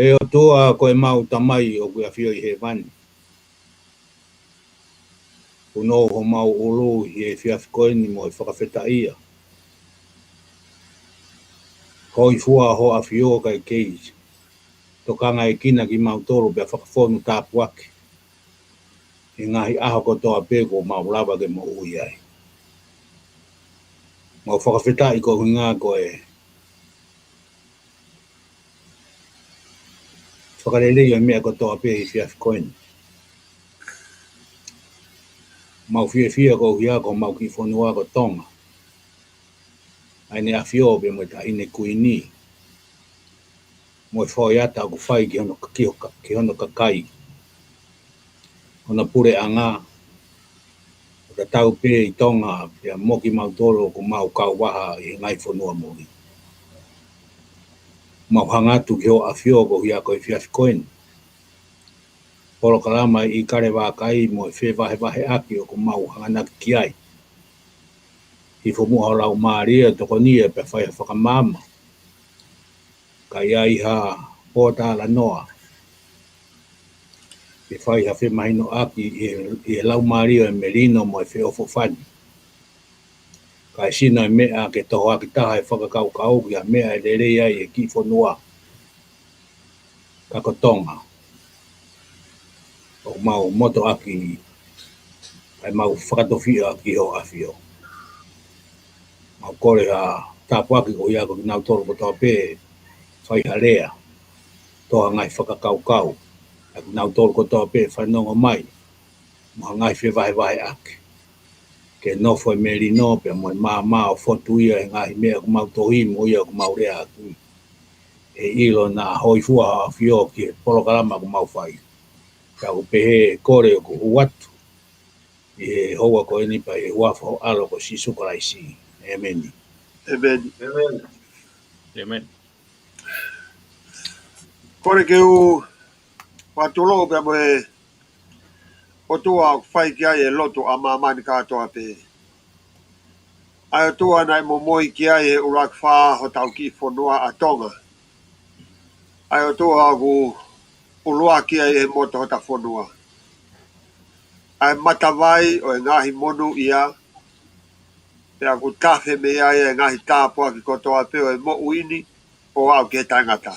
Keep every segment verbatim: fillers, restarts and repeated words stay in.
ʻE ʻOtua, ko ʻemau Tamai ʻoku ʻafio ʻi hēvani, ʻoku nofo homau ʻulu ʻi he efiafi ko eni mo e fakafetaʻia. Hōifua hoʻo ʻafio kae kei tokangaʻekina kimautolu pea fakafonu tāpuaki ʻi he ngaahi ʻaho kotoa pē kuo mau lava ke moʻui ai. Mau fakafetaʻi koeʻuhinga ko e fakalelei ʻo e meʻa kotoa pē he efiafi ko eni. Mau fiefia koeʻuhi ko homau kiʻi fonua ko Tonga, ʻa ʻene ʻafio pea mo e Taʻahine Kuini, mo e foʻi ʻata ʻoku fai ki hono, ki ho-, ki hono kakai, hono puleʻanga, ʻo tatau pē ʻi Tonga pea mo kimautolu ʻoku mau kauvaha ʻi he ngaahi fonua muli. Mau hanga atu ki hoʻo ʻafio koeʻuhi ko e efiafi ko eni. Polokalama ʻi ʻIkale Vākai mo e fevahevaheʻaki ʻoku mau hanganaki ki ai. Hifo muʻa ho Laumālie ʻo tokonia pea fai ha fakamaama, ka ʻi ai ha pōtalanoa, ke fai ha femahinoʻaki ʻi he, ʻi he laumālie ʻo e melino mo e feʻofoʻofani. Kae sino e meʻa ke tohoaki taha e fakakaukau ki ha meʻa ʻe lelei ai e kiʻi fonua ka ko Tonga. ʻOku mau motoʻaki ʻa ʻemau fakatofiʻa ki hoʻo ʻafio. Mau kole ha tāpuaki koeʻuhi ko kinautolu kotoa pē, fai ha lea, toʻo ha ngaahi fakakaukau ʻa kinautolu kotoa pē fanongo mai, mo ha ngaahi fevahevaheʻaki, ke nofo e melino pea mo e maama ʻo fotu ia he ngaahi meʻa ʻoku mau tohi mo ia ʻoku mau leaʻaki. ʻE ʻilo naʻa hōifua hoʻo ʻafio ki he polokalama ʻoku mau fai. Ka ʻoku pehē e kole ʻoku ou ʻoatu ʻi he houa ko eni pea ʻi he huafa ho ʻAlo ko Sīsū Kalaisi. ʻĒmeni. ʻĒmeni. ʻĒmeni. Kole ke u fakatulou pea mo e ʻOtua ʻoku fai ki ai e lotu ʻa māmani kātoa pē. ʻA e ʻOtua naʻe momoi ki ai he ʻuluaki fā hotau kiʻi fonua ʻa Tonga. ʻA e ʻOtua ʻoku ʻuluaki ai he moto hota fonua. ʻA e matavai ʻo e ngaahi monūʻia, pea ʻoku tafe mei ai e ngaahi tāpuaki kotoa pē ʻo e moʻui ni ʻo aʻu ki he taʻengata.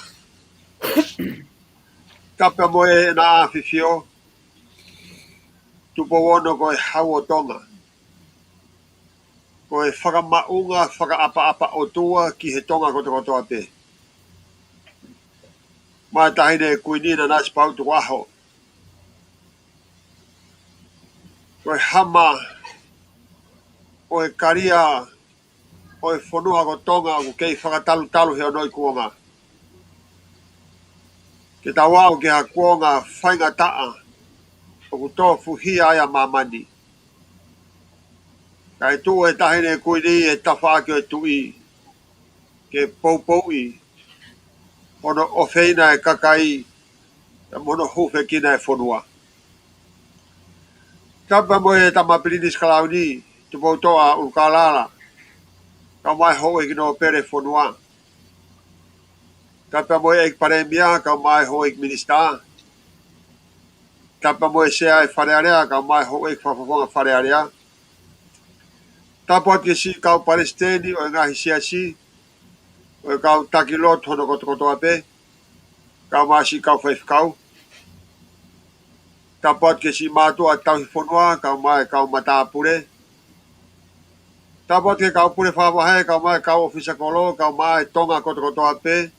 Tapu mo ʻena ʻAfifio, Tupou Ono ko e Hau ʻo Tonga. Ko e fakamaʻunga fakaʻapaʻapa ʻOtua ki he Tonga kotokotoa pē. Maʻa e Taʻahine Kuini Nanasipauʻu Tukuʻaho. Ko e hama ʻo e kalia ʻo e fonua ko Tonga ʻoku kei fakatalutalu he onoʻi kuonga. Ke tau aʻu ki ha kuonga faingataʻa ʻoku tofuhia ai ʻa māmani. Kae tuʻu e Taʻahine Kuini he tafaʻaki ʻo e tuʻi ke poupouʻi hono ʻofeina e kakai, pea mo hono hūfekina e fonua. Tapu mo e Tama Pilinisi Kalauni, Tupoutoʻa ʻUlukalala, kae ʻumaʻā e houʻeiki nōpele fonua. Tapu mo e ʻEiki Palēmia, kae ʻumaʻā e houʻeiki minisitā. Tapu mo e Sea e Fale Alea, kae ʻumaʻā e houʻeiki fakafofonga Fale Alea. Tapu atu ki he siʻi kau palesiteni ʻo e ngaahi siasi, ʻo e kau taki lotu hono kotokotoa pē, kae ʻumaʻā e siʻi kau faifekau. Tapu atu ki he siʻi mātuʻa tauhi fonua, kae ʻumaʻā e kau matāpule. Tapu atu ki he kau pule fakavahe, kae ʻumaʻā e kau ʻōfisa kolo, kae ʻumaʻā e Tonga kotokotoa pē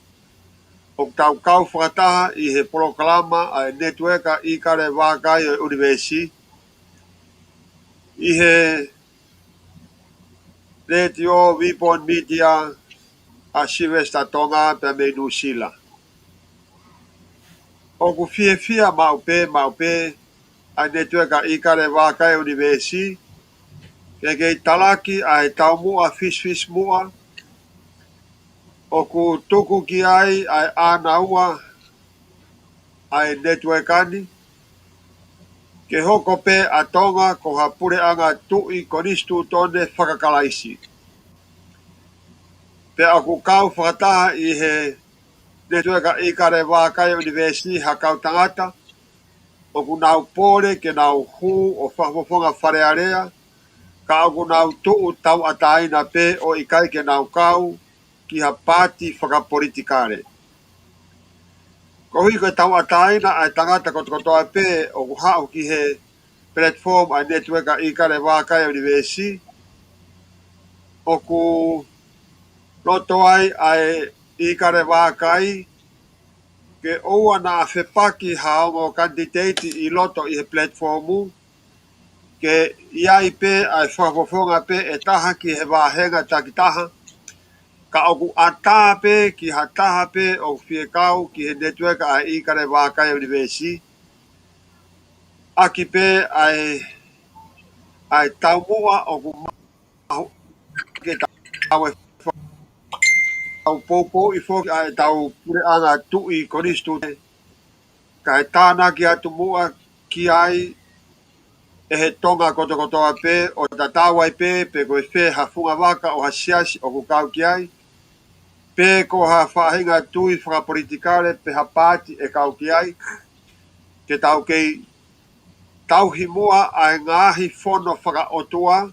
ʻoku tau kau fakataha ʻi he polokalama ʻa e Netiueka ʻIkale Vākai ʻo e ʻUnivēsi, ʻi he Letiō Vipon Mītia ʻa Sylvester Tonga pea mei Nuʻusila. ʻOku fiefia maʻu pē, maʻu pē ʻa e Netiueka ʻIkale Vākai ʻUnivēsi ke kei talaki ʻa e taumuʻa fisifisimuʻa ʻoku tuku ki ai ʻa e ʻānaua ʻa e netiueka ni, ke hoko pē ʻa Tonga ko ha puleʻanga tuʻi konisitūtone fakakalaisi. Pea ʻoku kau fakataha ʻi he Netiueka ʻIkale Vakai ʻUnivēsiti ha kau tangata ʻoku nau pole ke nau hū ʻo fakafofonga Fale Alea, ka ʻoku nau tuʻu tauʻatāina pē ʻo ʻikai ke nau kau ki ha paati fakapolitikale. Koeʻuhi ko e tauʻatāina ʻa e tangata kotokotoa pē ʻoku haʻu ki he platform ʻa e Netiueka ʻIkale Vakai ʻUnivēsiti, ʻoku loto ai ʻa e ʻIkale Vakai ke ʻoua naʻa fepaki ha ongo kanititeiti ʻi loto ʻi he platform, ke ʻi ai pē ʻa e fakafofonga pē ʻe taha ki he vāhenga takitaha, ka ʻoku ʻatā pē ki ha taha pē ʻoku fie kau ki he netiueka ʻa e ʻIkale Vakai ʻUnivēsiti, ʻaki pē ʻa e, ʻa e taumuʻa ʻoku maʻu ke tau e fau poupouʻi foki ʻa ʻetau puleʻanga tuʻi konisitūtone, kae tānaki atu muʻa ki ai ʻe he Tonga kotokotoa pē ʻo tatau ai pē pe ko e fē ha fungavaka ʻo ha siasi ʻoku kau ki ai, pe ko ha faʻahinga tui fakapolitikale pe ha paati ʻe kau ki ai, ke tau kei tauhi muʻa ʻa e ngaahi fono fakaʻotua,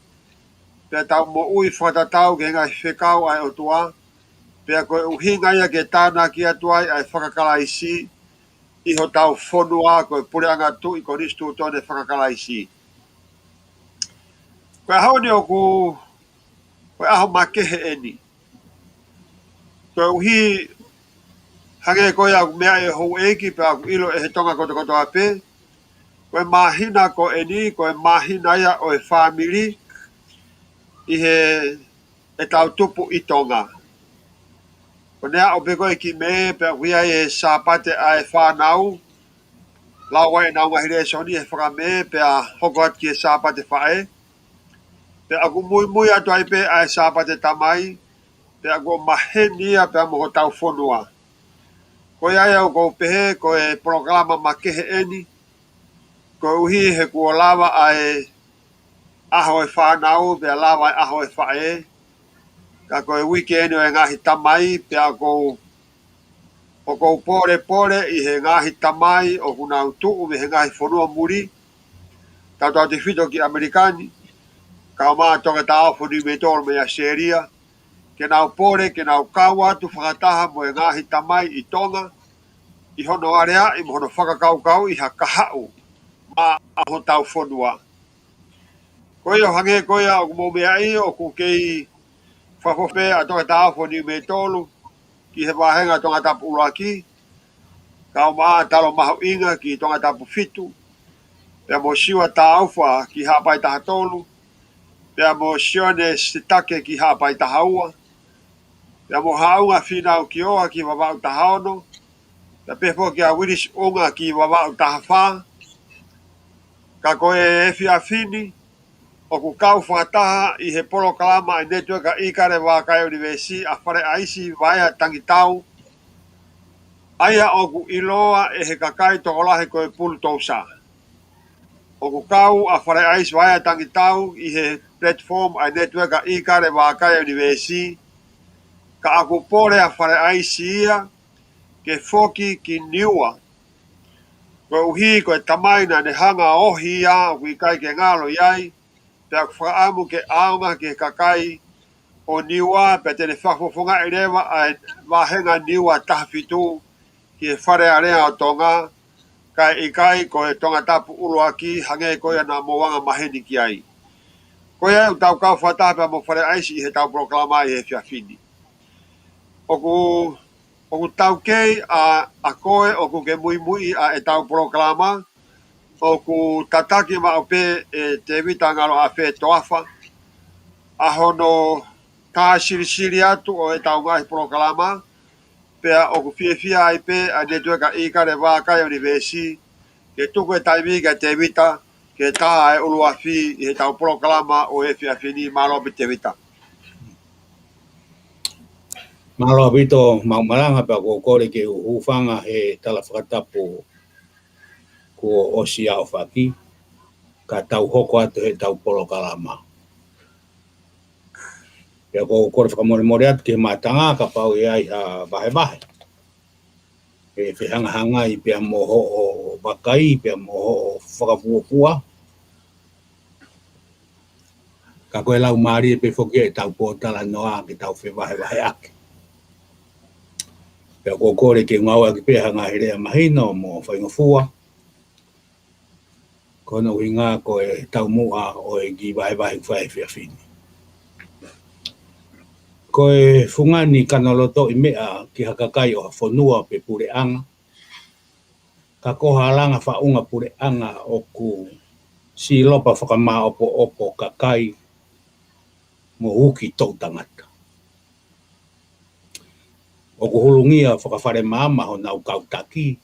pea tau moʻui fakatatau ki he ngaahi fekau ʻa e ʻOtua, pea ko e ʻuhinga ia ke tānaki atu ai ʻa e fakakalaisi ʻi hotau fonua ko e puleʻanga tuʻi konisitūtone fakakalaisi. Ko e ʻaho ni ʻoku, ko e ʻaho makehe ʻeni. Koeʻuhi hangē ko ia ʻoku meaʻi ʻe houʻeiki pea ʻoku ʻilo ʻe he Tonga kotokotoa pē, ko e māhina ko ʻeni, ko e māhina ia ʻo e fāmili ʻi he ʻetau tupu ʻi Tonga. Ko ʻene aʻu pē ko ē ki Mē pea ʻoku ʻi ai e Sāpate ʻa e fānau, lau ai ʻenau ngaahi lēsoni he faka-Mē pea hoko atu ki he Sāpate Faʻē. Pea ʻoku muimui atu ai pē ʻa e Sāpate Tamai, pea ʻoku maheni ia pea mo hotau fonua. Ko ia ia ʻoku ou pehē ko e polokalama makehe ʻeni, koeʻuhi he kuo lava ʻa e ʻaho e fānau, pea lava e ʻaho e faʻē, ka ko e uike ʻeni ʻo e ngaahi tamai, pea ʻoku ou, ʻoku ou polepole ʻi he ngaahi tamai ʻoku nau tuʻu mei he ngaahi fonua muli, tautautefito ki ʻAmelika ni, kau mai Toketā Ofo Niumeitolo mei ʻAositelēlia, ke nau pole, ke nau kau atu fakataha mo e ngaahi tamai ʻi Tonga, ʻi hono aleaʻi mo hono fakakaukauʻi ha kahaʻu maʻa hotau fonua. Ko ia ʻo hangē ko ia ʻoku mou meaʻi ʻoku kei fakafofonga pē ʻa Toketā Ofo Niumeitolo ki he vāhenga Tongatapu ʻuluaki, kau mai Talo Mahuʻinga ki Tongatapu fitu, pea mo Siua Taufa ki Haʻapai taha tolu, pea mo Sione Sitake ki Haʻapai taha ua, pea mo Haʻunga Fīnau Kioa ki Vavaʻu taha ono, pea pehē foki kia Uilisi ʻUnga ki Vavaʻu taha fā. Ka ko e efiafi ni, ʻoku kau fakataha ʻi he polokalama ʻa e Netiueka ʻIkale Vakai ʻUnivēsiti ʻa Fale ʻAisi Vaea Tangitau, ʻa ia ʻoku ʻiloa ʻe he kakai tokolahi ko e Pulutousa. ʻOku kau ʻa Fale ʻAisi Vaea Tangitau ʻi he platform ʻa e Netiueka ʻIkale Vakai ʻUnivēsiti, ka ʻoku pole ʻa Fale ʻAisi ia ke foki ki Niua, koeʻuhi ko e tamai naʻa ne hanga ʻo ohi ia ʻoku ʻikai ke ngalo ʻi ai, pea ʻoku fakaʻamu ke ʻaonga ki he kakai ʻo Niua, pea te ne fakafofongaʻi leva ʻa e vāhenga Niua taha fitu ki he Fale Alea ʻo Tonga, kae ʻikai ko e Tongatapu ʻuluaki hangē ko ia naʻa mou anga maheni ki ai. Ko ia ʻoku tau kau fakataha pea mo Fale ʻAisi ʻi heʻetau polokalama ʻi he efiafi ni. ʻOku, ʻoku taukei ʻa, ʻa koe ʻoku ke muimui ʻa ʻetau polokalama, ʻoku tataki maʻu pē ʻe Tēvita Ngalo ʻAfe Toafa ʻa hono tā silisili atu ʻo ʻetau ngaahi polokalama, pea ʻoku fiefia ai pē ʻa e Netiueka ʻIkale Vakai ʻUnivēsiti ke tuku e taimi kia Tēvita ke tā e ʻuluafi ʻi heʻetau polokalama ʻo e efiafi ni. Mālō pē Tēvita. Mālō ʻaupito Maʻumalanga, pea ʻoku ou kole ke u hūfanga he tala fakatapu kuo ʻosi aofaki, ka tau hoko atu heʻetau polokalama. Pea ʻoku ou kole fakamolemole atu ki he mātanga kapau ʻe ʻi ai ha vahevahe. fehangahangai pea mo hoʻo vakai, pea mo hoʻo fakafuofua. Ka ko e laumālie pē foki ʻetau pōtalanoa ke tau fevahevaheʻaki. Pea ʻoku ou kole ke ngāueʻaki pē ha ngaahi lea mahino mo faingofua. Ko hono ʻuhinga ko e taumuʻa ʻo e kiʻi vahevahe fai he efiafi ni. Ko e fungani kanolotoʻi meʻa ki ha kakai ʻo ha fonua pe puleʻanga, ka ko ha langa faʻunga puleʻanga ʻoku silopa fakamāʻopoʻopo kakai mo uki toʻu tangata. ʻOku hulungia fakafalemaama honau kau taki,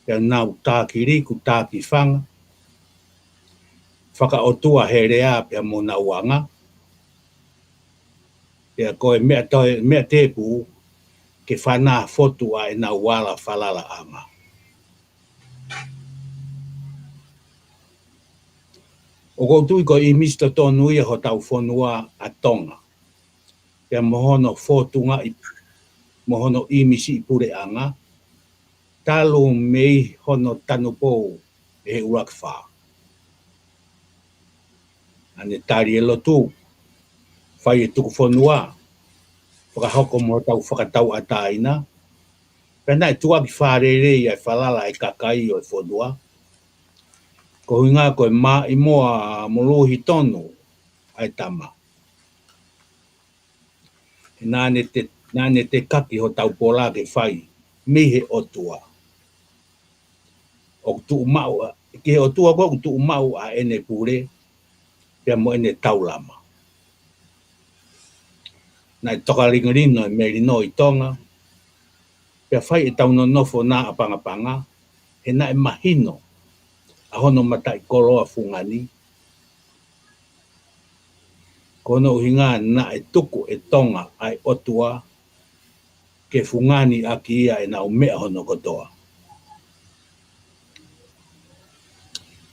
pea nau taki liku, taki fanga, fakaʻotua he lea pea mo honau anga, pea ko e meʻa toe, meʻa tēpū ke fana fotu ʻa ʻenau ala falalaʻanga. ʻOku ou tui ko e ʻīmisi totonu ia hotau fonua ʻa Tonga, pea mo hono fōtungaʻi, mo hono ʻīmisi ʻi puleʻanga, talu mei hono tanupou ʻe he ʻUluaki Fā. Naʻa ne tali e lotu, fai e tuku fonua, fakahoko mo hotau fakatauʻatāina, pea naʻe tuʻaki fālele ʻa e falala ʻa e kakai ʻo e fonua, ko e ʻuhinga ko e maʻimoa mo luhi tonu ʻa e tama. Naʻa ne te, naʻa ne tekaki hotau pola ke fai mei he ʻOtua. ʻOku tuʻu maʻu ʻa, ki he ʻOtua ko ē ʻoku tuʻu maʻu ʻa ʻene pule, pea mo ʻene taulama. Naʻe tokalingolino e melino ʻi Tonga, pea fai ʻetau nonofo naʻa pangapanga, he naʻe mahino ʻa hono mataʻikoloa fungani. Ko hono ʻuhinga naʻe tuku ʻe Tonga ʻa e ʻOtua ke fungani ʻaki ia ʻenau meʻa hono kotoa.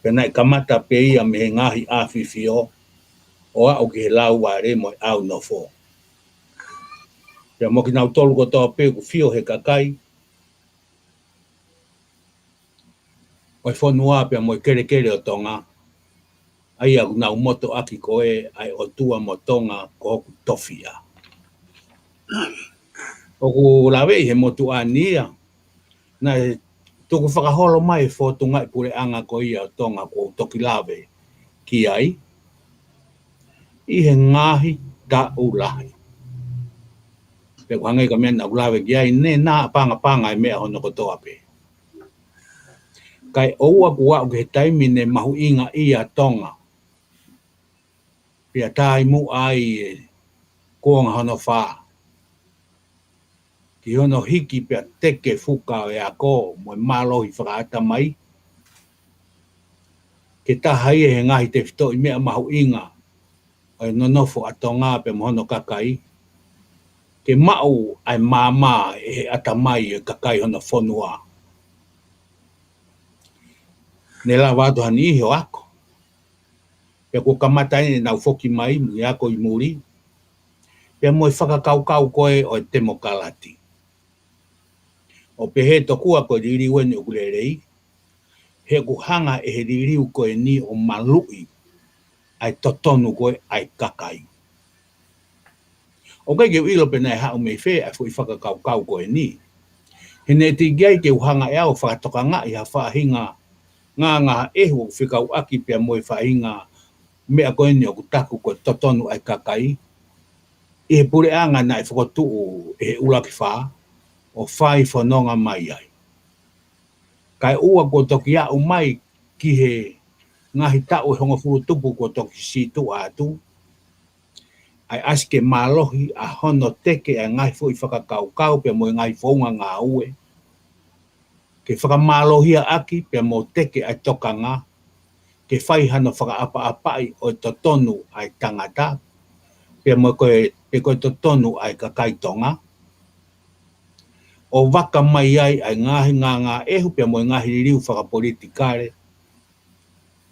Pea naʻe kamata pē ia mei he ngaahi ʻafifio ʻo aʻu ki he lauvale mo e ʻaunofo. Pea mo kinautolu kotoa pē ʻoku fio he kakai ʻo e fonua pea mo e kelekele ʻo Tonga, ʻa ia ʻoku nau motuʻaki ko ē ʻa e ʻOtua mo Tonga ko hoku tofiʻa. ʻOku laveʻi he motuʻa ni ia, naʻe tuku fakaholo mai e fōtungaʻi puleʻanga ko ia ʻo Tonga kuo u toki lave ki ai ʻi he ngaahi taʻu lahi. Pea ʻoku hangē ko e meʻa naʻa ku lave ki ai, ne naʻa pangapanga e meʻa hono kotoa pē. Kae ʻoua kuo aʻu ki he taimi ne mahuʻingaʻia ʻa Tonga, pea taimi ai e kuonga hono fā, ki hono hiki pea teke fuka ʻo e ako mo e mālohi fakaʻatamai, ke taha ia he ngaahi tefitoʻi meʻa mahuʻinga ʻo e nonofo ʻa Tonga pea mo hono kakai, ke maʻu ʻa e maama ʻe he ʻatamai ʻo e kakai hono fonua. Ne lava atu ha niʻihi ʻo ako. Pea kuo kamata ʻenau foki mai mo e ako ʻi muli, pea mo e fakakaukau ko ē ʻo e temokalati. ʻO pehē tokua ko e liliu eni ʻoku lelei, he ʻoku hanga ʻe he liliu ko eni ʻo maluʻi ʻa e totonu ko ē ʻa e kakai. ʻOku ʻikai ke u ʻilo pe naʻe haʻu mei fē ʻa e foʻi fakakaukau ko eni. He naʻe teʻeki ai ke u hanga ʻe au ʻo fakatokangaʻi ha faʻahinga ngāngāʻehu ʻoku fekauʻaki pea mo e faʻahinga meʻa ko eni ʻoku taku ko e totonu ʻa e kakai ʻi he puleʻanga naʻe fokotuʻu ʻe he ʻUluaki Fā ʻo fai fononga mai ai. Kae ʻoua kuo toki aʻu mai ki he ngaahi taʻu ʻe hongofulu tupu kuo toki sītuʻa atu, ʻa e ʻasi ke mālohi ʻa hono teke ʻa e ngaahi foʻi fakakaukau pea mo e ngaahi founga ngāue, ke fakamālohiaʻaki pea mo teke ʻa e tokanga, ke fai hano fakaʻapaʻapaʻi ʻo e totonu ʻa e tangata, pea mo e ko e, pe ko e totonu ʻa e kakai Tonga, ʻo vaka mai ai ʻa e ngaahi ngāngāʻehu pea mo e ngaahi liliu fakapolitikale,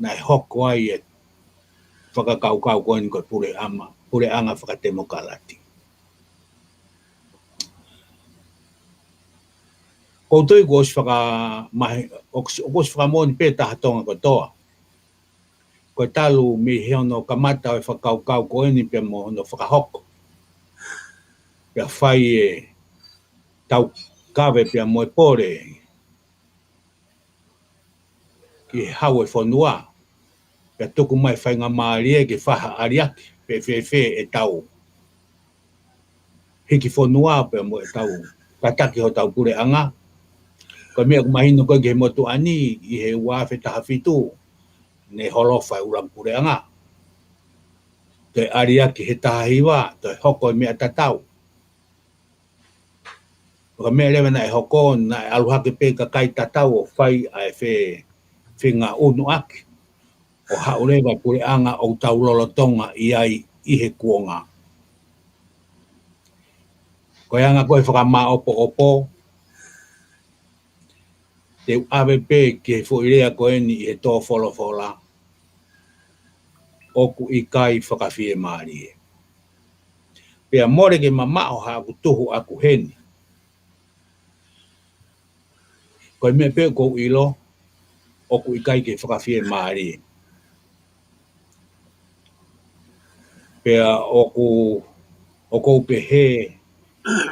naʻe hoko ai e fakakaukau ko eni ko e puleʻama, puleʻanga fakatemokalati. ʻOku ou tui kuo ʻosi fakamahi-, ʻoku ʻosi fakamoʻoni pē ʻe he Tonga kotoa. Ko e talu mei he hono kamata ʻo e fakakaukau ko eni pea mo hono fakahoko. Pea fai e tau kave pea mo e pole ki he hau e fonua. Pea tuku mai faingamālie ke fai ha ʻaliaki, pe fēfē ʻetau hiki fonua pea mo ʻetau tataki hotau puleʻanga. Ko e meʻa ʻoku mahino ko ē ki he motuʻa ni ʻi he ua afe taha fitu, ne holofa e ʻuluaki puleʻanga. Toe ʻaliaki he taha hiva, toe hoko e meʻa tatau. Ko e meʻa leva naʻe hoko, naʻe ʻalu hake pē kakai tatau ʻo fai ʻa e fe-, fengaʻunuʻaki ʻo haʻu leva e puleʻanga ʻoku tau lolotonga ʻi ai ʻi he kuonga. Ko e anga ko ē e fakamāʻopoʻopo, te u ʻave pē ki he foʻi lea ko eni ʻi he tō folofola, ʻoku ʻikai fakafiemālie. Pea mole ke mamaʻo haʻaku tuhu ʻaku heni. Ko e meʻa pē ʻoku ou ʻilo, ʻoku ʻikai ke fakafiemālie. Pea ʻoku, ʻoku ou pehē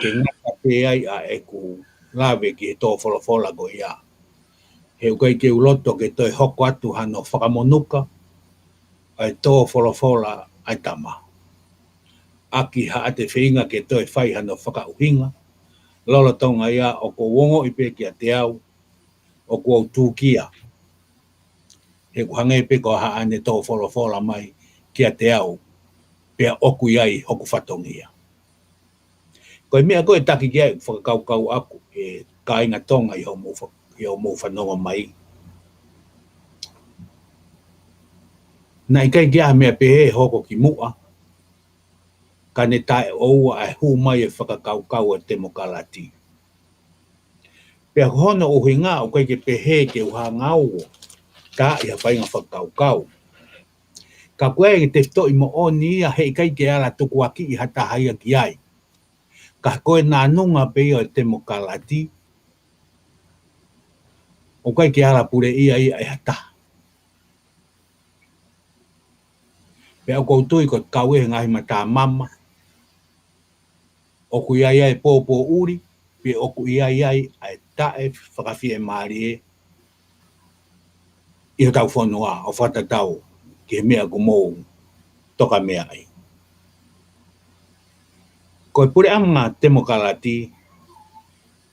ke ngata pē ai ʻa ʻeku lave ki he tō folofola ko ia. He ʻoku ʻikai ke u loto ke toe hoko atu hano fakamonuka ʻa e tō folofola ʻa e tama. ʻAki haʻate feinga ke toe fai hano fakaʻuhinga, lolotonga ia ʻoku ou ongoʻi pē kiate au, ʻoku ou tūkia. He ʻoku hangē pē ko haʻane tō folofola mai kiate au, pea ʻoku ʻi ai hoku fatongia. Ko e meʻa ko ē ʻe taki ki ai e fakakaukau ʻaku, ʻe kāinga Tonga ʻi hoʻomou fa-, ʻi hoʻomou fanongo mai. Naʻe ʻikai ke ʻi ai ha meʻa pehē ʻe hoko ki muʻa, ka ne taʻeʻoua ʻa e hū mai e fakakaukau ʻo e temokalati. Pea ko hono ʻuhinga ʻoku ʻikai ke pehē ke u hanga au ʻo taaʻi ha faʻahinga fakakaukau. Ka ko e tefitoʻi moʻoni ia heʻikai ke ala tukuakiʻi ha taha ia ki ai. Ka ko e nanunga pē ia ʻo e temokalati, ʻoku ʻikai ke ala puleʻi ia ʻe ha taha. Pea ʻoku ou tui ko e kau ʻi he ngaahi matāmama, ʻoku ʻi ai ʻa e pōpōʻuli, pe ʻoku ʻi ai ʻa e taʻefakafiemālie ʻi hotau fonua ʻo fakatatau ki he meʻa ʻoku mou tokameaʻi. Ko e puleʻanga temokalati,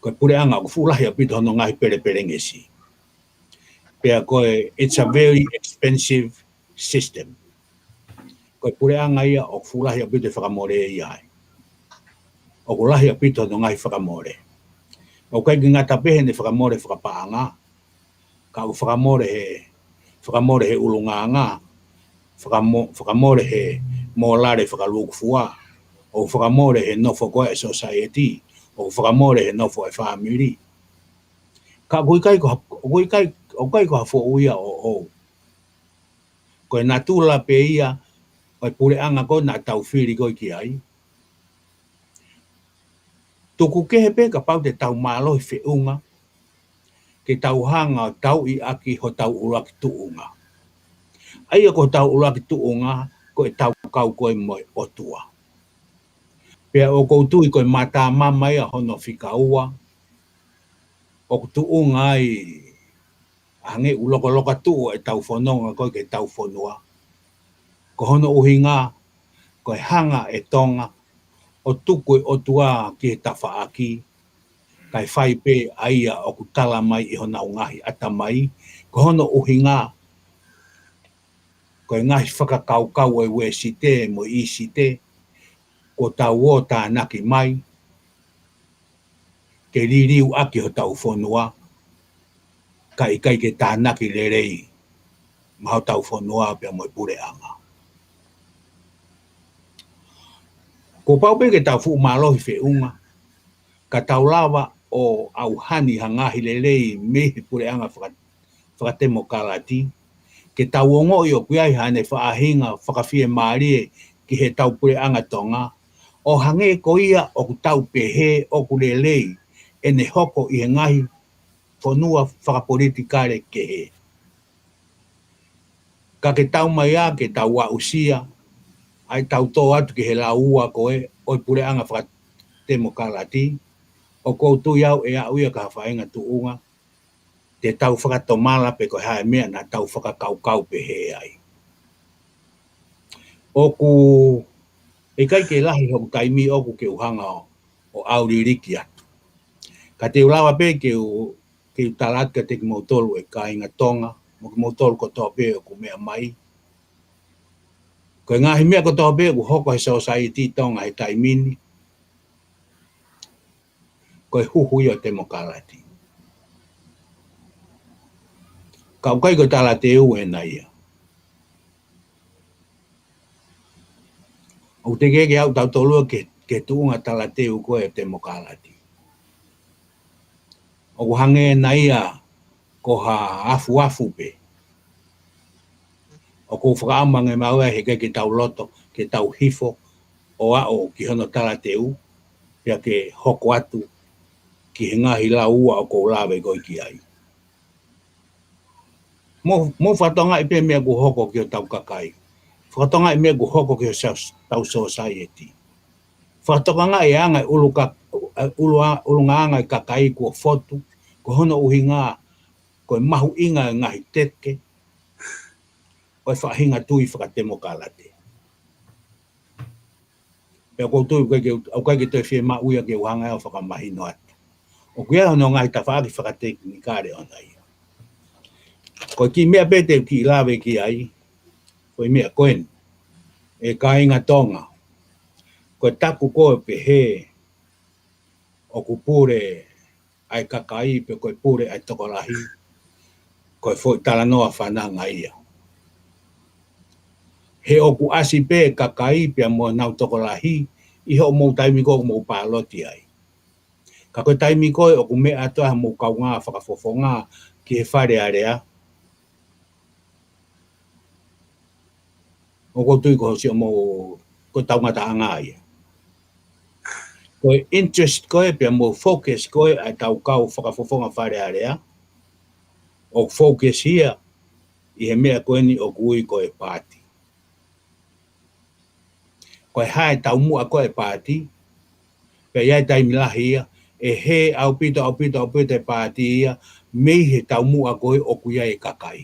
ko e puleʻanga ʻoku fuʻu lahi ʻaupito hono ngaahi pelepelengesi. Pea ko e, it's a very expensive system. Ko e puleʻanga ia ʻoku fuʻu lahi ʻaupito e fakamole ia ai. ʻOku lahi ʻaupito hono ngaahi fakamole. ʻOku ʻikai ke ngata pē heʻene fakamole fakapaʻanga, ka ʻoku fakamole he, fakamole he ʻulungaanga, fakamo-, fakamole he mōlale fakalūkufua, ʻoku fakamole he nofo ko ē e society, ʻoku fakamole he nofo e fāmili. Ka ʻoku ʻikai ko ha, ʻoku ʻikai, ʻoku ʻikai ko ha foʻui ia ʻoʻou. Ko e natula pē ia ʻo e puleʻanga ko ē naʻa tau fili ko ē ki ai. Tuku kehe pē kapau te tau mālohi feʻunga, ke tau hanga ʻo tauʻi ʻaki hotau ʻuluaki tuʻunga. ʻA ia ko hotau ʻuluaki tuʻunga, ko ʻetau kau ko ē mo e ʻOtua. Pea ʻoku ou tui ko e matāmama ia hono fika ua, ʻoku tuʻunga ai ʻa e hangē ʻoku lokaloka tuʻu ʻetau fononga ko ē ki heʻetau fonua. Ko hono ʻuhinga, ko e hanga ʻe Tonga ʻo tuku e ʻOtua ki he tafaʻaki, kae fai pē ʻa ia ʻoku tala mai ʻe honau ngaahi ʻatamai. Ko hono ʻuhinga, ko e ngaahi fakakaukau ʻo e Uēsite mo e ʻĪsite, kuo tau ō tānaki mai ke liliu ʻaki hotau fonua, ka ʻikai ke tānaki lelei maʻa hotau fonua pea mo e puleʻanga. Kuo pau pē ke tau fuʻu mālohi feʻunga, ka tau lava ʻo ʻauhani ha ngaahi lelei mei he puleʻanga faka-, fakatemokalati, ke tau ongoʻi ʻoku ʻi ai haʻane faʻahinga fakafiemālie ki heʻetau puleʻanga Tonga, ʻo hangē ko ia ʻoku tau pehē ʻoku lelei ʻene hoko ʻi he ngaahi fonua fakapolitikale kehe. Ka ke tau mai ā ke tau aʻusia ʻa e tau tō atu ki he lau ua ko ē ʻo e puleʻanga fakatemokalati, ʻoku ou tui au ʻe aʻu ia ki ha faʻahinga tuʻunga te tau fakatomala pe ko e hā e meʻa naʻa tau fakakaukau pehē ai. ʻOku ʻikai ke lahi hoku taimi ʻoku ke u hanga ʻo, ʻo ʻauliliki atu. Ka te u lava pē ke u, ke u tala atu kiate kimoutolu ʻe kāinga Tonga, mo kimoutolu kotoa pē ʻoku meʻa mai. Ko e ngaahi meʻa kotoa pē ʻoku hoko he society Tonga he taimi ni, ko e huhu ia ʻo e temokalati. Ka ʻoku ʻikai ko e talateu ena ia. ʻOku teʻeki ke aʻu tautolu ki he, ki he tuʻunga talateu ko ē ʻo e temokalati. ʻOku hangē ena ia ko ha afuafu pē. ʻOku ou fakaʻamu ange maua he ʻikai ke tau loto, ke tau hifo ʻo aʻu ki hono talateu, pea ke hoko atu ki he ngaahi lau ua ʻoku ou lave ko ē ki ai. Mou, mou fakatokangaʻi pē meʻa ʻoku hoko ki hotau kakai. Fakatokangaʻi meʻa ʻoku hoko ki hotau, tau society. Fakatokangaʻi e anga e ʻulu ka, e ʻulu a, ʻulungaanga e kakai kuo fotu, ko hono ʻuhinga ko e mahuʻinga e ngaahi teke ʻo e faʻahinga tui fakatemokalati. Pea ʻoku ou tui ʻoku ʻikai ke, ʻoku ʻikai ke toe fiemaʻu ia ke u hanga ʻo fakamahino atu. ʻOku ʻi ai hono ngaahi tafaʻaki fakatekinikale ʻona ia. Ko e kiʻi meʻa pē te u kiʻi lave ki ai, ko e meʻa ko eni. ʻE kāinga Tonga, ko e taku ko ē pehē ʻoku pule ʻa e kakai pe ko e pule ʻa e tokolahi, ko e foʻi talanoa fananga ia. He ʻoku ʻasi pē kakai pea mo ʻenau tokolahi ʻi hoʻomou taimi ko ē ʻoku mou pāloti ai. Ka ko e taimi ko ē ʻoku meʻa atu ai hoʻomou kaungā fakafofonga ki he Fale Alea, ʻoku ou tui ko siʻomou, ko e taungataʻanga ia. Ko e interest ko ē pea mo e focus ko ē ʻa e tau kau fakafofonga Fale Alea, ʻoku focus ia ʻi he meʻa ko eni ʻoku ui ko e paati. Ko e hā e taumuʻa ko ē e paati, pea ʻi ai e taimi lahi ia, ʻe hē ʻaupito, ʻaupito, ʻaupito e paati ia, mei he taumuʻa ko ē ʻoku ʻi ai e kakai.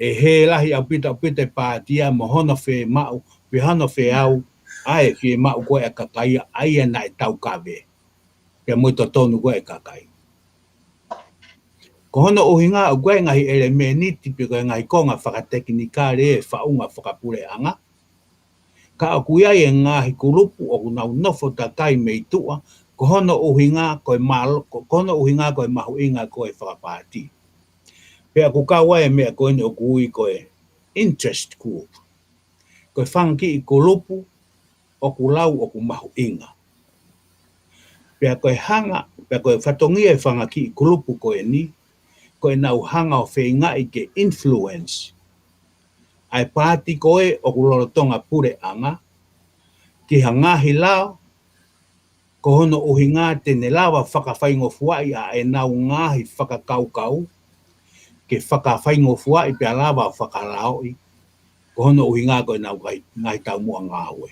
ʻE hē lahi ʻaupito, ʻaupito e paati ia mo hono fiemaʻu, pe hono feau ʻa e fiemaʻu ko ē ʻa e kakai ia, ʻa ia naʻe taukave. Pea mo e totonu ko ē ʻa e kakai. Ko hono ʻuhinga ʻoku ʻi ai e ngaahi ʻelemēniti pe ko e ngaahi konga fakatekinikale e faʻunga fakapuleʻanga. Ka ʻoku ʻi ai e ngaahi kulupu ʻoku nau nofo takai mei tuʻa, ko hono ʻuhinga ko e malo-, ko, ko hono ʻuhinga ko e mahuʻinga ko ē fakapaati. Pea ʻoku kau ai e meʻa ko eni ʻoku ui ko e interest group. Ko e fanga kiʻi kulupu ʻoku lau ʻoku mahuʻinga. Pea ko e hanga, pea ko e fatongia e fanga kiʻi kulupu ko eni, ko ʻenau hanga ʻo feingaʻi ke influence ʻa e paati ko ē ʻoku lolotonga puleʻanga, ki ha ngaahi lao, ko hono ʻuhinga te ne lava fakafaingofuaʻi ʻa ʻenau ngaahi fakakaukau, ke fakafaingofuaʻi pea lava fakalaoʻi, ko hono ʻuhinga ko ʻenau ngaahi, ngaahi taumuʻa ngāue.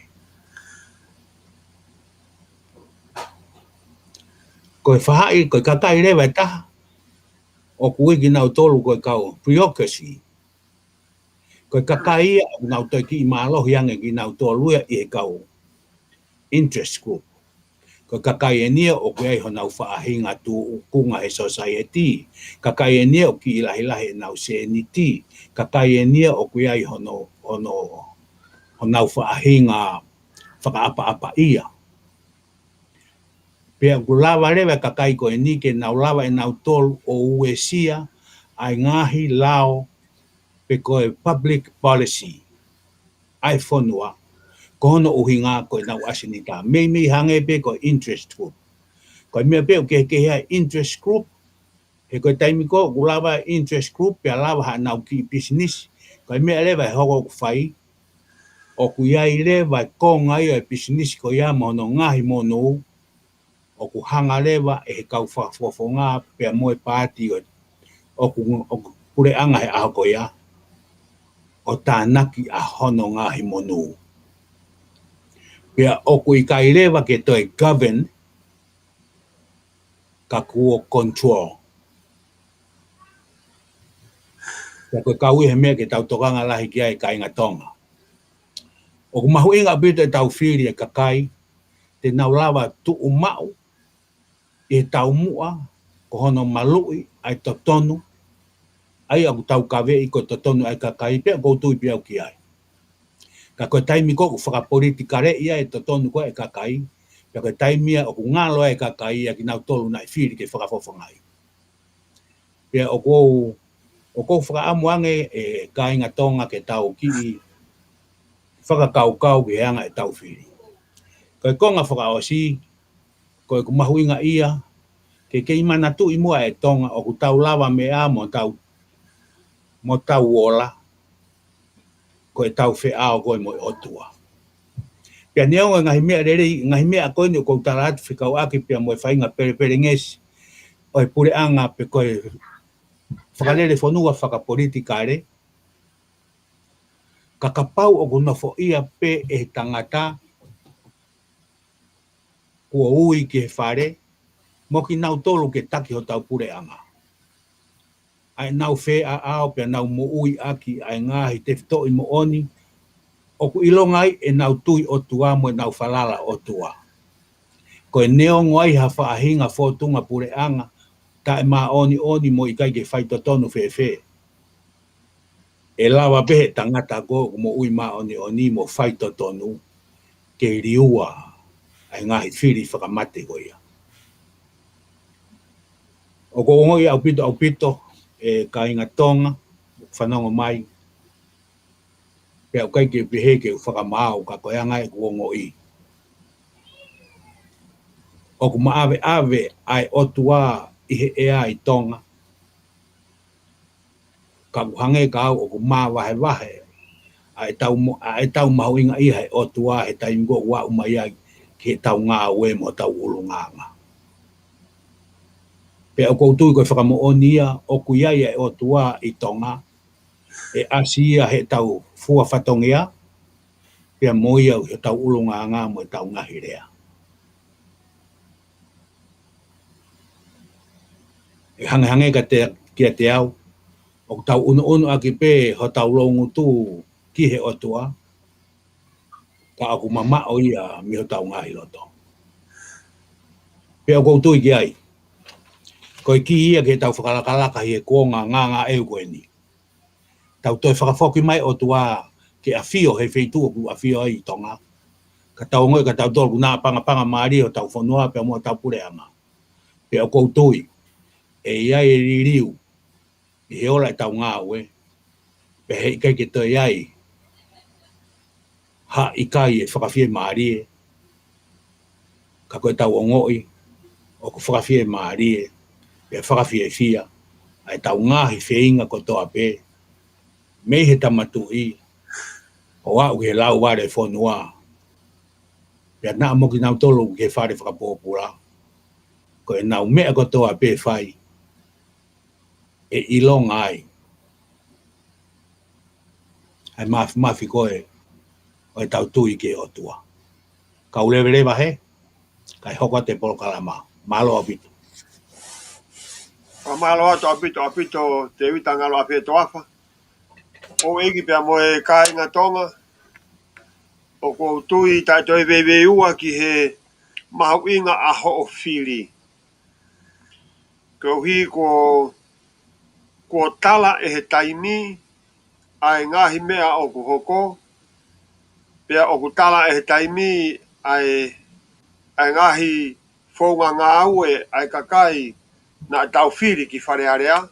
Ko e faʻahi, ko e kakai leva ʻe taha, ʻoku ui kinautolu ko e kau bureaucracy. Ko e kakai ia, ʻoku nau toe kiʻi mālohi ange kinautolu ia ʻi he kau interest group. Ko e kakai eni ia ʻoku ʻi ai honau faʻahinga tuʻunga he society. Kakai eni ia ʻoku kiʻi lahilahi ʻenau sēniti. Kakai eni ia ʻoku ʻi ai hono, hono, honau faʻahinga fakaʻapaʻapaʻia. Pea ʻoku lava leva e kakai ko eni ke nau lava ʻe nautolu ʻo uesia ʻa e ngaahi lao pe ko e public policy ʻa e fonua, ko hono ʻuhinga ko ʻenau ʻasenita. Meimei hangē pē ko e interest group. Ko e meʻa pē ʻoku kehekehe ai e interest group, he ko e taimi ko ē ʻoku lava e interest group pea lava haʻanau kiʻi pisinisi. Ko e meʻa leva ʻe hoko ʻoku fai, ʻoku ʻi ai leva e konga ia e pisinisi ko ia mo hono ngaahi monū, ʻoku hanga leva ʻe he kau fakafofonga pea mo e paati ʻoku, ʻoku puleʻanga he ʻaho ko ia ʻo tānaki ʻa hono ngaahi monū. Pea ʻoku ʻikai leva ke toe govern ka kuo control. Pea ko e kau ia he meʻa ke tau tokanga lahi ki ai kāinga Tonga. ʻOku mahuʻinga ʻaupito ʻetau fili e kakai, te nau lava tuʻu maʻu ʻi he taumuʻa, ko hono maluʻi ʻa e totonu, ʻa ia ʻoku tau kaveʻi ko e totonu ʻa e kakai, pea ʻoku ou tui pē au ki ai. Ka ko e taimi ko ē ʻoku fakapolitikaleʻi ai e totonu ko ē ʻa e kakai, pea ko e taimi ia ʻoku ngalo ai e kakai ʻia kinautolu naʻe fili ke fakafofongaʻi. Pea ʻoku ou, ʻoku ou fakaʻamu ange ʻe kāinga Tonga ke tau kiʻi fakakaukau ki he anga ʻetau fili. Ko e konga fakaʻosi, ko ʻeku mahuʻingaʻia ke kei manatuʻi muʻa ʻe Tonga ʻoku tau lavameʻa mo tau, mo tau ola, ko ʻetau feʻao ko ē mo e ʻOtua. Pea neongo e ngaahi meʻa lelei, ngaahi meʻa ko eni ʻoku ou tala atu fekauʻaki pea mo e faʻahinga pelepelengesi ʻo e puleʻanga pe ko e fakalele fonua fakapolitikale, ka kapau ʻoku nofoʻia pē ʻe he tangata kuo ui ki he fale, mo kinautolu ke taki hotau puleʻanga, ʻa ʻenau feʻaʻao pea nau moʻui ʻaki ʻa e ngaahi tefitoʻi moʻoni ʻoku ʻilonga ai ʻenau tui ʻOtua mo ʻenau falala ʻOtua. Ko e neongo ai ha faʻahinga fōtunga puleʻanga taʻemāʻoniʻoni mo ʻikai ke faitotonu fēfē, ʻe lava pē he tangata ko ē ʻoku moʻui māʻoniʻoni mo faitotonu ke liua ʻa e ngaahi fili fakamate ko ia. ʻOku ou ongoʻi ʻaupito, ʻaupito, ʻe kāinga Tonga, fanongo mai, pea ʻoku ʻikai ke pehē ke u fakamaau ka ko e anga ʻeku ongoʻi. ʻOku maʻaveʻave ʻa e ʻOtua ʻi he ʻea ʻi Tonga, ka ʻoku hangē ka au ʻoku māvahevahe ʻa ʻetau mo-, ʻa ʻetau mahuʻingaʻia he ʻOtua he taimi ko ē ʻoku aʻu mai ai ki heʻetau ngāue mo ʻetau ʻulungaanga. Pea ʻoku ou tui ko e fakamoʻoni ia ʻoku ʻi ai ʻa e ʻOtua ʻi Tonga, ʻe ʻasi ia heʻetau fua fatongia, pea mo ia ʻi heʻetau ʻulungaanga mo ʻetau ngaahi lea. ʻE hangehangē kiate, kiate au, ʻoku tau ʻunuʻunu ʻaki pē hotau loungutu ki he ʻOtua, ka ʻoku mamaʻo ia mei hotau ngaahi loto. Pea ʻoku ou tui ki ai, ko e kī ia ke tau fakalakalaka ʻi he kuonga ngangaʻehu ko eni. Tau toe fakafoki mai ʻOtua ke ʻafio he feituʻu ʻoku ʻafio ai ʻi Tonga. Ka tau ongoʻi ka tau tolu naʻa pangapanga mālie hotau fonua pea mo hotau puleʻanga. Pea ʻoku ou tui, ʻe ʻi ai e liliu ʻi he ola ʻetau ngāue, pea heʻikai ke toe ʻi ai ha ʻikai ʻe fakafiemālie, ka ko ʻetau ongoʻi ʻoku fakafiemālie, pea fakafiefia ʻa ʻetau ngaahi feinga kotoa pē, mei he Tama Tuʻi ʻo aʻu ki he lauvale fonua, pea naʻa mo kinautolu ki he fale fakapōpula, ko ʻenau meʻa kotoa pē fai, ʻe ʻilonga ai ʻa e mafimafi ko ē ʻo ʻetau tui ki he ʻOtua. Kau leveleva hē, kae hoko atu e polokalama. Mālō ʻaupito. Fakamālō atu ʻaupito, ʻaupito, Tēvita Ngalo ʻAfetoafa. ʻOku ou ʻeke pea mo e kāinga Tonga, ʻoku ou tui taʻe toe veiveiua ki he mahuʻinga ʻa hoʻo fili. Koeʻuhi kuo, kuo tala ʻe he taimi ʻa e ngaahi meʻa ʻoku hoko, pea ʻoku tala ʻe he taimi ʻa e, ʻa e ngaahi founga ngāue ʻa e kakai naʻa tau fili ki Fale Alea.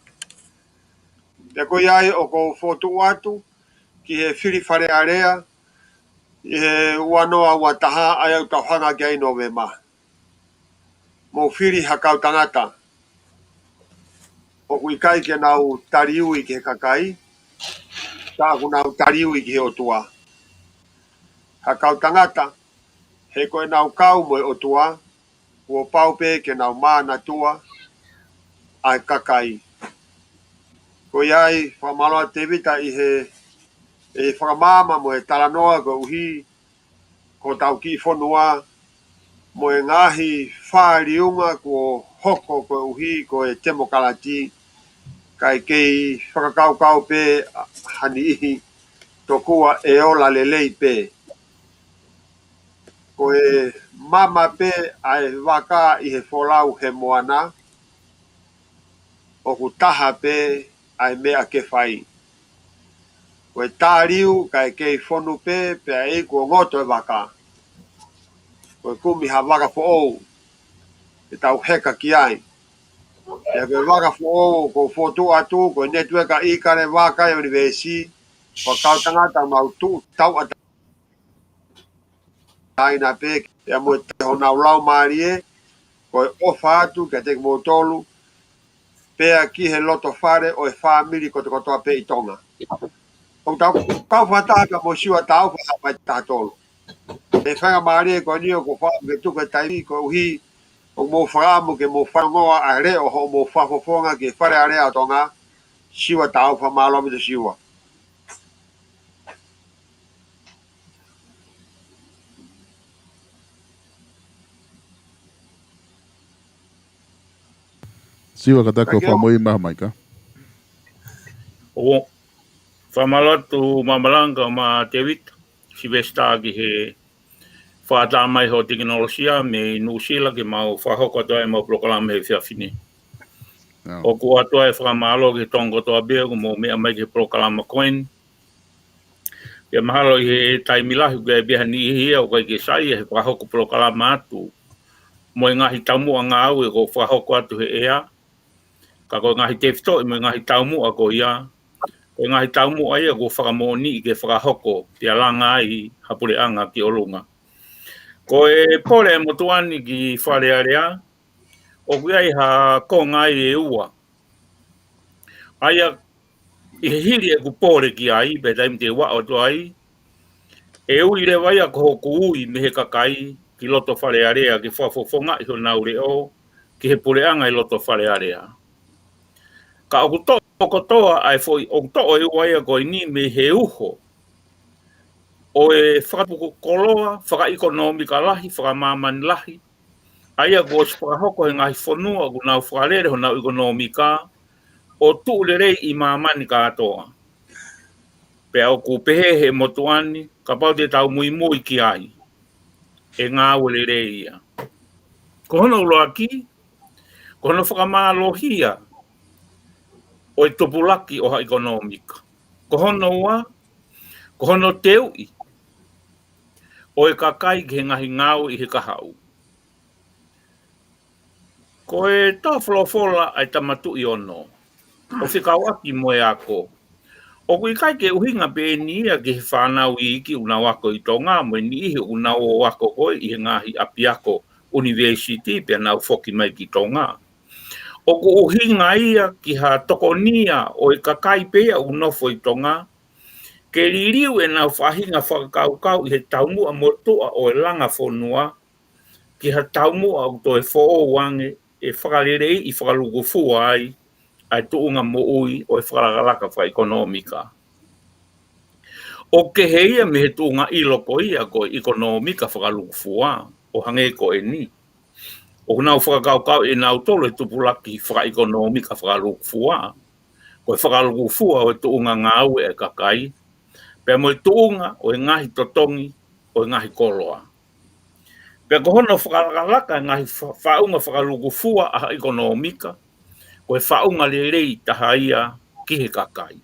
Pea ko ia ai ʻoku ou fokotuʻu atu ki he fili Fale Alea ʻi he ua noa ua taha ʻa ia ʻoku tau hanga ki ai ʻi Nōvema. Mou fili ha kau tangata ʻoku ʻikai ke nau taliui ki he kakai, ka ʻoku nau taliui ki he ʻOtua. Ha kau tangata, he ko ʻenau kau mo e ʻOtua, kuo pau pē ke nau mānatua ʻa e kakai. Ko ia ai, fakamālō atu Tēvita ʻi he, ʻi he fakamaama mo e talanoa koeʻuhi ko hotau kiʻi fonua mo e ngaahi fāliunga kuo hoko koeʻuhi ko e temokalati, kae kei fakakaukau pē ha niʻihi tokua ʻe ola lelei pē. Ko e mama pē ʻa e vaka ʻi he folau he moana, ʻoku taha pē ʻa e meʻa ke fai. Ko e tāliu kae kei fonu pē, pea ʻi ai kuo ngoto e vaka. Ko e kumi ha vaka foʻou ke tau heka ki ai. Pea ko e vaka foʻou ʻoku ou fokotuʻu atu, ko e netiueka ʻIkale, Vaka ʻIunivēsi, ko e kau tangata mau tuʻu tauʻatāina pē, pea mo e honau laumālie, ko e ʻofa atu kiate kimoutolu, pea ki he loto fale ʻo e fāmili kotokotoa pē ʻi Tonga. ʻOku tau kau fakataha pea mo Siua Taufa, Haʻapai taha tolu. ʻE faingamālie ko eni ʻoku ou fakaʻamu ke tuku e taimi koeʻuhi ʻoku mou fakaʻamu ke mou fanongoa ʻa e leʻo hoʻomou fakafofonga ki he Fale Alea ʻo Tonga, Siua Taufa, mālō ʻaupito Siua. Siua, ka taku Thank you. Fakamui maha mai ka. ʻO, fakamālō atu Mamalanga mo Tēvita Sivesitā ki he fakaʻatā mai ho tekinolosia mei Nuʻusila ke mau fakahoko atu ai ʻemau polokalama he efiafi ni. ʻIo. ʻOku ʻoatu ai e fakamālō ki he Tonga kotoa pē ʻoku mou meʻa mai ki he polokalama ko eni. Pea mahalo ʻi he taimi lahi ʻoku ʻi ai pē ha niʻihi ia ʻoku ʻikai ke saiʻia he fakahoko polokalama atu mo e ngaahi taumuʻa ngāue ʻoku fakahoko atu he ʻea. Ka ko e ngaahi tefitoʻi mo e ngaahi taumuʻa ko ia, ko e ngaahi taumuʻa ia ʻoku fakamoʻoniʻi ke fakahoko, pea langa ai ha puleʻanga ki ʻolunga. Ko e pole e motuʻa ni ki Fale Alea, ʻoku ʻi ai ha konga ai ʻe ua. ʻA ia, ʻi he hili ʻeku pole ki ai, pea taimi te u aʻu atu ai, ʻe ui leva ia ko hoku ui mei he kakai ki loto Fale Alea ke fakafofongaʻi honau leʻo ki he puleʻanga ʻi loto Fale Alea. Ka ʻoku toʻo kotoa ʻa e foʻi, ʻoku toʻo e ua ia ko eni mei he uho ʻo e fakapuku koloa fakaʻekonōmika lahi, fakamāmani lahi, ʻa ia kuo ʻosi fakahoko he ngaahi fonua ʻoku nau fakalele honau ʻekonōmika ʻo tuʻu lelei ʻi māmani kātoa. Pea ʻoku pehē he motuʻa ni, kapau te tau muimui ki ai, ʻe ngāue lelei ia. Ko hono ʻuluaki, ko hono fakamālohia ʻo e tupulaki ʻo ha ʻekonōmika. Ko hono ua, ko hono teuʻi ʻo e kakai ki he ngaahi ngāue ʻi he kahaʻu. Ko e tō folofola ʻa e Tama Tuʻi Ono, ʻo fekauʻaki mo e ako. ʻOku ʻikai ke ʻuhinga pē eni ia ki he fānau iiki ʻoku nau ako ʻi Tonga mo e niʻihi ʻoku nau ō ako ko ē ʻi he ngaahi ʻapiako ʻunivēsiti pea nau foki mai ki Tonga. ʻOku ʻuhinga ia ki ha tokonia ʻo e kakai pē ia ʻoku nofo ʻi Tonga, ke liliu ʻenau faʻahinga fakakaukau ʻi he taumuʻa motuʻa ʻo e langa fonua, ki ha taumuʻa ʻoku toe foʻou ange ʻe fakaleleiʻi fakalūkufua ai ʻa e tuʻunga moʻui ʻo e fakalakalaka fakaʻekonōmika. ʻOku kehe ia mei he tuʻunga ʻilo ko ia ko e ʻekonōmika fakalūkufua, ʻo hangē ko eni. ʻOku nau fakakaukau ʻe nautolu e tupulaki fakaʻekonōmika fakalūkufua ko e fakalūkufua ʻo e tuʻunga ngāue ʻa e kakai, pea mo e tuʻunga ʻo e ngaahi totongi ʻo e ngaahi koloa. Pea ko hono fakalakalaka e ngaahi fa-, faʻunga fakalūkufua ʻa ha ʻekonōmika, ko e faʻunga lelei taha ia ki he kakai.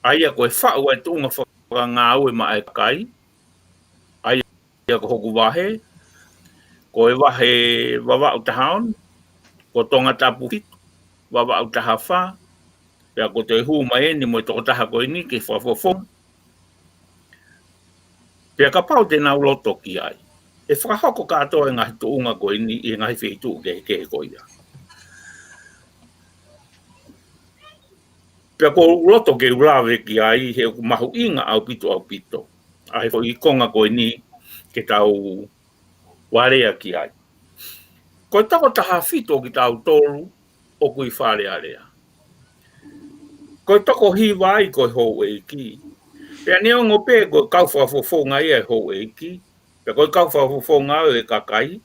ʻA ia ko e faʻu ʻa e tuʻunga fakangāue maʻa e kakai, ʻa ia ko hoku vahe, ko e vahe Vavaʻu taha ono, ko Tongatapu fitu, Vavaʻu taha fā, pea ko e toe hū mai eni mo e tokotaha ko eni ke fakafofonga. Pea kapau te nau loto ki ai, ʻe fakahoko kātoa e ngaahi tuʻunga ko eni ʻi he ngaahi feituʻu kehekehe ko ia. Pea ʻoku ou loto ke u lave ki ai he ʻoku mahuʻinga ʻaupito ʻaupito ʻa e foʻi konga ko eni ke tau alea ki ai. Ko e toko taha fitu ʻo kitautolu ʻoku ʻi Fale Alea. Ko e toko hiva ai ko e houʻeiki. Pea neongo pē ko e kau fakafofonga ia e houʻeiki, pea ko e kau fakafofonga ʻo e kakai,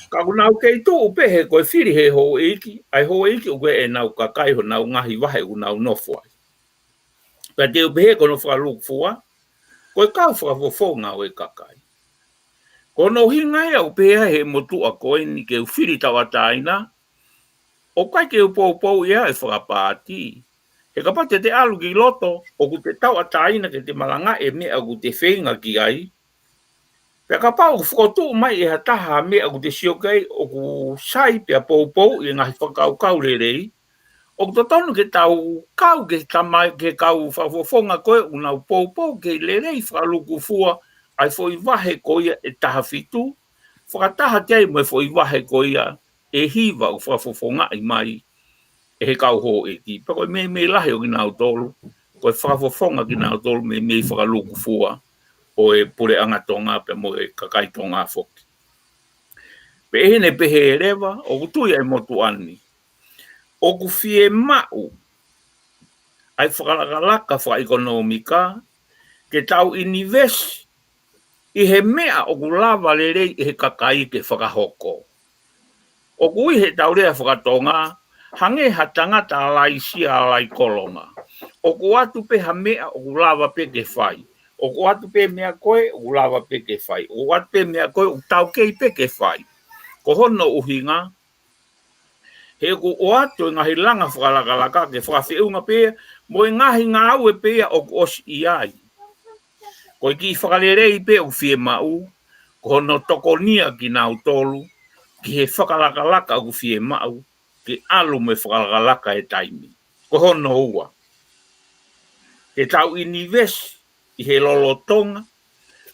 ka ʻoku nau kei tuʻu pē he ko e fili he houʻeiki, ʻa e houʻeiki ʻoku ʻi ai ʻenau kakai honau ngaahi vahe ʻoku nau nofo ai. Pea te u pehē ko hono fakalūkufua, ko e kau fakafofonga ʻo e kakai. Ko hono ʻuhinga ia ʻoku pehē ai he motuʻa ko eni ke u fili tauʻatāina, ʻoku ʻikai ke u poupou ia e fakapaati. He kapau te te ʻalu ki loto, ʻoku te tauʻatāina ke te malangaʻi e meʻa ʻoku te feinga ki ai. Pea kapau ʻoku fokotuʻu mai ʻe ha taha ha meʻa ʻoku te sio ki ai ʻoku sai pea poupou ʻi he ngaahi fakakaukau lelei, ʻoku totonu ke tau kau ki he tamai, ki he kau fakafofonga ko ē ʻoku nau poupou ki he lelei fakalūkufua ʻa e foʻi vahe ko ia ʻe taha fitu, fakataha ki ai mo e foʻi vahe ko ia ʻe hiva ʻoku fakafofongaʻi mai ʻe he kau houʻeiki. Pea ko e meimei lahi ʻo kinautolu, ko e fakafofonga kinautolu meimei fakalūkufua ʻo e puleʻanga Tonga pea mo e kakai Tonga foki. Pea ʻi heʻene pehē leva, ʻoku tui ʻa e motuʻa ni ʻoku fiemaʻu ʻa e fakalakalaka fakaʻekonōmika ke tau ʻinivesi ʻi he meʻa ʻoku lava lelei ʻe he kakai ke fakahoko. ʻOku ʻi heʻetau lea fakatonga, hangē ha tangata ʻa laisia ʻa lai kolonga. ʻOku ʻoatu pē ha meʻa ʻoku lava pē ke fai. ʻOku ʻoatu pē meʻa ko ē ʻoku lava pē ke fai. ʻOku ʻoatu pē meʻa ko ē ʻoku taukei pē ke fai. Ko hono ʻuhinga, he ʻoku ʻoatu e ngaahi langa fakalakalaka ke fakafeʻunga pē mo e ngaahi ngāue pē ia ʻoku ʻosi ʻi ai. Ko e kiʻi fakalelei pē ʻoku fiemaʻu, ko hono tokonia kinautolu ki he fakalakalaka ʻoku fiemaʻu ke ʻalu mo e fakalakalaka e taimi. Ko hono ua, ke tau ʻinivesi ʻi he lolotonga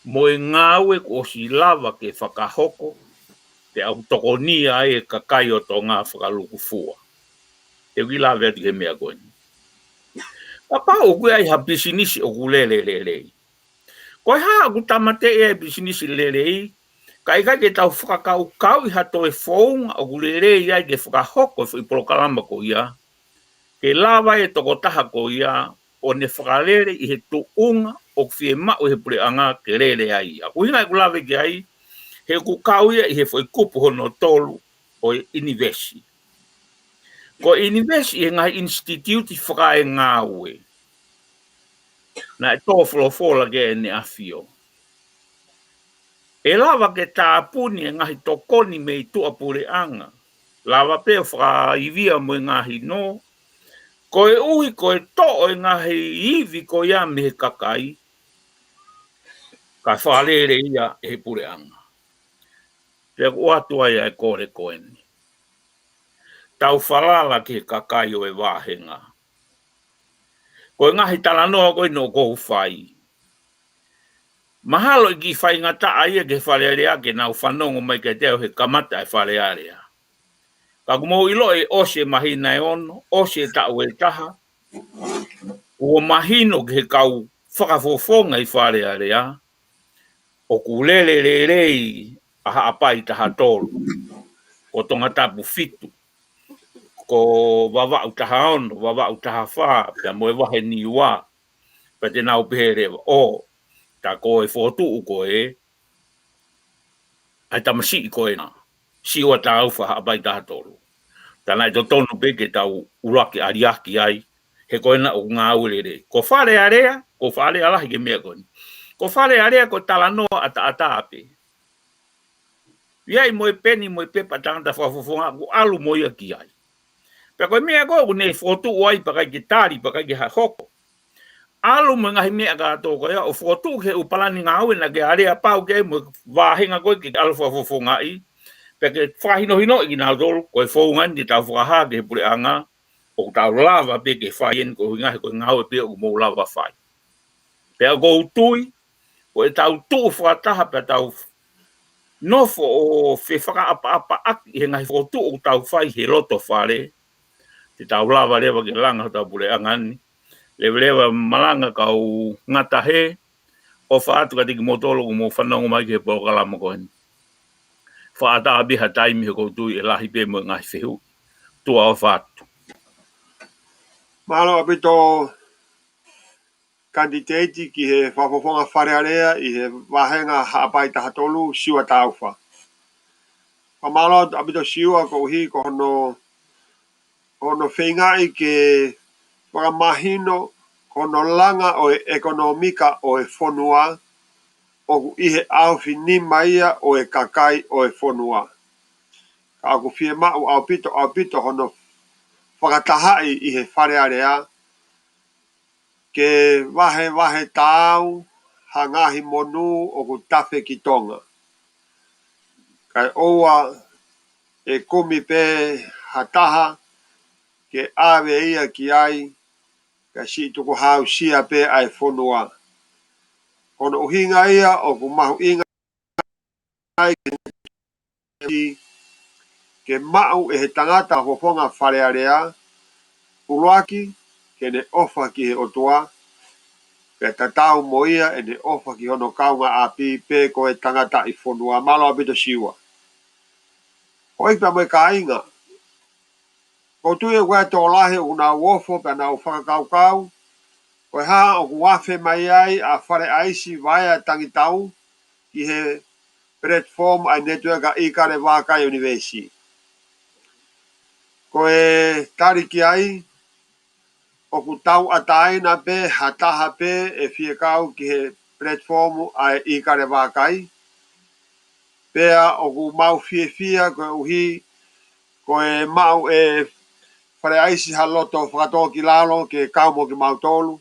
mo e ngāue kuo ʻosi lava ke fakahoko, pea ʻoku tokonia ai e kakai ʻo Tonga fakalūkufua. Te u kiʻi lave atu ki he meʻa ko eni. Kapau ʻoku ʻi ai ha pisinisi ʻoku lele lelei, ko e hā ʻoku tāmateʻi ai e pisinisi lelei, kae ʻikai ke tau fakakaukauʻi ha toe founga ʻoku lelei ai ke fakahoko e foʻi polokalama ko ia, ke lava e tokotaha ko ia ʻo ne fakalele ʻi he tuʻunga ʻoku fiemaʻu ʻe he puleʻanga ke lele ai ia. ʻUhinga ʻeku lave ki ai, he ʻoku kau ia ʻi he foʻi kupu hono tolu ʻo e ʻinivesi. Ko e ʻinivesi ʻi he ngaahi ʻinisititiuti fakaengāue. Naʻe tō folofola ki ai ʻEne ʻAfio, ʻe lava ke tāpuni e ngaahi tokoni mei tuʻapuleʻanga. Lava pē ʻo fakaivia mo e ngaahi nō, koeʻuhi ko e toʻo e ngaahi ivi ko ia mei he kakai, kae fakalele ia ʻe he puleʻanga. Pea ʻoku ʻoatu ai ʻa e kole ko eni. Tau falala ki he kakai ʻo e vāhenga. Ko e ngaahi talanoa ko eni ʻoku ou fai, mahalo ʻe kiʻi faingataʻa ia ki he Fale Alea ke nau fanongo mai kiate au he kamata e Fale Alea. Ka ʻoku mou ʻilo ʻe ʻosi e māhina ʻe ono, ʻosi e taʻu ʻe taha, kuo mahino ki he kau fakafofonga ʻi Fale Alea, ʻoku lele lelei ʻa Haʻapai taha tolu, ko Tongatapu fitu, ko Vavaʻu taha ono, Vavaʻu taha fā, pea mo e vahe Niua, pea te nau pehē leva, ʻo, tā ko e fokotuʻu ko ē ʻa e tamasiʻi ko ena, Siua Taufa Haʻapai taha tolu. Tā naʻe totonu pē ke tau ʻuluaki aliaki ai, he ko ena ʻoku ngāue lelei. Ko Fale Alea, ko Fale Alea lahi ki he meʻa ko eni. Ko Fale Alea ko e talanoa ʻataʻatā pē. ʻI ai mo e peni mo e pepa tangata fakafofonga ʻoku ʻalu mo ia ki ai. Pea ko e meʻa ko ē ʻoku ne fokotuʻu ai pea ʻikai ke tali, pea ʻikai ke ha hoko. ʻAlu mo e ngaahi meʻa kātoa ko ia ʻo fokotuʻu ki he ʻū palani ngāue naʻa ke aleapau ki ai mo e vāhenga ko ē ke ʻalu fakafofongaʻi. Pea ke fakahinohinoʻi kinautolu, ko e founga eni ke tau fakahā ki he puleʻanga, ʻoku tau lava pē ke fai eni ko e ʻuhinga he ko e ngāue pē ʻoku mou lava fai. Pea ʻoku ou tui, ko ʻetau tuʻu fakataha pea tau nofo ʻo fefakaʻapaʻapaʻaki he ngaahi fokotuʻu ʻoku tau fai he loto fale, te tau lava leva ke langa hotau puleʻanga ni. Leveleva malanga kau ngata hē, ʻofa atu kiate kimoutolu ʻoku mou fanongo mai ki he polokalama ko eni. fakaʻatā pē ha taimi he ʻoku ou tui ʻe lahi pē mo e ngaahi fehuʻi. Tuʻa ʻofa atu. Mālō ʻaupito, kanititeiti ki he fakafofonga Fale Alea ʻi he vāhenga Haʻapai taha tolu, Siua Taufa. Fakamālō atu ʻaupito Siua koeʻuhi ko hono, hono feingaʻi ke fakamahino ko hono langa ʻo e ʻekonōmika ʻo e fonua ʻoku ʻi he ʻaofinima ia ʻo e kakai ʻo e fonua. Ka ʻoku fiemaʻu ʻaupito, ʻaupito hono fakatahaʻi ʻi he Fale Alea ke vahevahe taau ha ngaahi monū ʻoku tafe ki Tonga. Kae ʻoua ʻe kumi pē ha taha ke ʻave ia ki ai, kae siʻi tukuhāusia pē ʻa e fonua. Ko hono ʻuhinga ia ʻoku mahuʻinga ai ke maʻu ʻe he tangata fakafofonga Fale Alea, ʻuluaki, ke ne ʻofa ki he ʻOtua, pea tatau mo ia ʻene ʻofa ki hono kaungāʻapi pe ko e tangataʻi fonua. Mālō ʻaupito Siua. Houʻeiki pea mo e kāinga, ʻoku ou tui ʻoku ʻi ai e tokolahi ʻoku nau ofo pea nau fakakaukau ko e hā ʻoku afe mai ai ʻa Fale ʻAisi Vaea Tangitau ki he platform ʻa e netiueka ʻIkale Vākai University. Ko e tali ki ai, ʻoku tauʻatāina pē ha taha pē ʻe fie kau ki he platform ʻa e ʻIkale Vākai. Pea ʻoku mau fiefia koeʻuhi ko e maʻu ʻe Fale ʻAisi ha loto fakatōkilalo ke kau mo kimautolu.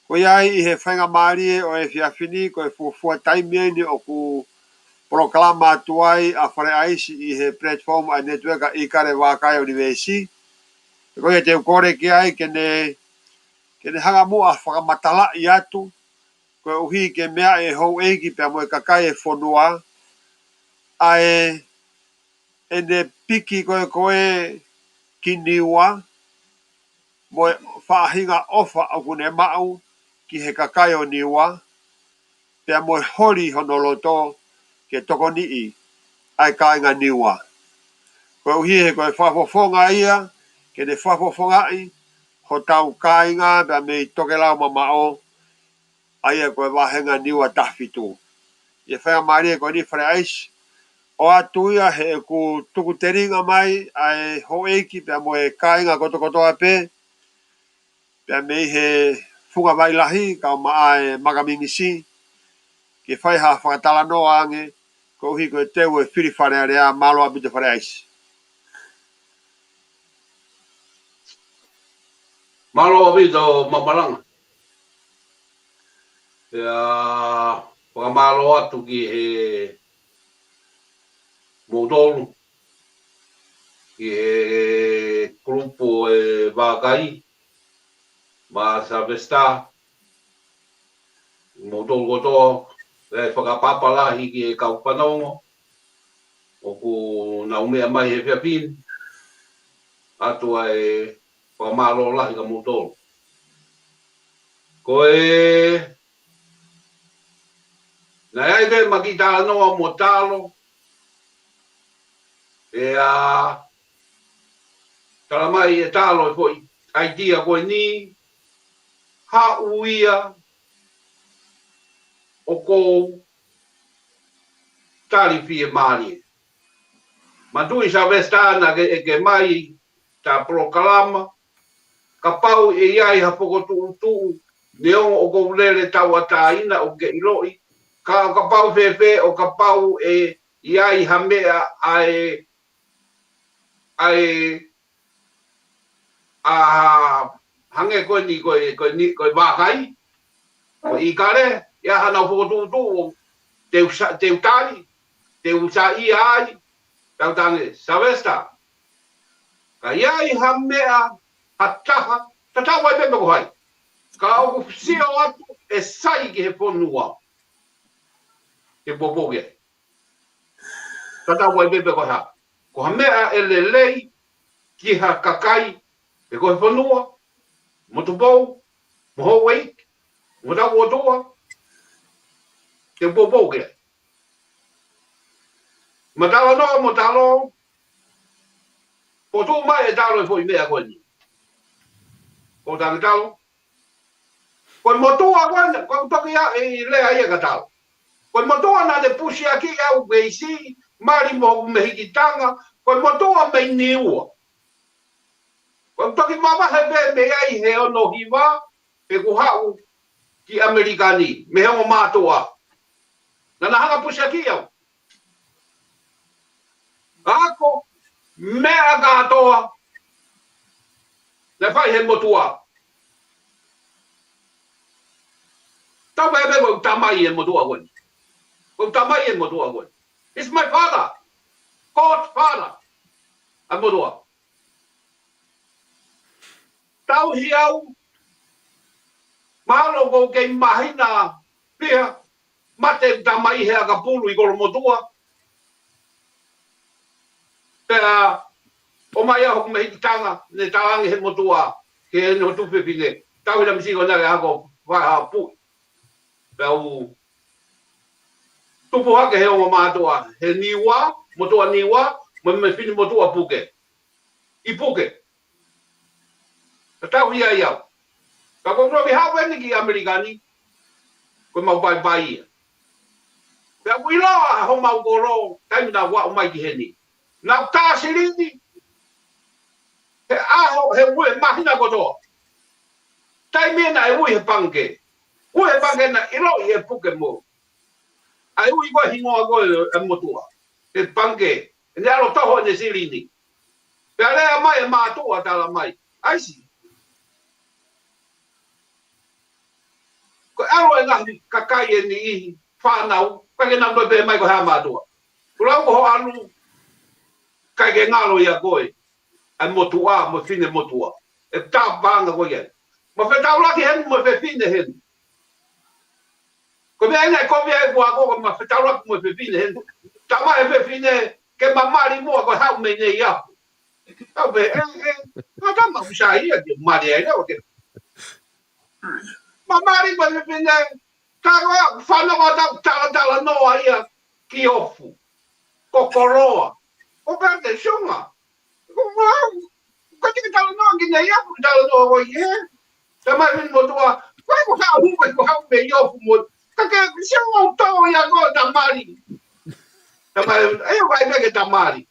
Ko ia ai ʻi he faingamālie ʻo e efiafi ni, ko e fuofua taimi eni ʻoku polokalama atu ai ʻa Fale ʻAisi ʻi he platform ʻa e netiueka ʻIkale Vākai University. Ko ia te u kole ki ai ke ne, ke ne hanga muʻa fakamatalaʻi atu, koeʻuhi ke meaʻi ʻe houʻeiki pea mo e kakai e fonua, ʻa e ʻene piki ko ē ko ē ki Niua, mo e faʻahinga ʻofa ʻoku ne maʻu ki he kakai ʻo Niua, pea mo e holi hono loto ke tokoniʻi ʻa e kāinga Niua. Koeʻuhi he ko e fakafofonga ia, ke ne fakafofongaʻi hotau kāinga pea mei tokelau mamaʻo, ʻa ia ko e vāhenga Niua taha fitu. ʻI he faingamālie ko eni Fale ʻAisi, ʻoatu ia he ʻoku tuku telinga mai ʻa e houʻeiki pea mo e kāinga kotokotoa pē, pea mei he Funga Vai Lahi, kau mai ʻa e Makamingisi, ke fai ha fakatalanoa ange, koeʻuhi ko e teu e fili Fale Alea. Mālō ʻaupito Fale ʻAisi. Mālō ʻaupito Mamalanga. Pea fakamālō atu ki he moutolu, ki he kulupu e Vākai, mo Sylvester, moutolu kotoa, pea fakapapalahi ki he kau fanongo ʻoku nau meʻa mai he efiafi ni, ʻoatu ʻa e fakamālō lahi kia moutolu. Ko e, naʻe ʻi ai pē ma kiʻi talanoa mo Talo, pea tala mai ʻe Talo e foʻi ʻaitia ko eni, haʻu ia ʻoku ou tali fiemālie. Manatuʻi Sylvester naʻa ke ʻeke mai ʻeta polokalama, kapau ʻe ʻi ai ha fokotuʻutuʻu, neongo ʻoku ou lele tauʻatāina ʻoku ke ʻiloʻi, ka ʻo kapau fēfē ʻo kapau ʻe ʻi ai ha meʻa ʻa e, ʻa e ʻa hangē ko eni, ko e, ko eni, ko e Vākai, ko e ʻIkale, ʻi ai haʻanau fokotuʻutuʻu, te u sa-, te u tali, te u saiʻia ai, tau tange, Sylvester. Ka ʻi ai ha meʻa, ha taha, tatau ai pē pe ko hai. Ka ʻoku sio atu e sai ki he fonua, te u poupou ki ai. Tatau ai pē pe ko e hā. Ko ha meʻa ʻe lelei ki ha kakai, pe ko e fonua, mo Tupou, mo houʻeiki, mo tau ʻOtua, te u poupou ki ai. Mālō Talo, mo Talo. Ko e tuʻu mai e Talo e foʻi meʻa ko eni. Ko e tangi Talo. Ko e motuʻa ko eni, ko e toki ʻai lea ia kia Talo. Ko e motuʻa naʻa ne pusiaki au mei Sī, mali mo hoku mehikitanga, ko e motuʻa mei Niua. Ko e toki mavahe pē mei ai he ono hiva, he kuo haʻu ki ʻAmelika ni, mei he ongo mātuʻa. Naʻa na hanga pusiaki au. Ako, meʻa kātoa, naʻe fai he motuʻa. Tau pehē pē ko e tamai e motuʻa ko eni. Ko e tamai e motuʻa ko eni. It's my father. God father. ʻA e motuʻa. Tauhi au, mahalo ko e kei māhina pē, mate tamai he ʻakapulu ʻi Kolomotuʻa. Pea ʻomai au hoku mehikitanga, ne talaange he motuʻa, ke ne hotu fefine. Tauhi la misi ko na le ako, vaha pu. Pea u tupu hake he ongo mātuʻa, he Niua, motuʻa Niua, mo e mefine motuʻa Puke. ʻI Puke. Ka tauhi ai au. Ka ko e toki haʻu eni ki ʻAmelika ni, ko e mau paipai ia. Pea u ʻilo ʻa homau kolo, taimi naʻa ku aʻu mai ki heni. Naʻa ku tā silini, he ʻaho, he ue, māhina kotoa. Taimi naʻe ui he pangikē. Ui he pangikē naʻe ʻiloʻi ʻe Puke mo. ʻA e ui ko e hingoa ko e motuʻa. He pangikē. Ne ʻalu ʻo toho ʻene silini. Pea lea mai e mātuʻa tala mai. ʻAisi. Ko e ʻalu e ngaahi kakai ʻe niʻihi fānau, ʻikai ke nau toe pehē mai ko e hā mātuʻa. Ko lau ko hoʻo ʻalu, ʻikai ke ngalo ia koe. ʻA e motuʻa, mo e fefine motuʻa. ʻE tā paʻanga ko ia. Mo fetaulaki heni, mo e fefine heni. Ko e meʻa ʻena ʻe kovi ai kuo ako ko e ma fetaulaki mo e fefine heni. Tama e fefine, ke ma mali muʻa ko e haʻu mei Neiafu. Tau pehē, ʻe, ʻe, ma tama ʻoku sai ia ke mali ai leva ke. Ma mali mo e fefine, ka ko e fānau ʻa tau talatalanoa ia ki Ofu. Ko Koloa. Ko Pea te Sunga. Ko, ko, ko e talanoa ki Neiafu, talanoa ko ia. Tamai fefine motuʻa, ko e ko haʻu, ko e ko haʻu mei Ofu mo. Ka ke, ke sio mo tau ia ko e tamali. Tamai, ʻe ʻikai pē ke tamali.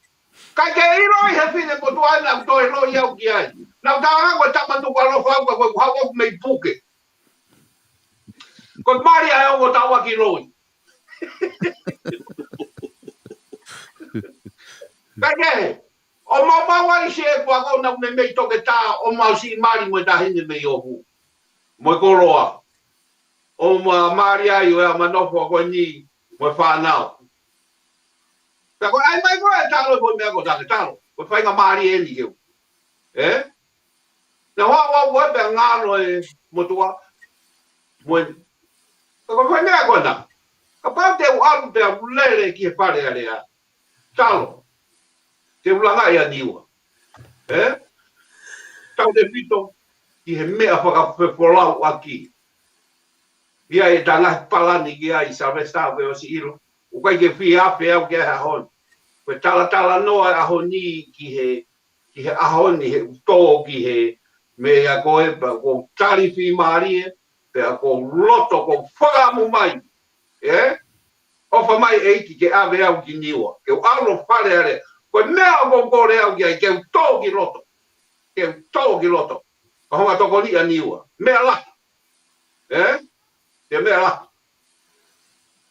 Ka ke ʻiloʻi he fefine motuʻa naʻa ku toe ʻiloʻi au ki ai. Naʻa ku tala ko e tama Nukuʻalofa au ka ko e ko haʻu au mei Puke. Ko e mali ʻa e ongo tau ʻaki loi. Ka ke, ʻo mau mau ai se kua ko na me mei toke tā, ʻo mau si mali mo e taʻahine mei Ohu. Mo e Koloa. ʻO ma mali ai ʻo e ʻa Manofo ko eni, mo e fānau. Ka ko e ʻai mai ko e talo, ko e meʻa ko e tangi talo. Ko e faingamālie eni ke u. ʻE? Naʻa ku ʻai au pea ngalo e motuʻa. Mo e. Ka ko e fai meʻa ko ena. Kapau te u ʻalu pea u lele ki he Fale Alea. Talo. Te u langa ia Niua. ʻE? Tautefito ki he meʻa fakafefolauʻaki. ʻI ai e ngaahi palani ki ai Sylvester ʻoku ke ʻosi ʻilo. ʻOku ʻikai ke fie afe au ki he ʻaho ni. Ko e talatalanoa e ʻaho ni ki he ki he ʻaho ni he ʻuto ki he meʻa ko e pea ko tali fimālie, pea ko loto ko fakamu mai. ʻE? ʻOfa mai ʻEiki ke ʻave au ki Niua. Ke u ʻalu Fale Alea. Ko e meʻa ʻoku ou kole au ki ai, ke u tō ki loto. Ke u tō ki loto. Ka honga tokoni ʻa Niua. Meʻa lahi. ʻE? Ke meʻa lahi.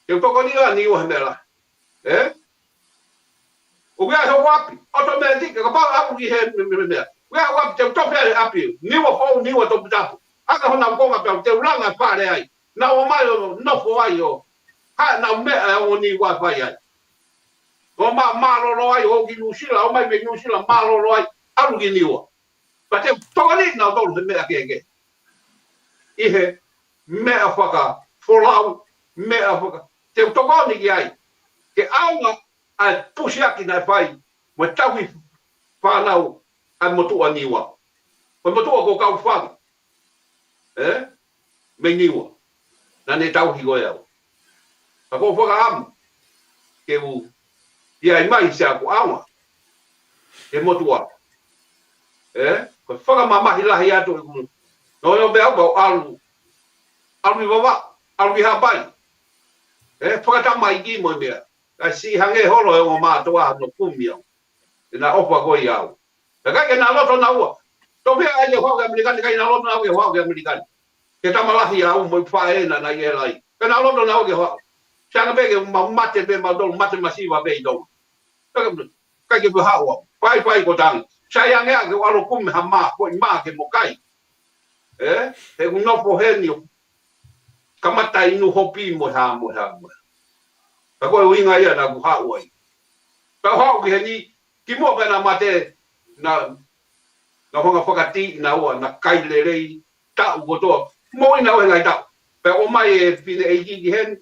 Ke u tokoni ʻa Niua he meʻa lahi. ʻE? ʻO meʻa he wapi. ʻOto meʻa tiki, kapau ʻaku ki he me, me, me, meʻa. Meʻa wapi, te u tofi ai ʻapi. Niua fou, Niua toputapu. ʻAka hona konga pea, te u langa Fale ai. Naʻa ku ō mai ʻo nofo ai ʻo. Ha, naʻa ku meʻa ʻa e ongo ni ua fai ai. ʻO ma, mālōlō ai, ʻo ki Nuʻusila, ʻo mai mei Nuʻusila, mālōlō ai. ʻAlu ki Niua. Pea te u tokoni nautolu he meʻa kehekehe. ʻI he meʻa fakafolau, meʻa faka-, te u tokoni ki ai. Ke ʻaonga ʻa e pusiaki naʻe fai, mo e tauhi fānau ʻa e motuʻa Niua. Ko e motuʻa ko Kaufanga. ʻE? Mei Niua. Naʻa ne tauhi ko e au. Ka ko e fakaʻamu. Ke u ʻi ai mai se aku ʻaonga he motuʻa. Ē, ko e fakamamahi lahi atu ʻeku. No, no, pea ʻalu, ʻalu ʻi Vavaʻu, ʻalu ʻi Haʻapai. Ē, fakatamaiki mo e meʻa. Ka siʻi hangē holo e ongo mātuʻa no kumi au. ʻEna ʻofa ko ia au. Ka ʻikai ke na loto naua. Tō pē ai ke haʻu ki ʻAmelika ni, ʻikai na loto naua ke haʻu ki ʻAmelika ni. Ke tama lahi au mo e faʻē na na ʻi ʻEla ai. Ka na loto naua ke haʻu. Sai ange pē ke ma mate pē mautolu, mate masiva pē ʻi Tonga. Ka ke, ka ke pē haʻu au. Fai, fai ko tangi. Sai ange ʻa ke ʻalu kumi ha mā, ko e mā ke mo kai. Ē? He ʻoku nofo heni ʻo kamata inu hopi mo e hā, mo e hā, mo e hā. Ka ko e ʻuhinga ia naʻa ku haʻu ai. Ka haʻu ki heni, kimuʻa pea na mate, na, na hanga fakatiʻi naua, na kai lelei, taʻu kotoa. Moʻui naua he ngaahi taʻu. Pea ʻomai e fineʻeiki ki heni,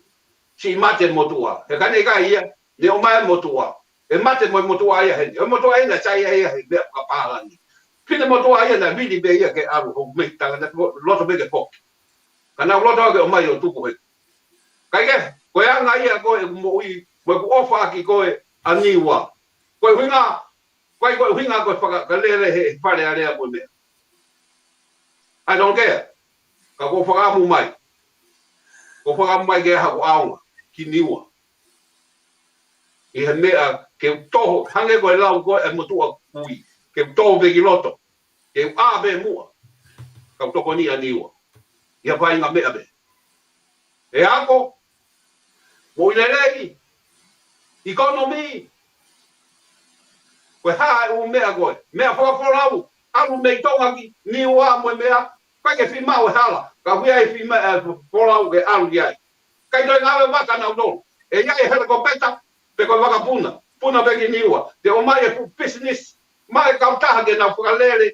siʻi mate motuʻa. He ka ne ʻikai ia, ne ʻomai e motuʻa. ʻE mate mo e motuʻa ia heni. ʻO e motuʻa ia naʻe sai ai ia he meʻa fakapālangi. Finemotuʻa ia naʻe vili pē ia ke ʻalu ho mei tangata, loto pē ke foki. Ka naʻa ku loto ke ʻomai ʻo tuku he. Kae kehe, ko e anga ia ko e moʻui, mo ʻeku ʻofa ʻaki ko e ʻa Niua. Ko e ʻuhinga, ko e, ko e ʻuhinga ko e faka-, ka lele he Fale Alea ko e meʻa. I don't care. Ka ko e fakaʻamu mai. Ko e fakaʻamu mai ke ʻalu haʻaku ʻaonga ki Niua. ʻI he meʻa ke u toho, hangē ko e lau ko e motuʻa kui. Ke u toho pē ki loto. Ke u ʻā pē muʻa. Ka u tokoni ʻa Niua. ʻI ha faʻahinga meʻa pē. ʻE ako, moʻui lelei, economy, ko e hā e ʻū meʻa ko e, meʻa fakafolau, ʻalu mei Tonga ki Niua mo e meʻa, ʻikai ke fiemaʻu e hala, ka ʻoku ʻi ai e fiemaʻu e folau ke ʻalu ki ai. ʻIkai toe ngāue vaka nautolu. ʻE ʻi ai e helikopeta, pe ko e vakapuna, puna pē ki Niua. Te ʻomai e fuʻu business, mai e kautaha ke nau fakalele,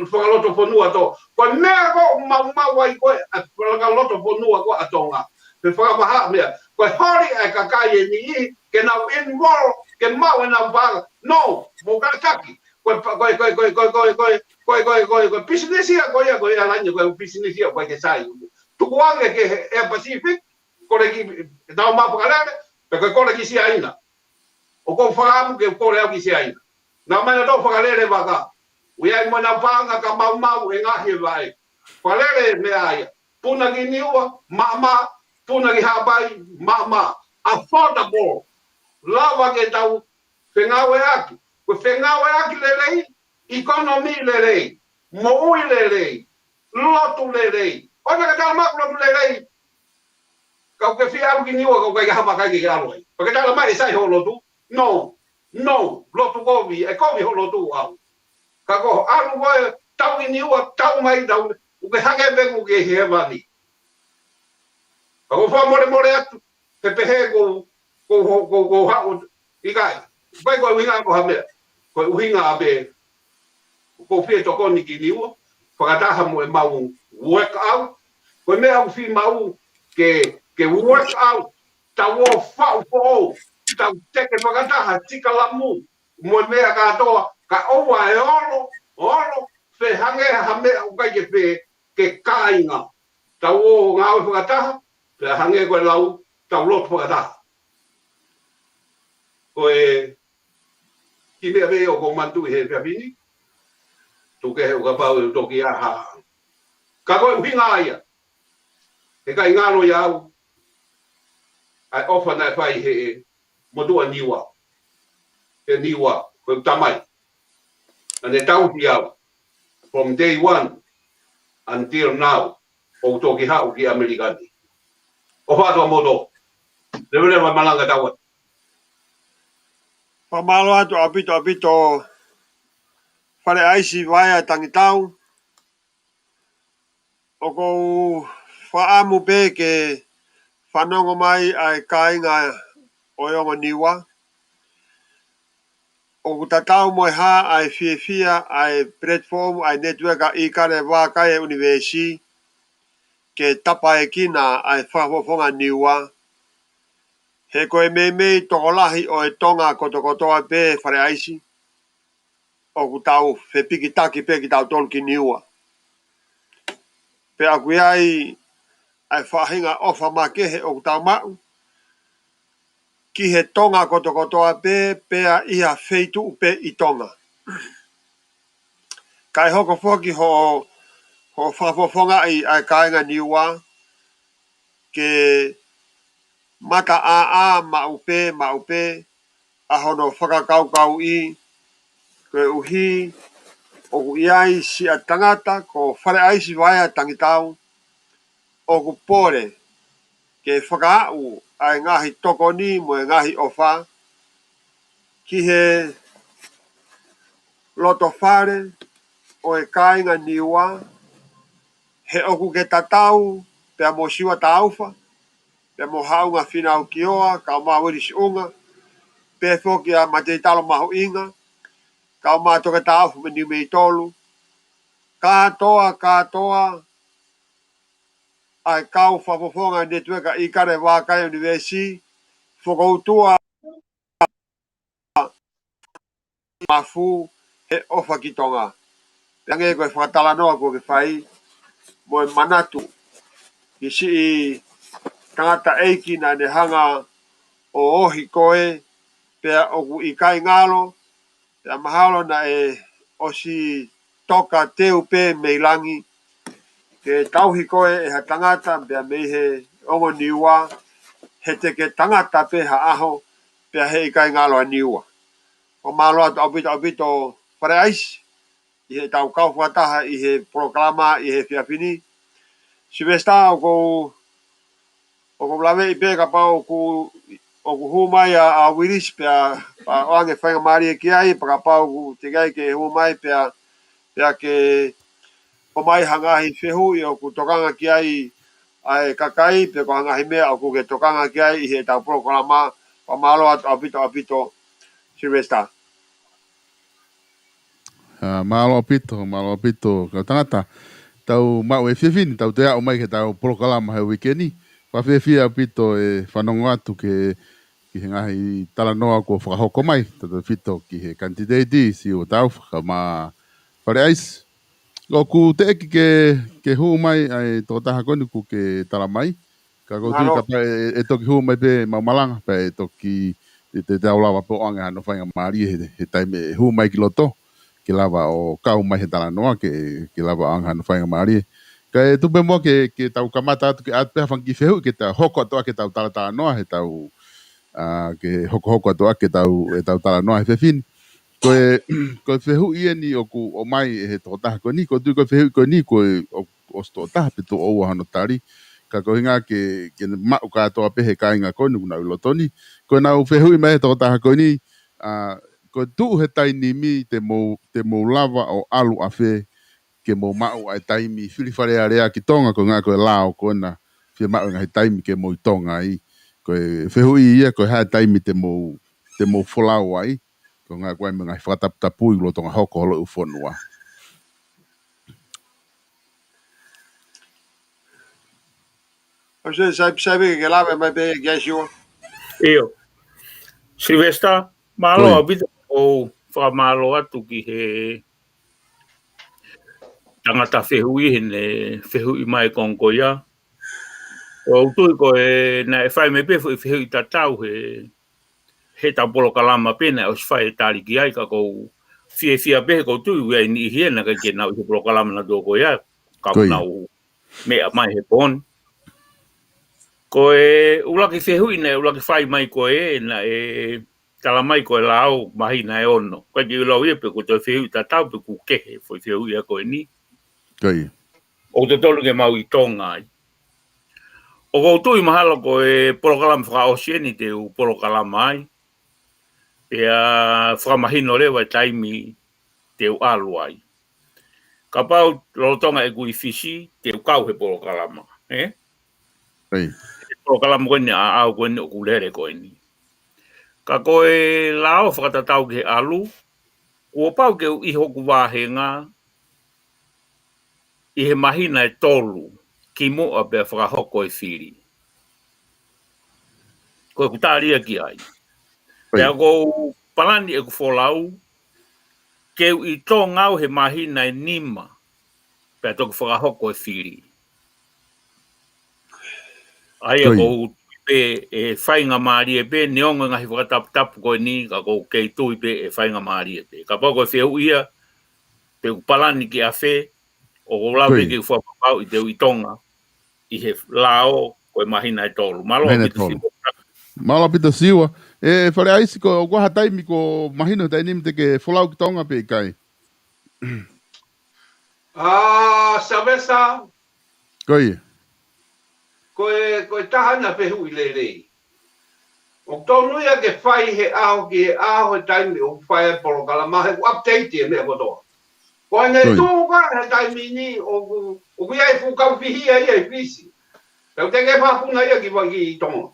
fakalotofonua tō. Ko e meʻa ko e maumau ai ko e, ʻa e fakalotofonua ko e ʻa Tonga. Pe fakamaha meʻa. Ko e holi ʻa e kakai ʻe niʻihi, ke nau involve, ke maʻu ʻenau paʻanga. No, mou kātaki. Ko e pa-, ko e, ko e, ko e business ia, ko ia, ko ia laine, ko e business ia, ko e ke sai. Tukuange ke he Air Pacific, kole ki, tau maʻu fakalele, pe ko e kole ki Siaina. ʻOku ou fakaʻamu ke kole au ki Siaina. Naʻa mai nautolu fakalele vaka. ʻOku ʻi ai mo ʻenau paʻanga ka maumau e ngaahi e vaʻe. Fakalele meʻa ia. Puna ki Niua, maʻamaʻa, puna ki Haʻapai, maʻamaʻa. Affordable. Lava ke tau fengāueʻaki. Ko e fengāueʻaki lelei, economy lelei, moʻui lelei, lotu lelei. ʻOua naʻa ke tala mai ʻoku lotu lelei. Ka ʻoku ke fie ʻalu ki Niua, ka ʻoku ʻikai ha vaka ke ʻalu ai. Pea ke tala mai ʻe sai hoʻo lotu. No, no, lotu kovi, ʻe kovi hoʻo lotu au. Ka ko e ʻalu ko e tau ki Niua, tau mai tau, ʻoku ke hangē pē ʻoku ke ʻi hēvani. Ka ʻoku ou fakamolemole atu, he pehē ko, ko, ko, ko, ko haʻu ʻikai. ʻIkai ko e ʻuhinga ko ha meʻa. Ko e ʻuhinga ʻa pē, ʻoku ou fie tokoni ki Niua, fakataha mo e mau work out. Ko e meʻa ʻoku fiemaʻu ke, ke work out, tau ō faʻu foʻou, tau teke fakataha, tika lamu, mo e meʻa kātoa, ka ʻoua ʻe olo, olo, fehangē ha meʻa ʻoku ʻikai ke fē, ke kāinga. Tau ō ngāue fakataha, pea hangē ko e lau, tau lotu fakataha. Ko e kiʻi meʻa pē ʻoku ou manatuʻi he efiafi ni, tuku kehe ʻo kapau ʻe toki ʻaha. Ka ko e ʻuhinga ia, he ʻikai ngalo ia au, ʻa e ʻofa naʻe fai he motuʻa Niua. He Niua, ko e tamai. Naʻa ne tauhi au. From day one until now, ʻo toki haʻu ki ʻAmelika ni. ʻOfa atu ʻa moutolu. Leveleva malanga tau atu. Fakamālō atu ʻaupito, ʻaupito Fale ʻAisi Vaea Tangitau. ʻOku ou fakaʻamu pē ke fanongo mai ʻa e kāinga ʻo e ongo Niua. ʻOku tatau mo e hā ʻa e fiefia ʻa e platform, ʻa e network ʻa ʻIkale Vākai ʻUnivēsi, ke tapaekina ʻa e fakafofonga Niua. He ko e meimei tokolahi ʻo e Tonga kotokotoa pē Fale ʻAisi. ʻOku tau fepikitaki pē kitautolu ki Niua. Pea ʻoku ʻi ai ʻa e faʻahinga ʻofa makehe ʻoku tau maʻu. ki he Tonga kotokotoa pē, pea ʻi ha feituʻu pē ʻi Tonga. Kae hoko foki hoʻo, hoʻo fakafofongaʻi ʻa e kāinga Niua ke mataʻāʻā maʻu pē, maʻu pē ʻa hono fakakaukauʻi, koeʻuhi ʻoku ʻi ai siʻa tangata ko Faleaisi Vaea Tangitau ʻoku pole ke fakaaʻu ʻa e ngaahi tokoni mo e ngaahi ʻofa ki he loto fale ʻo e kāinga Niua, he ʻoku ke tatau pea mo Siua Taufa, pea mo Haʻunga Fīnau Kioa, kae ʻumaʻā Uilisi ʻUnga, pea foki ʻa Mateitalo Mahuʻinga, kae ʻumaʻā Toketā ʻOfa mei Niumeitolu, kātoa, kātoa ʻa e kau fakafofonga netiueka ʻIkale Vakai University, fokoutua mafu he ʻofa ki Tonga. Pea hangē ko e fakatalanoa kuo ke fai, mo e manatu ki siʻi tangataʻeiki naʻa ne hanga ʻo ohi koe, pea ʻoku ʻikai ngalo, pea mahalo naʻe ʻosi toka teu pē mei langi, ke tauhi koe ʻe ha tangata pea mei he ongo Niua, he te ke tangata pē ha ʻaho, pea he ʻikai ngalo ʻa Niua. Fakamālō atu ʻaupito, ʻaupito Faleaisi, ʻi heʻetau kau fakataha ʻi he polokalama ʻi he efiafi ni. Sylvester, ʻoku ou, ʻoku ou laveʻi pē kapau ʻoku, ʻoku hū mai ʻa, ʻa Uilisi pea, pea ʻoange faingamālie ki ai, pea kapau ʻoku teʻeki ai ke hū mai pea, pea ke ʻomai ha ngaahi fehuʻi ʻoku tokanga ki ai ʻa e kakai, pe ko ha ngaahi meʻa ʻoku ke tokanga ki ai ʻi heʻetau polokalama, fakamālō atu ʻaupito, ʻaupito Sylvester. ʻA, mālō ʻaupito, mālō ʻaupito, kau tangata. Tau maʻu e efiafi ni, tau toe aʻu mai ki heʻetau polokalama he uike ni. Fakafiefia ʻaupito e fanongo atu ki he, ki he ngaahi talanoa kuo fakahoko mai, tautefito ki he kanititeiti, Siua Taufa, kae ʻumaʻā Faleaisi. ʻOku teʻeki ke, ke hū mai ʻa e tokotaha ko eni kuo ke tala mai. Ka ʻoku ou tui kapau ʻe, ʻe toki hū mai pē mau malanga, pea ʻe toki, ʻe te tau lava pē ʻo ʻoange hano faingamālie he, he taimi ʻe hū mai ki loto, ke lava ʻo kau mai he talanoa, ke, ke lava ʻo ʻoange hano faingamālie. Kae tuku pē muʻa ke, ke tau kamata atu ke ʻoatu pē ha fanga kiʻi fehuʻi ke tau hoko atu ʻaki ʻetau talatalanoa, heʻetau, ʻa, ke hokohoko atu ʻaki ʻetau, ʻetau talanoa he efiafi ni. Ko e, ko e fehuʻi eni ʻoku ʻomai ʻe he tokotaha ko eni, ʻoku ou tui ko e fehuʻi ko eni, ko e, ʻo, ʻosi tokotaha pe tuʻo ua hono tali, ka ko e ʻuhinga ke, ke maʻu kātoa pē he kāinga ko eni ʻoku nau ʻi loto ni. Ko ʻenau fehuʻi mai he tokotaha ko eni, ʻa, ko e tuʻu he taimi ni te mou, te mou lava ʻo ʻalu ʻafē ke mou maʻu ʻa e taimi fili Fale Alea ki Tonga, ko e ʻuhinga ko e lao ko ena, fiemaʻu e ngaahi taimi ke mou ʻi Tonga ai. Ko e fehuʻi ia, ko e hā e taimi te mou, te mou folau ai, ko e ʻuhinga ko e ngaahi fakataputapui ʻoku lolotonga hoko holo ʻi he fonua. ʻOsi, sai, sai pē ke lave mai pē ki ai Siua. ʻIo. Sylvester, mālō ʻaupito, ʻoku ou fakamālō atu ki he tangata fehuʻi heʻene fehuʻi mai konga ko ia. ʻOku ou tui ko e naʻe fai mai pē foʻi fehuʻi tatau he, heʻetau polokalama pē naʻe ʻosi fai e tali ki ai, ka ʻoku ou fiefia pē he ʻoku ou tui ʻoku ʻi ai e niʻihi ia naʻe ʻikai ke nau ʻi he polokalama naʻa tō ko ia, ka nau meʻa mai he pō ni. Ko e ʻuluaki fehuʻi naʻe ʻuluaki fai mai ko ē, naʻe tala mai ko e lao māhina ʻe ono. ʻIkai ke u lau ia pe ko e toe fehuʻi tatau pe ʻoku kehe foʻi fehuʻi ia ko eni. ʻOku totonu ke mau ʻi Tonga ai. ʻOku ou tui mahalo ko e polokalama fakaʻosi eni te u polokalama ai. Pea fakamahino leva e taimi te u ʻalu ai. Kapau lolotonga ʻeku ʻi Fisi, te u kau he polokalama, ē? He polokalama ko eni ʻaʻau ko eni ʻoku lele ko eni. Ka ko e lao fakatatau ki he ʻalu, kuo pau ke u ʻi hoku vāhenga ʻi he māhina ʻe tolu, kimuʻa pea fakahoko e fili. Ko ʻeku tali ia ki ai. Pea ʻoku ou palani ʻeku folau, ke u ʻi Tonga au he māhina ʻe nima, pea toki fakahoko e fili. ʻA ia ʻoku ou pē ʻe faingamālie pē, neongo e ngaahi fakataputapu ko eni, ka ʻoku ou kei tui pē ʻe faingamālie pē. Kapau ko e fehuʻi ia, pe ʻoku palani ki ʻafē, ʻoku ou lava pē ke u fakapapauʻi te u ʻi Tonga ʻi he lao ko e māhina ʻe tolu. Mālō ʻaupito Siua. Mālō ʻaupito Siua. ʻE, Fale ʻAisi, ko, ʻoku ʻi ai ha taimi ʻoku mahino he taimi ni te ke folau ki Tonga pe ʻikai? ʻA, Savesa. Ko ia. Ko e, ko e taha ʻena fehuʻi lelei. ʻOku tonu ia ke fai he ʻaho ki he ʻaho he taimi ʻoku fai ai e polokalama he ʻoku update e meʻa kotoa. Ko ʻene tuʻu ko ē he taimi ni ʻoku, ʻoku ʻi ai e fuʻu kau fihia ia ʻi Fisi. Pea ʻoku teʻeki ai puna ia ki Tonga.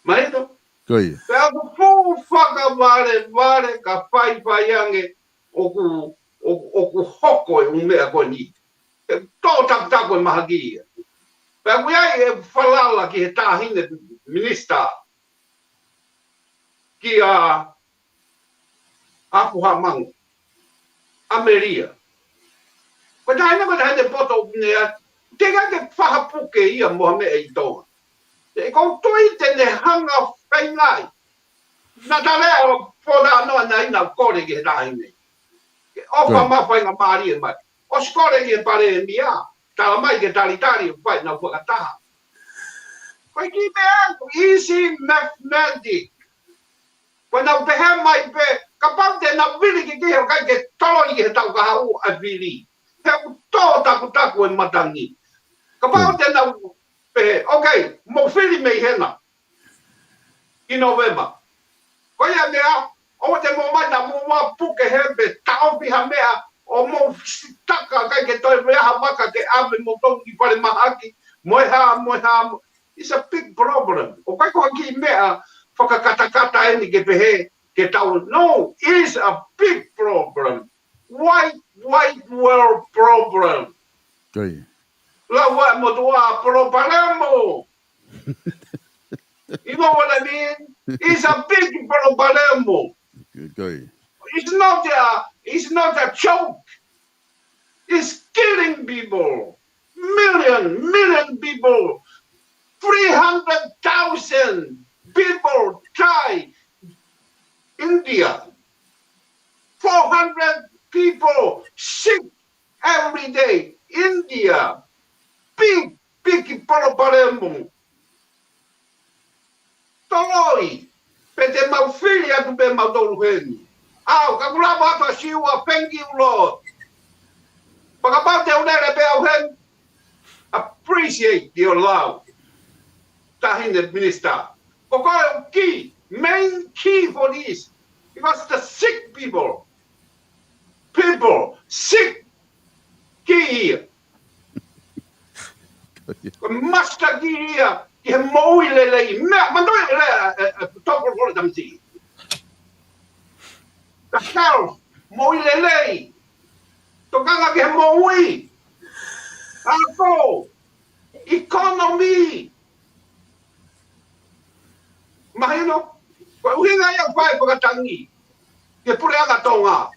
Mahino? Ko ia. Pea ʻoku fuʻu fakavalevale ka faifai ange ʻoku, ʻoku, ʻoku hoko e ʻū meʻa ko eni. ʻE tō takutaku e mahaki ia. Pea ʻoku ʻi ai e falala ki he taʻahine minisitā. Kia Apuhamangu. ʻAmelia. Ko e taʻahine, ko e taʻahine poto ʻoku ne ʻai. Teʻeki ke faʻa puke ia mo ha meʻa ʻi Tonga. ʻE ʻoku ou tui te ne hanga feingaʻi. Naʻa ta lea ʻo pō na noa na ina kole ki he taʻahine. Ke ʻofa mai faingamālie mai. ʻOsi kole ki he palēmia. Tala mai ke talitali ʻo fai ʻenau fakataha. Ko e kiʻi meʻa ʻoku easy mathematic. Ko ʻenau pehē mai pē, kapau te nau vili ki kihi ʻoku ʻikai ke toloi ki he tau kahaʻu ʻa e vili. He ʻoku tō takutaku e matangi. Kapau te nau pehē, okay, mou fili mei hena. ʻI Novema. Ko ia meʻa, ʻoua te mou ō mai naʻa mou ō ʻo puke he pe taʻofi ha meʻa, ʻo mou sitaka ʻikai ke toe ʻi ai ha vaka ke ʻave moutolu ki falemahaki, mo e hā, mo e hā, mo, it's a big problem. ʻOku ʻikai ko ha kiʻi meʻa fakakatakata eni ke pehē, ke tau, no, it's a big problem. Wide, wide world problem. Ko ia. Lau ʻa e motuʻa palopalemo. You know what I mean? It's a big palopalemo. Ko ia. It's not a, it's not a joke. It's killing people. Million, million people. Three hundred thousand people die. India. Four hundred people sick every day. India. Big, big palopalemo. Toloi, pe te mau fili atu pē mautolu heni. ʻAu, ka ʻoku lava atu ʻa Siua, thank you, Lord. Pea kapau te u lele pē au heni, appreciate your love. Taʻahine minisitā. Ko koe ʻoku key, main key for this. Because the sick people, people, sick, key ia. Ko e master key ia ki he moʻui lelei. Meʻa, manatuʻi e lea ʻa e, ʻa e, ʻa e tokolo ko ē tamasiʻi. The health, moʻui lelei. Tokanga ki he moʻui. Ako, economy. Mahino, ko e ʻuhinga ia ʻoku fai fakatangi ki he puleʻanga Tonga.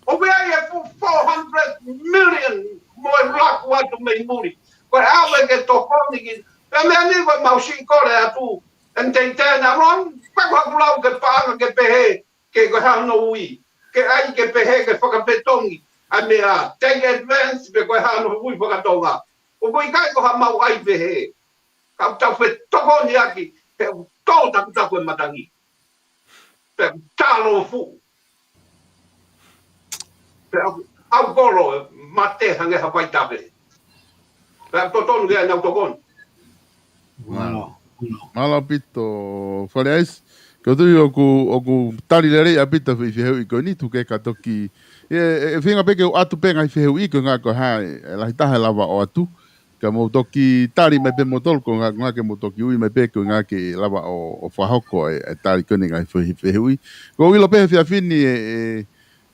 ʻOku ʻi ai e fuʻu four hundred million mo e laku atu mei muli. Ko e ʻave ke tokoni ki, pea meʻa ni ko e mau siʻi kole atu, and they turn around, pea ko haku lau ke paʻanga ke pehē, ke ko e hā hono ui, ke ʻai ke pehē ke fakafetongi ʻa e meʻa, take advance pe ko e hā hono ui fakatonga. ʻOku ʻikai ko ha mau ʻai pehē. Ka ʻoku tau fetokoniʻaki, he ʻoku tō takutaku e matangi. Pea ʻoku talo fuʻu. Pea ʻoku, ʻoku kolo e mate hangē ha vaitafe. Pea ʻoku totonu ke ʻai ʻenau tokoni. Mālō. Mālō ʻaupito, Fale ʻAisi. Ko e tui ʻoku, ʻoku tali lelei ʻaupito e fehuʻi ko eni, tuku ke ka toki. ʻE, ʻe, ʻe feinga pē ke u ʻoatu pē ngaahi fehuʻi ko e ʻuhinga ko e hā e, e lahi taha ʻe lava ʻo ʻoatu. Ka mou toki tali mai pē moutolu ko e ʻuhinga, ʻuhinga ke mou toki ui mai pē ko e ʻuhinga ke lava ʻo, ʻo fakahoko e, e tali ko eni ngaahi fehuʻi, fehuʻi. Ko e ʻilo pē he efiafi ni e, e,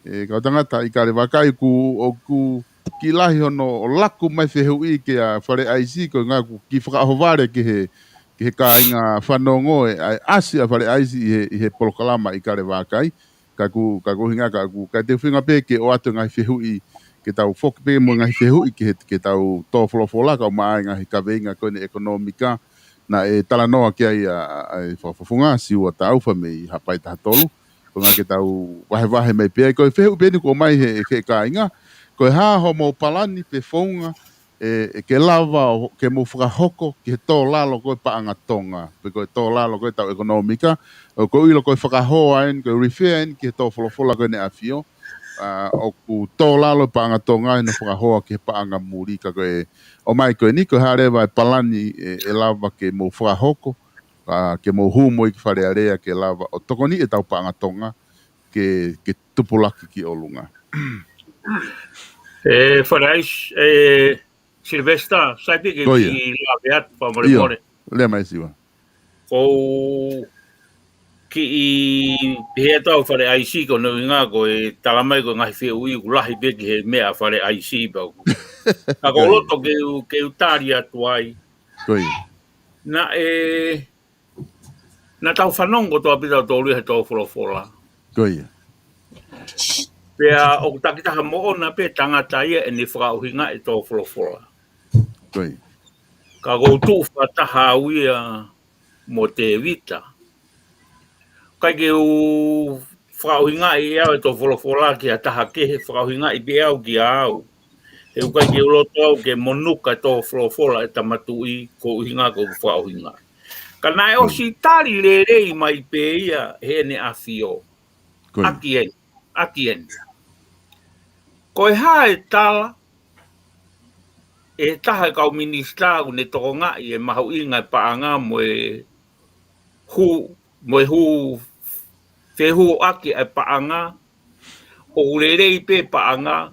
e kau tangata ʻIkale Vakai ʻoku, ʻoku kiʻi lahi hono ʻo laku mai fehuʻi kia Fale ʻAisi ko e ʻuhinga ʻoku kiʻi fakaʻohovale ki he, ki he kāinga fanongo e, ʻa e ʻasi ʻa Fale ʻAisi ʻi he, ʻi he polokalama ʻIkale Vakai. Ka ʻoku, ka ko e ʻuhinga ka ʻoku, ka te u feinga pē ke ʻoatu e ngaahi fehuʻi ke tau foki pē mo e ngaahi fehuʻi ki he, ke tau tō folofola, kau mai ngaahi kaveinga ko eni ʻekonōmika, naʻe talanoa ki ai ʻa, ʻa, ʻa e fakafofonga, Siua Taufa mei Haʻapai taha tolu, ko e ngaahi ke tau vahevahe mai pē ai, ko e fehuʻi pē eni ko mai he, he kāinga, ko e hā hoʻomou palani pe founga, ʻe, ʻe ke lava ʻo, ke mou fakahoko ki he tō lalo ko e paʻanga Tonga, pe ko e tō lalo ko e tau ʻekonōmika, ʻo ko e ʻilo ko e fakahoa eni, ko e refer eni ki he tō folofola ko eni ʻa e ʻAfio, ʻa, ʻoku tō lalo paʻanga Tonga ʻi hono fakahoa ki he paʻanga muli ka ko e, ʻomai ko eni, ko e hā leva e palani ʻe, ʻe lava ke mou fakahoko, ʻa, ke mou hū mo ia ki Fale Alea ke lava ʻo tokoni ʻetau paʻanga Tonga ke, ke tupulaki ki ʻolunga. ʻE, Fale ʻAisi, ʻe, Sylvester, sai pē ke Ko ia. ki lave atu, fakamolemole. ʻIo, lea mai Siua. Ko u kiʻi pehē atu au Fale ʻAisi ko hono ʻuhinga ko e tala mai ko e ngaahi fehuʻi ʻoku lahi pē ki he meʻa Fale ʻAisi pau. Ka ko Ko ia. loto ke u, ke u tali atu ai. Ko ia. Naʻe, naʻa tau fanongo kotoa pē tautolu he tō folofola. Ko ia. Pea ʻoku takitaha moʻona pē tangata ia ʻene fakaʻuhinga e tō folofola. Ko ia. Ka ko u tuʻu fakataha au ia mo Tēvita. ʻIkai ke u fakaʻuhingaʻi au e tō folofola ki ha taha kehe, fakaʻuhingaʻi pē au kia au. He ʻoku ʻikai ke u loto au ke monuka tō folofola e Tama Tuʻi ko e ʻuhinga ko u fakaʻuhingaʻi. Ka naʻe ʻosi tali lelei mai pē ia heʻene ʻAfio. Ko ia. ʻAki eni, ʻaki eni. Ko e hā e tala, ʻe taha e kau minisitā ʻoku ne tokongaʻi e mahuʻinga e paʻanga mo e hū, mo e hū, fehuʻaki e paʻanga, ʻoku lelei pē paʻanga,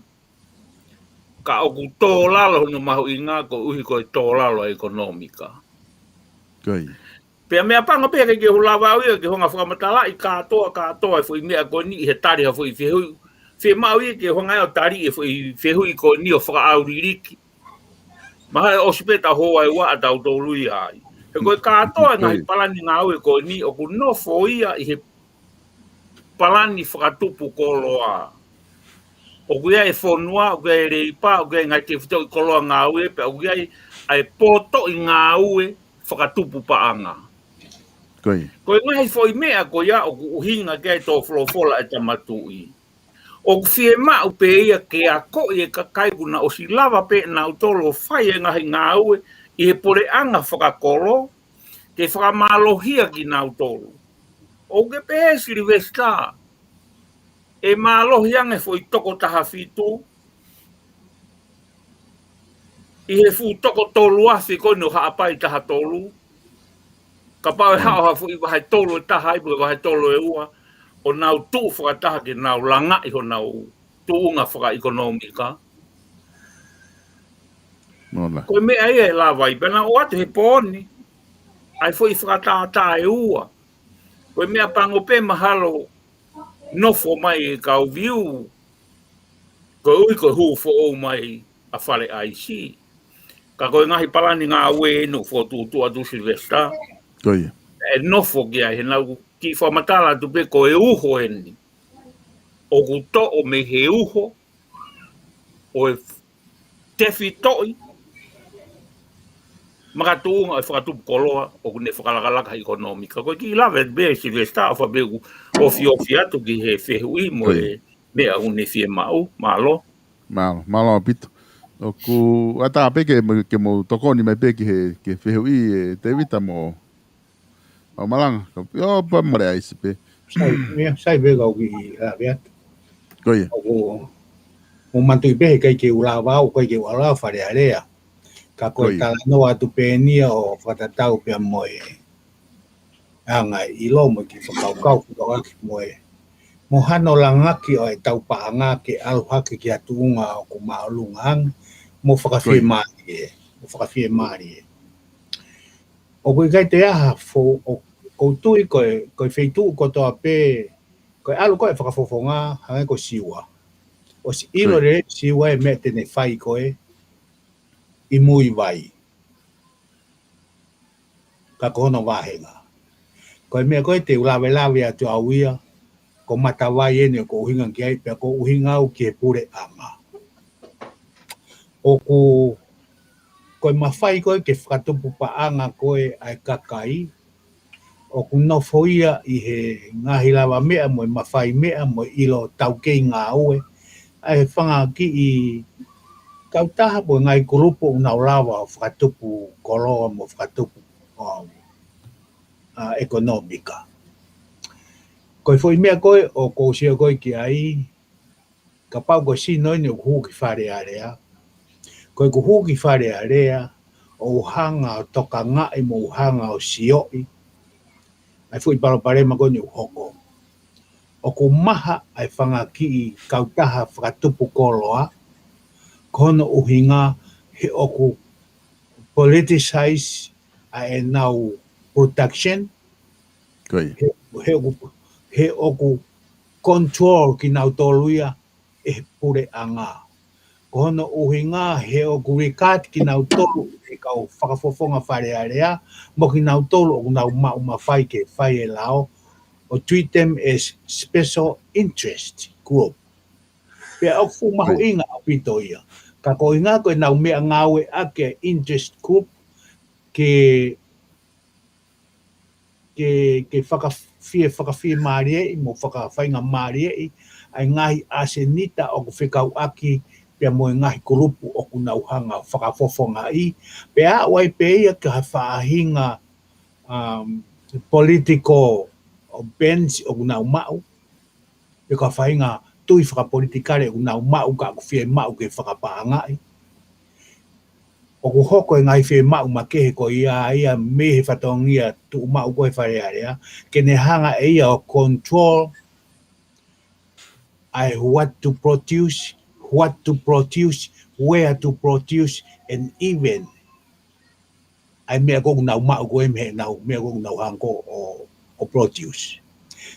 ka ʻoku tō lalo hono mahuʻinga koeʻuhi ko e tō lalo e ʻekonōmika. Ko ia. Pea meʻapango pē ke ke hulava au ia ke hanga fakamatalaʻi kātoa, kātoa e foʻi meʻa ko eni he tali ha foʻi fehuʻi. Fiemaʻu ia ke hanga ʻo tali e foʻi fehuʻi ko eni ʻo fakaʻauliliki. Mahalo ʻosi pē tau hoa e ua a tautolu ia ai. He ko e kātoa e ngaahi Ko ia. palani ngāue ko eni ʻoku nofo ia ʻi he palani fakatupu koloa. ʻOku ʻi ai e fonua, ʻoku ʻi ai e leipa, ʻoku ʻi ai e ngaahi tefitoʻi koloa ngāue, pea ʻoku ʻi ai ʻa e potoʻi ngāue fakatupu paʻanga. Ko ia. Ko e ngaahi foʻi meʻa ko ia ʻoku ʻuhinga ki ai e tō folofola e Tama Tuʻi. ʻOku fiemaʻu pē ia ke akoʻi e kakai kuo nau ʻosi lava pē nautolu ʻo fai e ngaahi ngāue ʻi he puleʻanga fakakolo, ke fakamālohia kinautolu. ʻOku ke pehē Sylvester, ʻe mālohi ange foʻi toko taha fitu, ʻi he fuʻu toko tolu afe ko eni ʻo Haʻapai taha tolu, kapau ʻe haʻu ha foʻi vahe tolu ʻe taha ai, pe vahe tolu ʻe ua, ʻo nau tuʻu fakataha ke nau langaʻi honau tuʻunga fakaʻekonōmika. Mola. Ko e meʻa ia ʻe lava ai, pea nau ʻoatu he pooni, ʻa e foʻi fakatātā ʻe ua. Ko e meʻapango pē mahalo nofo mai e kau viu, koeʻuhi ko e hū foʻou mai ʻa Fale ʻAisi. Ka ko e ngaahi palani ngāue ʻoku fokotuʻutuʻu atu Sylvester. Ko ia. ʻE nofo ki ai, he naʻa ku kiʻi fakamatala atu pē ko e uho eni. ʻOku toʻo mei he uho, ʻo e tefitoʻi makatuʻunga ʻo e fakatupu koloa, ʻoku ne fakalakalaka he ʻekonōmika. Ko e kiʻi lave pē Sylvester, ʻofa pē ʻoku ofiofi atu ki he fehuʻi mo Ko ia. e meʻa ʻoku ne fiemaʻu, mālō. Mālō, mālō ʻaupito. ʻOku ʻatā pē ke, ke mou tokoni mai pē ki he, ki he fehuʻi ʻe Tēvita mo ʻAumalanga. Ka, ʻio, pea mole ʻaisi pē. Sai, ia, sai pē kau kiʻi lave atu. Ko ia. ʻOku, mou manatuʻi pē he ʻikai ke u lava au, ʻikai ke u ʻalu au Fale Alea. Ka ko Ko e ia. talanoa atu pē eni ia ʻo fakatatau pea mo e anga e ʻilo mo e kiʻi fakakaukau, fakaʻaki mo e. Mo hano langaki ʻo e tau paʻanga ke ʻalu hake ki ha tuʻunga ʻoku māʻolunga ange, mo Ko ia. fakafiemālie, mo fakafiemālie. ʻOku ʻikai te aha fo, ʻo, ʻoku ou tui ko e, ko e feituʻu kotoa pē, ko e ʻalu ko e fakafofonga, hangē ko Siua. ʻOsi ʻilo Ko ia. lelei Siua e meʻa te ne fai ko e ʻi Muivai. Ka ko hono vāhenga. Ko e meʻa ko e te u lavelave atu au ia, ko Matavai eni ʻoku ou ʻuhinga ki ai, pea ʻoku ou ʻuhinga au ki he puleʻanga. ʻOku, ko e mafai ko ē ke fakatupu paʻanga ko ē ʻa e kakai, ʻoku nofo ia ʻi he ngaahi lavameʻa mo e mafaimeʻa mo e ʻilo taukei ngāue ʻa e fanga kiʻi kautaha mo e ngaahi kulupu ʻoku nau lava ʻo fakatupu koloa mo fakatupu, um, ʻa, ʻekonōmika. Ko e foʻi meʻa ko ē ʻoku ou sio ko ē ki ai, kapau ko e sino eni ʻoku hū ki Fale Alea. Ko ʻeku hū ki Fale Alea, ʻoku ou hanga ʻo tokangaʻi mo ʻoku ou hanga ʻo sioʻi ʻa e foʻi palopalema ko eni ʻoku hoko. ʻOku maha ʻa e fanga kiʻi kautaha fakatupu koloa, ko hono ʻuhinga he ʻoku politicize ʻa ʻenau production, Ko ia. he, he ʻoku, he ʻoku control kinautolu ia ʻe he puleʻanga. Ko hono ʻuhinga he ʻoku regard kinautolu ʻe he kau fakafofonga Fale Alea, mo kinautolu ʻoku nau maʻu mafai ke fai e lao, ʻo treat them as special interest group. Pea ʻoku fuʻu mahuʻinga ʻaupito ia. Ka ko e ʻuhinga ko ʻenau meʻangāueʻaki e interest group ke, ke, ke fakafie, fakafiemālieʻi mo fakafaingamālieʻi ʻa e ngaahi ʻasenita ʻoku fekauʻaki pea mo e ngaahi kulupu ʻoku nau hanga ʻo fakafofongaʻi. Pea aʻu ai pē ia ki ha faʻahinga, um, political bends ʻoku nau maʻu. Pe ko ha faʻahinga tui fakapolitikale ʻoku nau maʻu ka ʻoku fiemaʻu ke fakapaʻangaʻi. ʻOku hoko e ngaahi fiemaʻu makehe ko ia ia mei he fatongia tuʻumaʻu ko ē Fale Alea, ke ne hanga ʻe ia ʻo control ʻa e what to produce, what to produce, where to produce, and even ʻa e meʻa ko ē ʻoku nau maʻu ko ē mei heʻenau meʻa ko ē ʻoku nau hanga ko ē ʻo, ʻo produce.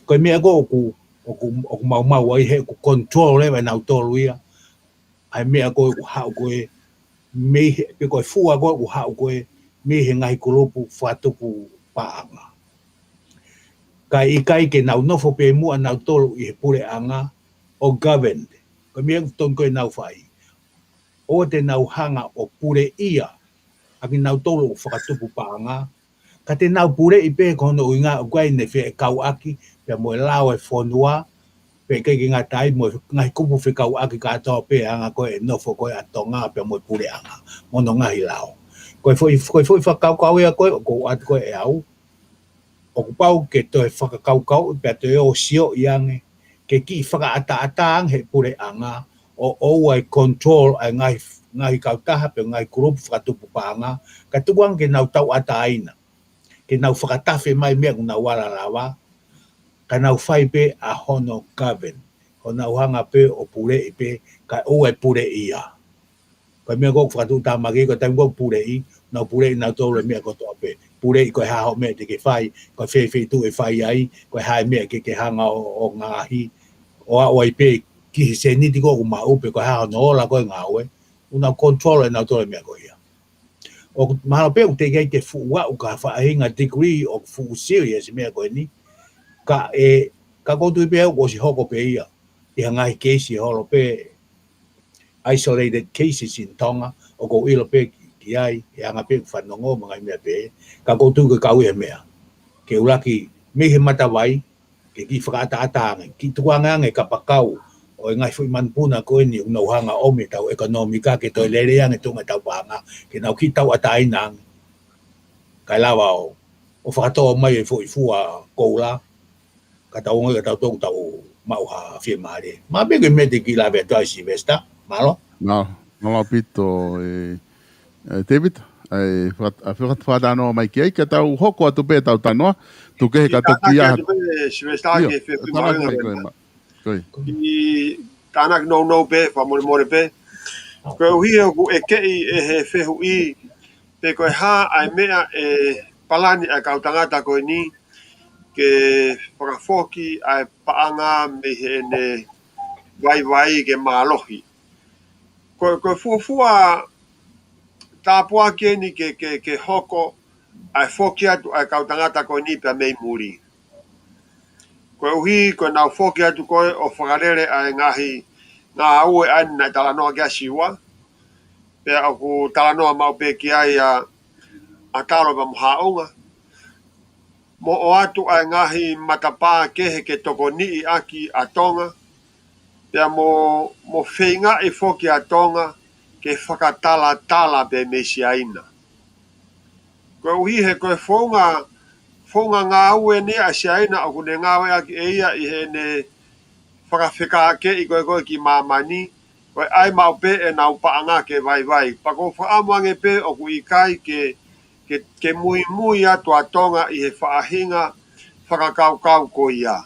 Ko e meʻa ko ē ʻoku, ʻoku, ʻoku maumau ai he ʻoku control leva ʻe nautolu ia ʻa e meʻa ko ē ʻoku haʻu ko ē mei he, pe ko e fua ko ē ʻoku haʻu ko ē mei he ngaahi kulupu fakatupu paʻanga. Kae ʻikai ke nau nofo pē muʻa nautolu ʻi he puleʻanga ʻo govern. Ko e meʻa ʻoku tonu ko ē ʻenau fai. ʻOua te nau hanga ʻo puleʻia ʻa kinautolu ʻoku fakatupu paʻanga. Ka te nau puleʻi pē ko hono ʻuhinga ʻoku ʻi ai ʻene fekauʻaki pea mo e lao e fonua, pea ʻikai ke ngata ai mo e ngaahi kupu fekauʻaki kātoa pē ʻa e anga ko ē e nofo ko ē ʻa Tonga pea mo e puleʻanga mo hono ngaahi lao. Ko e foʻi, ko e foʻi fakakaukau ia ko ē ʻoku ou ʻoatu ko ē ʻe au, ʻoku pau ke toe fakakaukau pea toe ʻo sioʻi ange, ke kiʻi fakaʻataʻatā ange he puleʻanga ʻo ʻoua ʻe control ʻa e ngaahi, ngaahi kautaha pe ngaahi kulupu fakatupu paʻanga, ka tuku ange ke nau tauʻatāina, ke nau fakatafe mai meʻa ʻoku nau ala lava, ka nau fai pē ʻa hono govern, ʻo nau hanga pē ʻo puleʻi pē, kae ʻoua ʻe puleʻia. Ko e meʻa ko ē ʻoku fakatuʻutāmaki, ko e taimi ko ē ʻoku puleʻi, nau puleʻi nautolu e meʻa kotoa pē. Puleʻi ko e hā hoʻo meʻa te ke fai, ko e fē feituʻu ʻe fai ai, ko e hā e meʻa ke ke hanga ʻo, ʻo ngaohi, ʻo aʻu ai pē ki he sēniti ko ē ʻoku maʻu pe ko e hā hono ola ko ē e ngāue, ʻoku nau control ʻe nautolu e meʻa ko ia. ʻOku mahalo pē ʻoku teʻeki ai ke fuʻu aʻu ki ha faʻahinga degree ʻoku fuʻu serious e meʻa ko eni. Ka ʻe, ka ʻoku ou tui pē au ʻoku ʻosi hoko pē ia ʻi ha ngaahi keisi holo pē, isolated cases in Tonga, ʻoku ou ʻilo pē ki, ki ai, he anga pē ʻeku fanongo mo e ngaahi meʻa pē, ka ʻoku ou tui ko e kau ia he meʻa. Ke ʻuluaki mei he matavai, ke kiʻi fakaʻataʻatā ange, kiʻi tukuange ange e kapakau ʻo e ngaahi foʻi manupuna ko eni ʻoku nau hanga ʻo ʻomi ʻetau ʻekonōmika ke toe lelei ange e tuʻunga ʻetau paʻanga, ke nau kiʻi tauʻatāina ange. Kae lava ʻo, ʻo fakatō mai e foʻi fua koula, ka tau ongoʻi ka tau tō, tau maʻu ha fiemālie. Mahalo pē ko e meʻa te u kiʻi lave atu ai Sylvester, mālō. Mālō, mālō ʻaupito, ē, ē, David, ʻa e faka-, ʻa e faka-, fakatalanoa mai ki ai, ka tau hoko atu pē ʻetau talanoa, tuku kehe ka toki ʻai atu pē, Sylvester, ʻio, ke fie talanoa mai ko ē, ma-, ko ē. Kiʻi tānaki nounou pē, fakamolemole pē. Koeʻuhi ʻoku ʻekeʻi ʻe he fehuʻi pe ko e hā ʻa e meʻa ʻe palani ʻa e kau tangata ko eni ke fakafoki ʻa e paʻanga mei heʻene vaivai ke mālohi. Ko, ko e fuofua tāpuaki eni ke, ke, ke hoko ʻa e foki atu ʻa e kau tangata ko eni pea mei muli. Koeʻuhi ko ʻenau foki atu ko ē ʻo fakalele ʻa e ngaahi ngāue ʻa ē naʻe talanoa ki ai Siua. pea ʻoku talanoa maʻu pē ki ai ʻa, ʻa Talo pea mo Haʻunga. Mo ʻoatu ʻa e ngaahi matapā kehe ke tokoniʻi ʻaki ʻa Tonga, pea mo, mo feingaʻi foki ʻa Tonga ke fakatalatala pē mei Siaina. Koeʻuhi he ko e founga, founga ngāue eni ʻa Siaina ʻoku ne ngāueʻaki ʻe ia ʻi heʻene fakafekākeʻi ko ē ko ē ki māmani, ko e ʻai maʻu pē ʻenau paʻanga ke vaivai. Pea ʻoku ou fakaʻamu ange pē ʻoku ʻikai ke, ke, ke muimui atu ʻa Tonga ʻi he faʻahinga fakakaukau ko ia.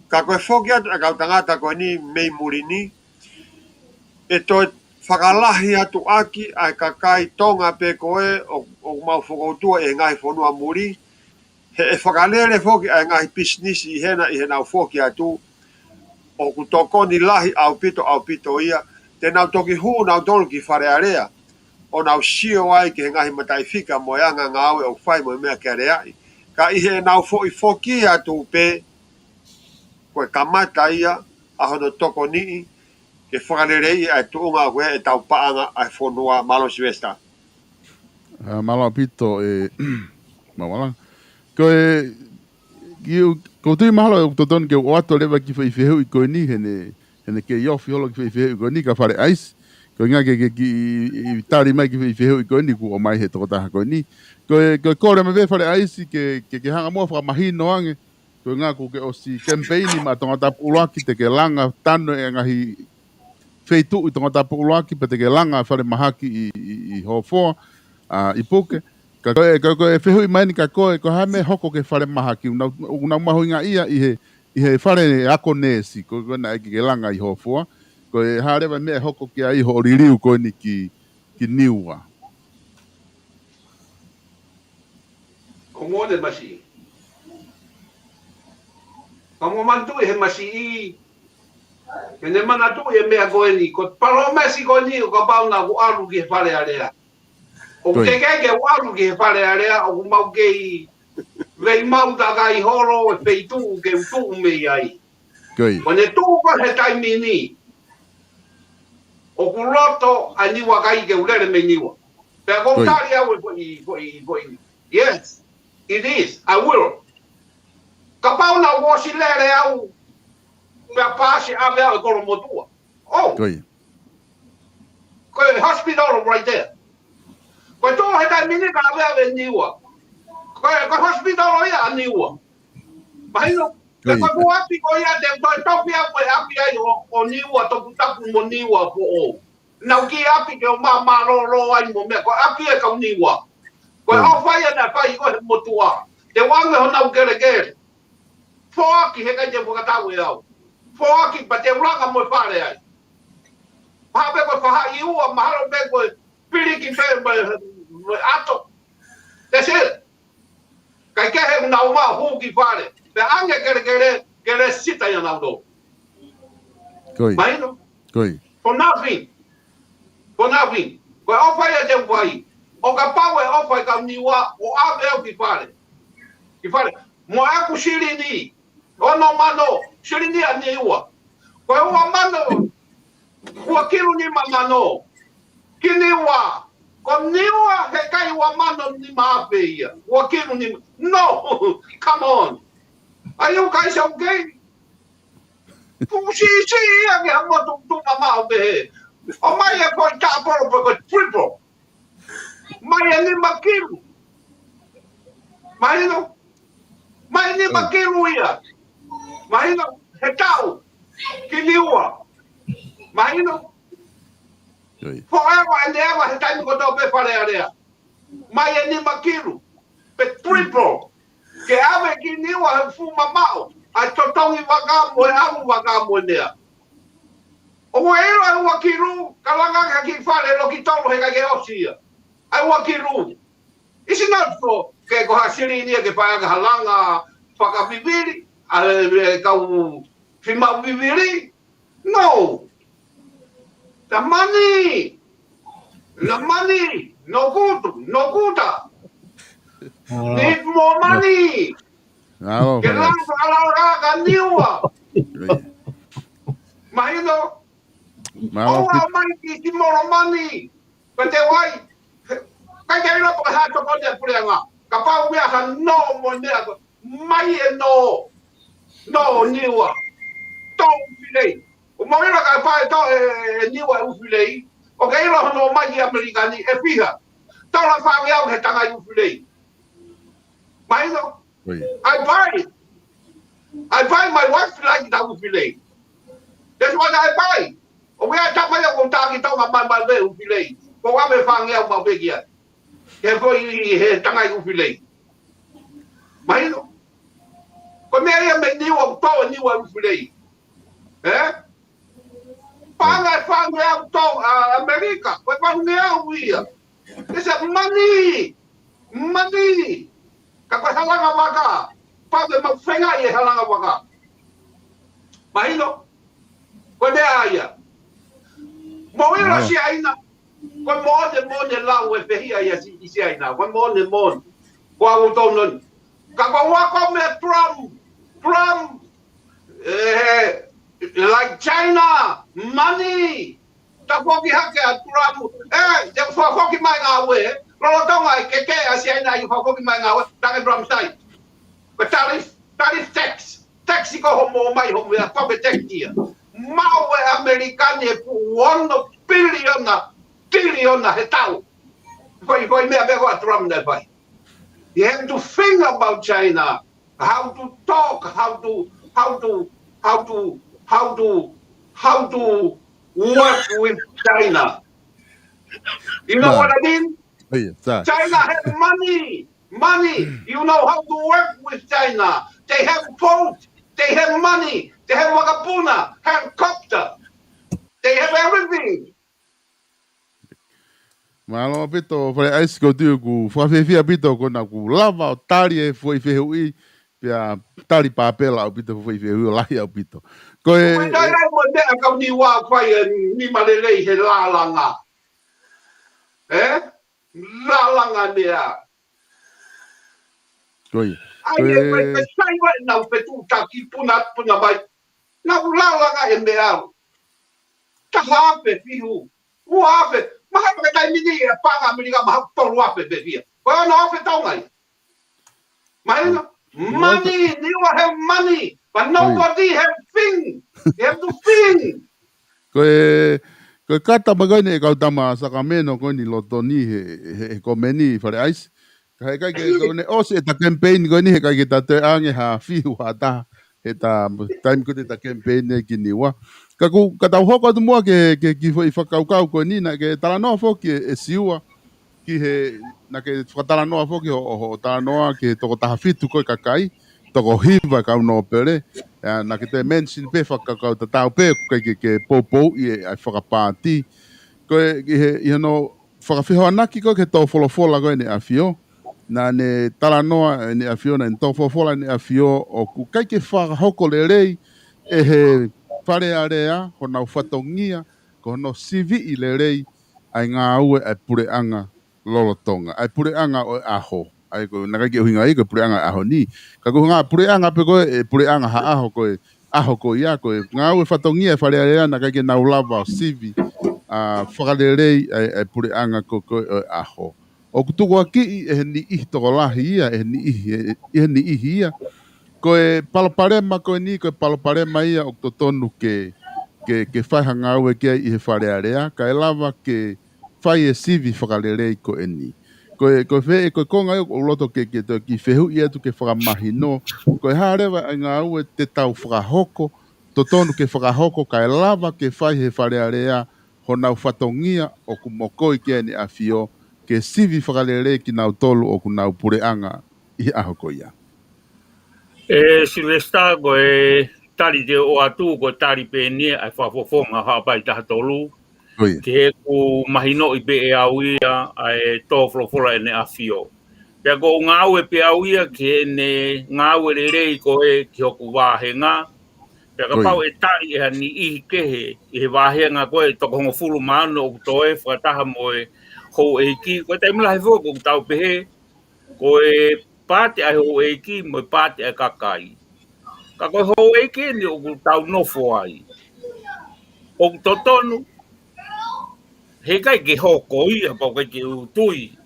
Ka ko e foki atu ʻa e kau tangata ko eni mei muli ni, ʻe toe fakalahi atu ʻaki ʻa e kakai Tonga pē ko ē ʻo, ʻoku mau fokoutua ʻi he ngaahi fonua muli, he ʻe fakalele foki ʻa e ngaahi pisinisi ʻi hena ʻi heʻenau foki atu, ʻoku tokoni lahi ʻaupito, ʻaupito ia, te nau toki hū nautolu ki Fale Alea, ʻo nau sio ai ki he ngaahi mataʻifika mo e anga ngāue ʻoku fai mo e meʻa ke aleaʻi. Ka ʻi heʻenau foʻi foki atu pē, ko e kamata ia ʻa hono tokoniʻi, ke fakaleleiʻi ʻa e tuʻunga ko ē ʻetau paʻanga ʻa e fonua. Mālō Silivesitā. ʻA, mālō ʻaupito ē, Mamalanga. Ko e, ki u, ʻoku ou tui mahalo ʻoku totonu ke u ʻoatu leva kiʻi foʻi fehuʻi ko eni, heʻene, heʻene kei ofi holo kiʻi foʻi fehuʻi ko eni kia Fale ʻAisi. Ko e ʻuhinga ke, ke, ke kiʻi, ʻi, tali mai kiʻi foʻi fehuʻi ko eni, kuo ʻomai he tokotaha ko eni. Ko e, ko e kole mai pē Fale ʻAisi, ke, ke, ke hanga muʻa fakamahino ange, ko e ʻuhinga kuo ke ʻosi kemipeini maʻa Tongatapu ʻUluaki te ke langa tano e ngaahi feituʻu ʻi Tongatapu ʻUluaki, pea te ke langa falemahaki ʻi, ʻi, ʻi Hofoa, ʻa, ʻi Puke. Ka ko e, ka ko e fehuʻi mai eni kia koe, ko e hā e meʻa ʻe hoko ki he falemahaki, ʻoku nau, ʻoku nau mahuʻingaʻia ʻi he, ʻi he fale ako neesi, ko, ko ena ʻe ke, ke langa ʻi Hofoa. Ko e hā leva e meʻa ʻe hoko ki ai hoʻo liliu ko eni ki, ki Niua. Ko mole masi. Ka mo manatu he masi, ke ne manatu e meʻa ko eni, ko e palōmesi ko eni ʻo kapau naʻa ku ʻalu ki he Fale Alea. ʻOku Ko ia. teʻeki ke u ʻalu ki he Fale Alea, ʻoku mau kei vei mau takai holo e feituʻu ke u tuʻu mei ai. Ko ia. Ko ʻene tuʻu ko ē he taimi ni, ʻoku loto ʻa Niua kai ke u lele mei Niua. Pea ʻoku ou Ko ia. tali au e foʻi, foʻi, foʻi. Yes, it is. I will. Kapau naʻa ku ʻosi lele au, pea paasi ʻave au e Kolomotuʻa. Oh, Ko ia. ko e hospital right there. Ko e tuʻu he taimi ni ka ʻave au e Niua. Ko e, ko e hospital ia ʻa Niua. Mahino? Ko Pea ia. ko e fuʻu ʻapi ko ia te u toe toki au ko e ʻapi ai ʻo, ʻo Niua, Tongatapu mo Niua foʻou. Naʻa ku kiʻi ʻapi ke u māmālōlō ai mo meʻa, ko e ʻapi e kau Niua. Ko e Ko ia. ʻofa ia naʻe fai ko ē he motuʻa. Te u ʻoange honau kelekele. Foaki he ʻikai te u fakatau ʻe au. Foaki pea te u langa mo e fale ai. Mahalo pē ko e fahaʻi ua, mahalo pē ko e piliki pē mo e, mo e ʻato. That's it. Kae kehe ʻoku nau maʻu hū ki fale. Pea ʻoange kelekele, ke lēsisita ia nautolu. Ko ia. Mahino? Ko ia. For nothing. For nothing. Ko e ʻofa ia te u fai. ʻO kapau ʻe ʻofa e kau Niua, ʻo ʻave au ki fale. Ki fale. Mo ʻeku silini. Ono mano, silini ʻa Niua. Ko e ua mano, ua kilu nima mano. Ki Niua. Ko Niua he ʻikai ua mano nima afe ia. Ua kilu nima. No, come on. Are you guys okay? Fuʻu siʻisiʻi ia ke ha motu tuʻu mamaʻo pehē. ʻOmai e foʻi taʻapolo pe ko e triple. Mai e nima kilu. Mahino? Mai nima Mm. kilu ia. Mahino? He taʻu. Ki Niua. Mahino? Oi. Forever and ever he taimi kotoa pē Fale Alea. Mai e nima kilu. Pe triple. Ke ʻave ki Niua he fuʻu mamaʻo. ʻA e totongi vaka mo e ʻalu vaka mo e meʻa. ʻOku ʻilo e ua kilu, ka langa ka ki fale loki tolu he ʻikai ke ʻosi ia. ʻA e ua kilu. It's not for ke ko ha silini ia ke fai ʻaki ha langa fakavivili, ʻa e, e kau fiemaʻu vivili. No. The money. The money. No good. No good. Need more money. Ke langa ka langa ka Niua. Mahino? Mālō. ʻOua ʻaupito. Mai ki, ki Molomani. Ko te wai. Kai ke ilo ko ha toko te puleʻanga. Kapau meʻa ha nō mo meʻa ko. Mai e nō. Nō Niua. Tō ʻUfilei. ʻO mo ilo kapau e tō e, e Niua ʻUfilei. ʻOku ke ilo hono mai ʻi ʻAmelika ni ʻe fiha. Tola fāngeau he tangai ʻUfilei. Mahino? ʻOi. I buy. I buy my wife like that ʻUfilei. That's what I buy. ʻO ia tama ia ko taki tau ma mai mai ve ʻUfilei. Ko wa me fāngeau ma ve kia. He ko i he tangai ʻUfilei. Mahino? Ko meʻa ia me Niua, tō Niua ʻUfilei. Eh? Panga e fāngeau tō ʻAmelika. Ko e fāngeau ia. It's a money. Money. Ka ko e halanga vaka. Pau ke mau fenga i e halanga vaka. Mahino? Ko e meʻa ia. Mo ilo Siaina. Ko e moʻoni, moʻoni lau e pehia ia si, i Siaina. Ko e moʻoni, moʻoni. Ko au tau non. Ka ko ua ko me Trump. Trump. Eh, like China. Money. Ta foki hake a Trump. Eh, te foki mai ngāue. Lolotonga e keke a Siaina i foki mai ngāue. Tange Trump sai. Ko tariff, tariff tax. Tax ko homo mai homo ia, ko ke tax ia. Mau e ʻAmelika ni e pu ono piliona, tiliona he tau. Ko i, ko i meʻa meʻa ko a Trump na fai. You have to think about China. How to talk, how to, how to, how to, how to, how to work with China. You know what I mean? China have money, money. You know how to work with China. They have port, they have money, they have vakapuna, helicopter, they have everything. Mālō ʻaupito, Fale ʻAisi, ko tiu ku fakafiefia ʻaupito ko na ku lava ʻo tali e foʻi fehuʻi, pea tali pāpela ʻaupito foʻi fehuʻi ʻo lahi ʻaupito. Ko e, ko e, ko e, ko e meʻa kau ni wa fai e ni malelei he lalanga. Eh? Lalanga meʻa. Ko ia. Ai, ko e, e, e, sai wa nau fetu taki puna, puna mai. Nau lalanga e meʻa. Taha afe fihu. Ua afe. Maha pe taimi ni e panga ʻAmelika maha tolu afe pe fia. Ko e ono afe tau ngai. Mahino? Money, you have money, but nobody have thing. You have to think. Ko e, ko e kata mai ko eni e kau tama Sakameno ko eni loto ni he, he, he komeni Fale ʻAisi. Ka he kai ke tau ne ʻosi e ta campaign ko eni he kai ke ta te ange ha fihu ha ta he ta taimi ko te ta campaign e ki Niua. Ka ku, ka tau hoko atu mua ke, ke ki foʻi fakakaukau ko eni na ke talanoa foki e, e Siua. Ki he, na ke fakatalanoa foki ho, ho, ho talanoa ki he toko taha fitu ko e kakai, toko hiva kau nōpele, ʻa, na ke te mention pe fakakaukau tatau pe, ko e ke, ke poupou i e, ʻa e fakapāti. Ko e, i he, i hono fakafehoanaki ko e ke tō folofola ko e ne ʻAfio, na ne talanoa e ne ʻAfio, na ne tō folofola e ne ʻAfio, ʻoku kai ke fakahoko lelei, e he Fale Alea, honau fatongia, ko hono siviʻi lelei, ʻa e ngāue ʻa e puleʻanga lolotonga. ʻA e puleʻanga ʻo e ʻaho. ʻA e ko, na kai ke ʻuhinga ia ko e puleʻanga ʻaho ni. Ka ko e ngaahi puleʻanga pe ko e, e puleʻanga ha ʻaho ko e, ʻaho ko ia ko e. Ngāue fatongia e Fale Alea na kai ke nau lava ʻo sivi, ʻa, fakalelei ʻa e, ʻa e puleʻanga ko, ko e ʻo e ʻaho. ʻOku tukuakiʻi e he niʻihi tokolahi ia, e he niʻihi, e, e he niʻihi ia. Ko e palopalema ko eni, ko e palopalema ia ʻoku totonu ke, ke, ke fai ha ngāue ki ai ʻi he Fale Alea, kae lava ke fai e sivi fakalelei ko eni. Ko e, ko e fē, ko e konga ia ʻoku ou loto ke, ke toe ki fehuʻi atu ke fakamahino. Ko e hā leva e ngāue te tau fakahoko, totonu ke fakahoko, kae lava ke fai he Fale Alea, honau fatongia ʻoku mokoi ki ai e ne ʻAfio, ke sivi fakalelei kinautolu ʻoku nau puleʻanga ʻi he ʻaho ko ia. ʻE Silivesitā, ko e tali te u ʻoatu, ko e tali pē eni ʻa e fakafofonga Haʻapai taha tolu. Ko ia. Ke ku mahinoʻi pē ʻe au ia ʻa e tō folofola e ne ʻAfio. Pea ko u ngāue pē au ia ki heʻene ngāue lelei ko e ki hoku vāhenga. Pea kapau ʻe tali ʻe ha niʻihi kehe ʻi he vāhenga ko e toko hongofulu mā ono ʻoku toe fakataha mo e houʻeiki. Ko e taimi lahi foki ʻoku tau pehē, ko e paati ʻa e houʻeiki mo e paati ʻa e kakai. Ka ko e houʻeiki eni ʻoku tau nofo ai. ʻOku totonu, He ʻikai ke hoko ia, pau ʻikai ke u tui.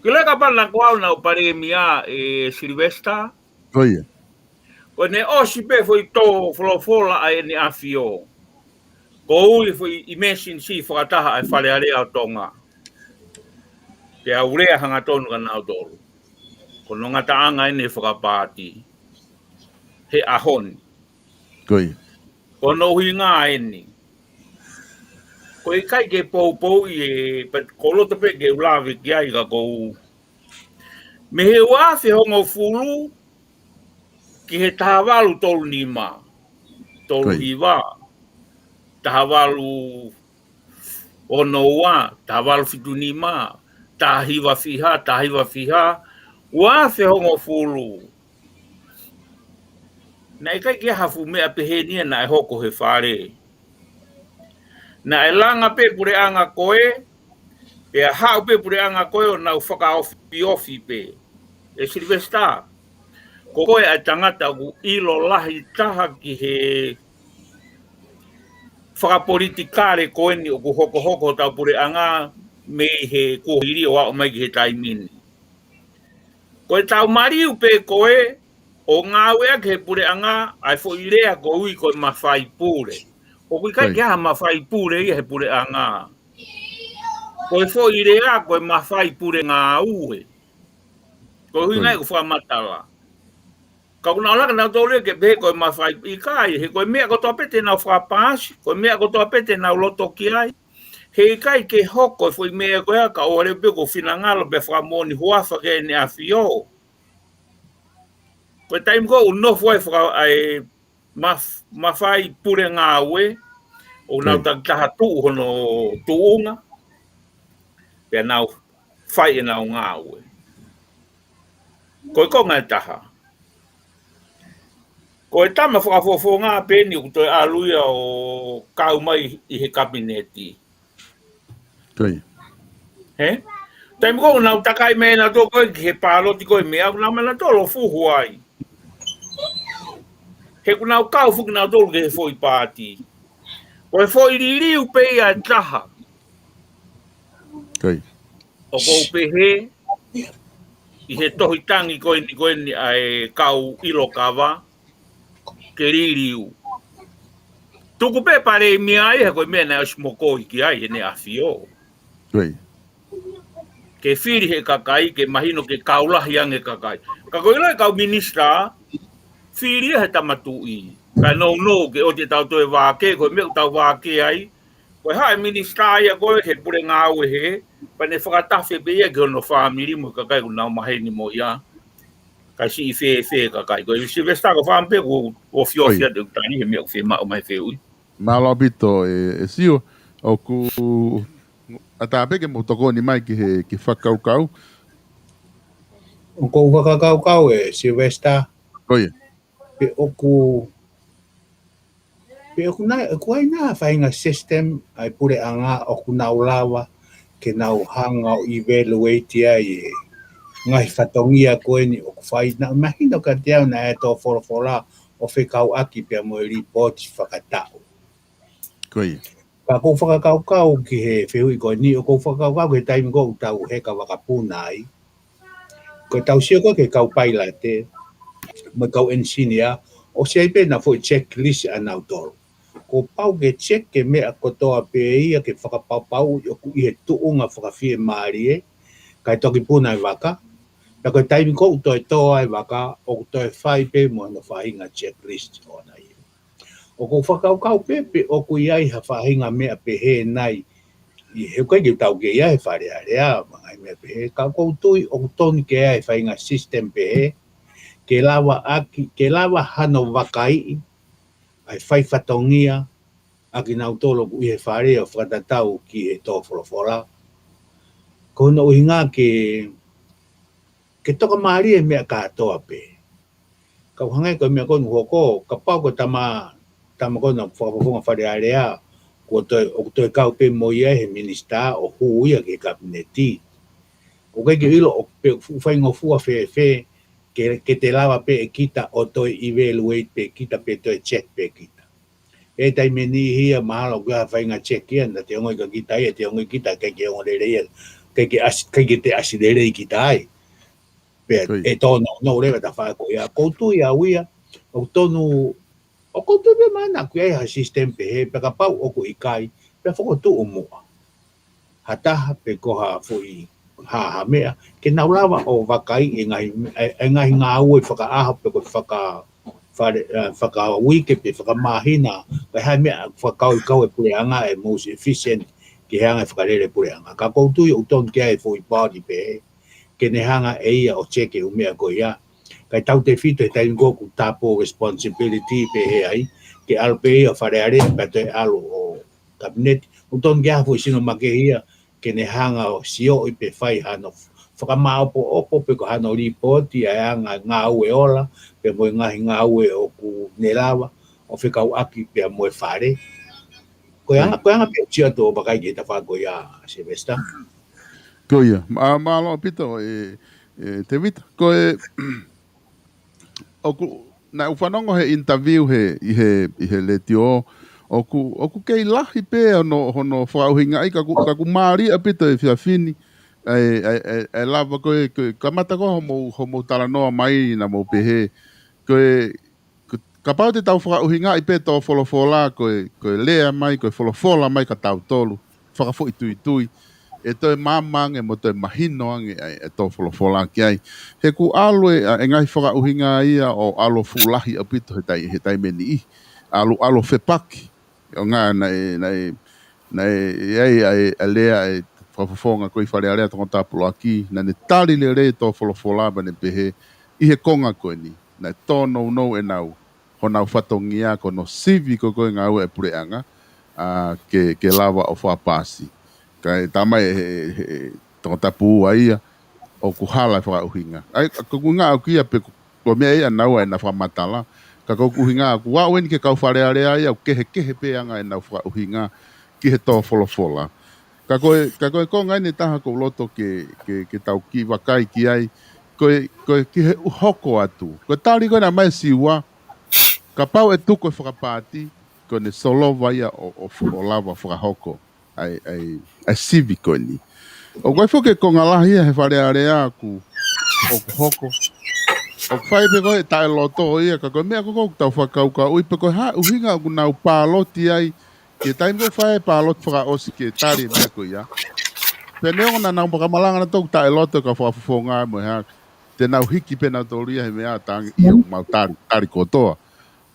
Ke leka pana ko au naʻa ku palēmia ʻe Sylvester. Ko ia. Ko ʻene ʻosi pē foʻi tō folofola ʻa ʻEne ʻAfio. Ko ui foʻi emergency fakataha ʻa e Fale Alea ʻo Tonga. Pea u lea hangatonu kia nautolu. Ko hono ngataʻanga ʻeni fakapaati. He ʻaho ni. Ko ia. Ko hono ʻuhinga ʻeni. Ko e ʻikai ke poupou ʻi he, but ko loto pē ke u lave ki ai ka ko u. Mei he ua afe hongofulu ki he taha valu tolu nima, tolu hiva, taha valu ono ua, taha valu fitu nima, taha hiva fiha, taha hiva fiha, ua afe hongofulu. Naʻe ʻikai ke ha fuʻu meʻa pehē ni ia naʻe hoko he Fale. Naʻe langa pē puleʻanga ko ē, pea haʻu pē puleʻanga ko ē ʻo nau fakaofiofi pē. ʻE Sylvester, ko koe ʻa e tangata ʻoku ʻilo lahi taha ki he fakapolitikale ko eni ʻoku hokohoko hotau puleʻanga mei he kuohili ʻo aʻu mai ki he taimi ni. Ko e tau maliu pē ko ē ʻo ngāueʻaki he puleʻanga ʻa e foʻi lea ko ui ko e mafai pule. ʻOku ʻikai ke ha mafai pule ia he puleʻanga. Ko e foʻi lea ko e mafai pule ngāue. Ko e ʻuhinga ia ʻoku fakamatala. Ka ʻoku nau laka nautolu ia ke pehē ko e mafai ʻikai, he ko e meʻa kotoa pē te nau fakapaasi, ko e meʻa kotoa pē te nau loto ki ai. He ʻikai ke hoko e foʻi meʻa ko ia ka ʻoua leva pē ko e finangalo pē fakamoʻoni huafa ki heʻene ʻAfio. Ko e taimi ko ē ʻoku nofo ai faka-, ʻa e maf-, mafai pule ngāue, ʻoku nau takitaha tuʻu hono tuʻunga, pea nau fai ʻenau ngāue. Ko e konga ʻe taha. Ko e tama fakafofonga pē eni ʻoku toe ʻalu ia ʻo kau mai ʻi he kapineti. He? Taimi ko ē ʻoku nau takai mai nautolu ko ē ki he pāloti ko ē meʻa ʻoku nau mai nautolu ʻo fuhu ai. He ʻoku nau kau foki nautolu ki he foʻi paati. Ko e foʻi liliu pē ia ʻe taha. ʻOku ou pehē, ʻi he tohi tangi ko eni ko eni ʻa e kau ʻilo kava, ke liliu. Tuku pē palēmia ia he ko e meʻa naʻe ʻosi mokoi ki ai ʻEne ʻAfio. Ke fili he kakai, ke mahino ke kau lahi ange kakai. Ka ko e ʻilo e kau minisitā, fili ia he tama tuʻi. Ka nounou ke ʻoua te tau toe vākē, ko e meʻa ʻoku tau vākē ai, ko e haʻu e minisitā ia ko ē he pule ngāue he, pea ne fakatafe pē ia ki hono fāmili mo e kakai ʻoku nau maheni mo ia. Kae siʻi fēfē kakai. Ko e Sylvester ko e fāmili pē ʻoku ou fiefia atu ʻeku tali he meʻa ʻoku fiemaʻu mai fehuʻi. Mālō ʻaupito ʻe, ʻe Sio, ʻoku ʻatā pē ke mou tokoni mai ki he, ki he fakakaukau. ʻOku ou fakakaukau ʻe Sylvester. Ko ia. Pe ʻoku, pe ʻoku nai, ʻoku ʻi ai nai ha faʻahinga system ʻa e puleʻanga ʻoku nau lava ke nau hanga ʻo evaluate ai e ngaahi fatongia ko eni ʻoku fai, naʻe mahino kiate au naʻe tō folofola ʻo fekauʻaki pea mo e lipooti fakataʻu. Ko ia. Ka ʻoku ou fakakaukau ki he fehuʻi ko eni, ʻoku ou fakakaukau ki he taimi ko ē ʻoku tau heka vakapuna ai. Ko e tau sio ko ē ki he kau pailate, mo e kau enisinia, ʻosi ʻi ai pē ʻena foʻi checklist ʻanautolu. Kuo pau ke check e meʻa kotoa pē ia ke fakapapauʻi ʻoku ʻi he tuʻunga fakafiemālie, kae toki puna e vaka. Pea ko e taimi ko ē ʻoku toe tō ai e vaka, ʻoku toe fai pē mo hono faʻahinga checklist ʻoʻona ia. ʻOku ou fakakaukau pē pe ʻoku ʻi ai ha faʻahinga meʻa pehē nai. ʻI he ʻoku ʻikai ke tau kei ʻi ai he Fale Alea, mo e ngaahi meʻa pehē, ka ʻoku ou tui ʻoku tonu ke ʻi ai e faʻahinga system pehē, ke lava ʻaki, ke lava hano vakaiʻi ʻa e fai fatongia ʻa kinautolu ʻoku ʻi he Fale ʻo fakatatau ki he tō folofola. Ko hono ʻuhinga ke, ke tokamālie e meʻa kātoa pē. Ka ʻoku hangē ko e meʻa ko eni ʻoku hoko, kapau ko e tama, tama ko ena fakafofonga Fale Alea, kuo toe, ʻoku toe kau pē mo ia he minisitā ʻo hū ia ki he kapineti. ʻOku ʻikai ke ʻilo ʻoku pe fuʻu faingofua fēfē, ke, ke te lava pē ʻe kita ʻo toe evaluate pē kita pe toe check pē kita. ʻE taimi ʻe niʻihi ia mahalo ko e hā e faʻahinga check ia, naʻa te ongoʻi kia kita ia, te ongoʻi kita, ʻikai ke ongo lelei ia, ʻikai ke ʻasi, ʻikai ke te ʻasi lelei kita ai. Pea ʻe tōnounou leva e tafaʻaki ko ia. ʻOku ou tui au ia, ʻoku tonu, ʻoku ou tui pē mahalo naʻa ʻoku ʻi ai ha system pehē, pea kapau ʻoku ʻikai, pea fokotuʻu muʻa ha taha pe ko ha foʻi ha, ha meʻa, ke nau lava ʻo vakai e ngaahi, e, e ngaahi ngāue fakaʻaho pe ko e faka, fale, ē, fakauike pe fakamāhina, pe ha meʻa fakakaukau e puleʻanga e most efficient ki he anga e fakalele puleʻanga. Ka ʻoku ou tui ʻoku tonu ke ʻi ai e foʻi body pehē, ke ne hanga ʻe ia ʻo check e ʻū meʻa ko ia. Kae tautefito he taimi ko ē ʻoku tāpō responsibility pehē ai, ke ʻalu pē ia Fale Alea, pea toe ʻalu ʻo Kapineti. ʻOku tonu ke ʻi ai ha foʻi sino makehe ia, ke ne hanga ʻo sioʻi pe fai hano fakamaʻopoʻopo pe ko hano lipooti ʻa e anga e ngāue ola, pea mo e ngaahi ngāue ʻoku ne lava ʻo fekauʻaki pea mo e Fale. Ko e anga, ko e anga pē ʻoku ou sio atu ʻo vakai ki he tafaʻaki ko ia, Sylvester. Ko ia, mā, mālō ʻaupito ē, ē, Tēvita. Ko e, ʻoku, naʻa ku fanongo he interview he, ʻi he, ʻi he letiō, ʻoku, ʻoku kei lahi pē hono, hono fakaʻuhingaʻi, ka ʻoku, ka ʻoku mālie ʻaupito e efiafi ni, ʻa e, ʻa e, ʻa e, ʻa e lava ko ē, ko e, kamata ko ē hoʻomou, hoʻomou talanoa mai naʻa mou pehē, ko e, ko, kapau te tau fakaʻuhingaʻi pē tō folofola, ko e, ko e lea mai, ko e folofola mai kia tautolu, fakafoʻituitui, ʻe toe maama ange mo toe mahino ange ʻa e, ʻa e tō folofola ki ai. He ʻoku ʻalu e, ʻa e ngaahi fakaʻuhinga ia ʻo ʻalu ʻo fuʻu lahi ʻaupito he tai, he taimi ʻe niʻihi. ʻAlu, ʻalu ʻo fepaki. ʻO ngā naʻe, naʻe, naʻe, ʻi ai ʻa e, ʻa e lea ʻa e fakafofonga ko ē ʻi Fale Alea Tongatapu ʻuluaki, naʻa ne tali lelei e tō folofola pea ne pehē, ʻi he konga ko eni, naʻe tōnounou ʻenau, honau fatongia ko hono sivi ko ē ko e ngāue ʻa e puleʻanga, ʻa, ke, ke lava ʻo fakapaasi. Kae tā mai he, he, he Tongatapu ua ia, ʻoku hala e fakaʻuhinga. ʻA ia, ko e ʻuhinga ʻoku ʻi ai pē ko, ko e meʻa ia naʻa nau ʻai ʻenau fakamatala. Ka ko e ʻuhinga ʻoku aʻu eni ki he kau Fale Alea ia, ʻoku kehekehe pē anga ʻenau fakaʻuhinga ki he tō folofola. Ka ko e, ka ko e konga eni ʻe taha ʻoku ou loto ke, ke, ke tau kiʻi vakai ki ai, ko e, ko e ki he ʻū hoko atu. Ko e tali ko ē naʻe ʻomai ʻe Siua, kapau ʻe tuku e fakapaati, ko ʻene solova ia ʻo, ʻo, ʻo lava fakahoko ʻa e, ʻa e, ʻa e sivi ko eni. ʻOku ʻi ai foki e konga lahi ia he Fale Alea ʻoku, ʻoku hoko. ʻOku fai pē ko ē taʻeloto ia, ka ko e meʻa ko ē ʻoku tau fakakaukauʻi pe ko e hā e ʻuhinga ʻoku nau pāloti ai, ki he taimi ʻoku fai e pāloti fakaʻosi ke tali e meʻa ko ia. Pea neongo naʻa nau makamalanga naʻa nau taʻeloto e kau fakafofonga mo e hā, te nau hiki pē nautolu ia he meʻa tangi ʻio mau tali, tali kotoa.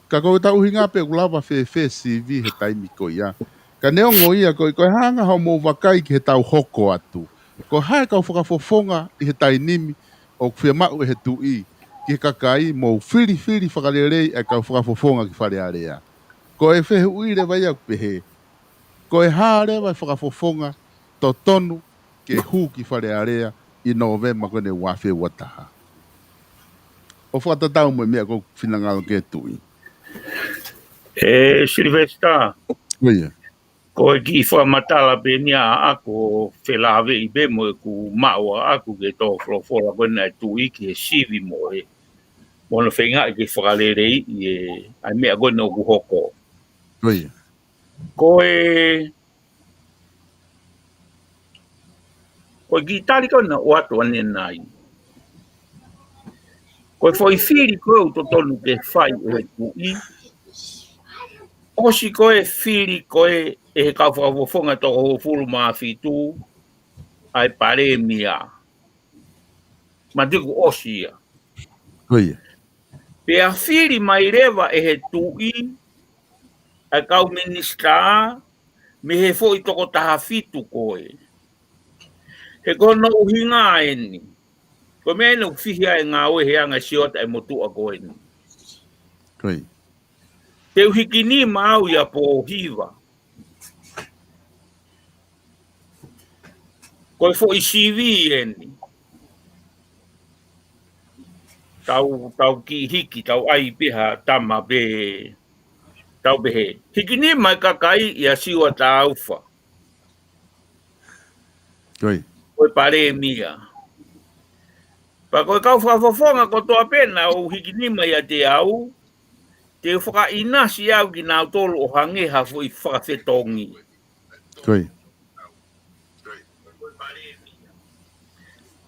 Ka ko e tau ʻuhinga pē ʻoku lava fēfē sivi he taimi ko ia. Ka neongo ia ko e, ko e hanga hoʻomou vakai ki he tau hoko atu. Ko e hā e kau fakafofonga ʻi he taimi ni ʻoku fiemaʻu ʻe he tuʻi ki he kakai mou filifili fakalelei e kau fakafofonga ki Fale Alea. Ko e fehuʻi leva ia ʻoku pehē, ko e hā leva e fakafofonga totonu ke hū ki Fale Alea ʻi Nōvema ko eni ua afe ua taha. ʻO fakatatau mo e meʻa ʻoku finangalo ki ai e tuʻi. ʻE Sylvester. Ko ia. Ko e kiʻi fakamatala pē eni ʻaʻaku ʻo felāveʻi pē mo ʻeku maʻu ʻaʻaku ki he tō folofola ko eni ʻa e tuʻi ki he sivi mo e, mo hono feingaʻi ke fakaleleiʻi e, ʻa e meʻa ko eni ʻoku hoko. Ko ia. Ko e, ko e kiʻi tali ko ē naʻa ku ʻoatu ʻanenai. Ko e foʻi fili ko ē ʻoku totonu ke fai ʻe he tuʻi. ʻOsi ko ē fili ko ē ʻe he kau fakafofonga toko hongofulu mā fitu ʻa e palēmia. Matuku ʻosi ia. Ko ia. Pea fili mai leva ʻe he tuʻi ʻa e kau minisitā mei he foʻi toko taha fitu ko ē. He ko hono ʻuhinga eni. Ko e meʻa eni ʻoku fihi ai e ngāue he anga e siota e motuʻa ko eni. Ko ia. Te u hiki nima au ia Pōhiva. Ko e foʻi sivi eni. Tau, tau kiʻi hiki, tau ʻai pē ha tama pē, tau pehē. Hiki nima e kakai ia Siua Taufa. Ko ia. Ko e palēmia. Pea ko e kau fakafofonga kotoa pē naʻa nau hiki nima ʻiate au, te u fakaʻinasi au kinautolu ʻo hangē ha foʻi fakafetongi. Ko ia.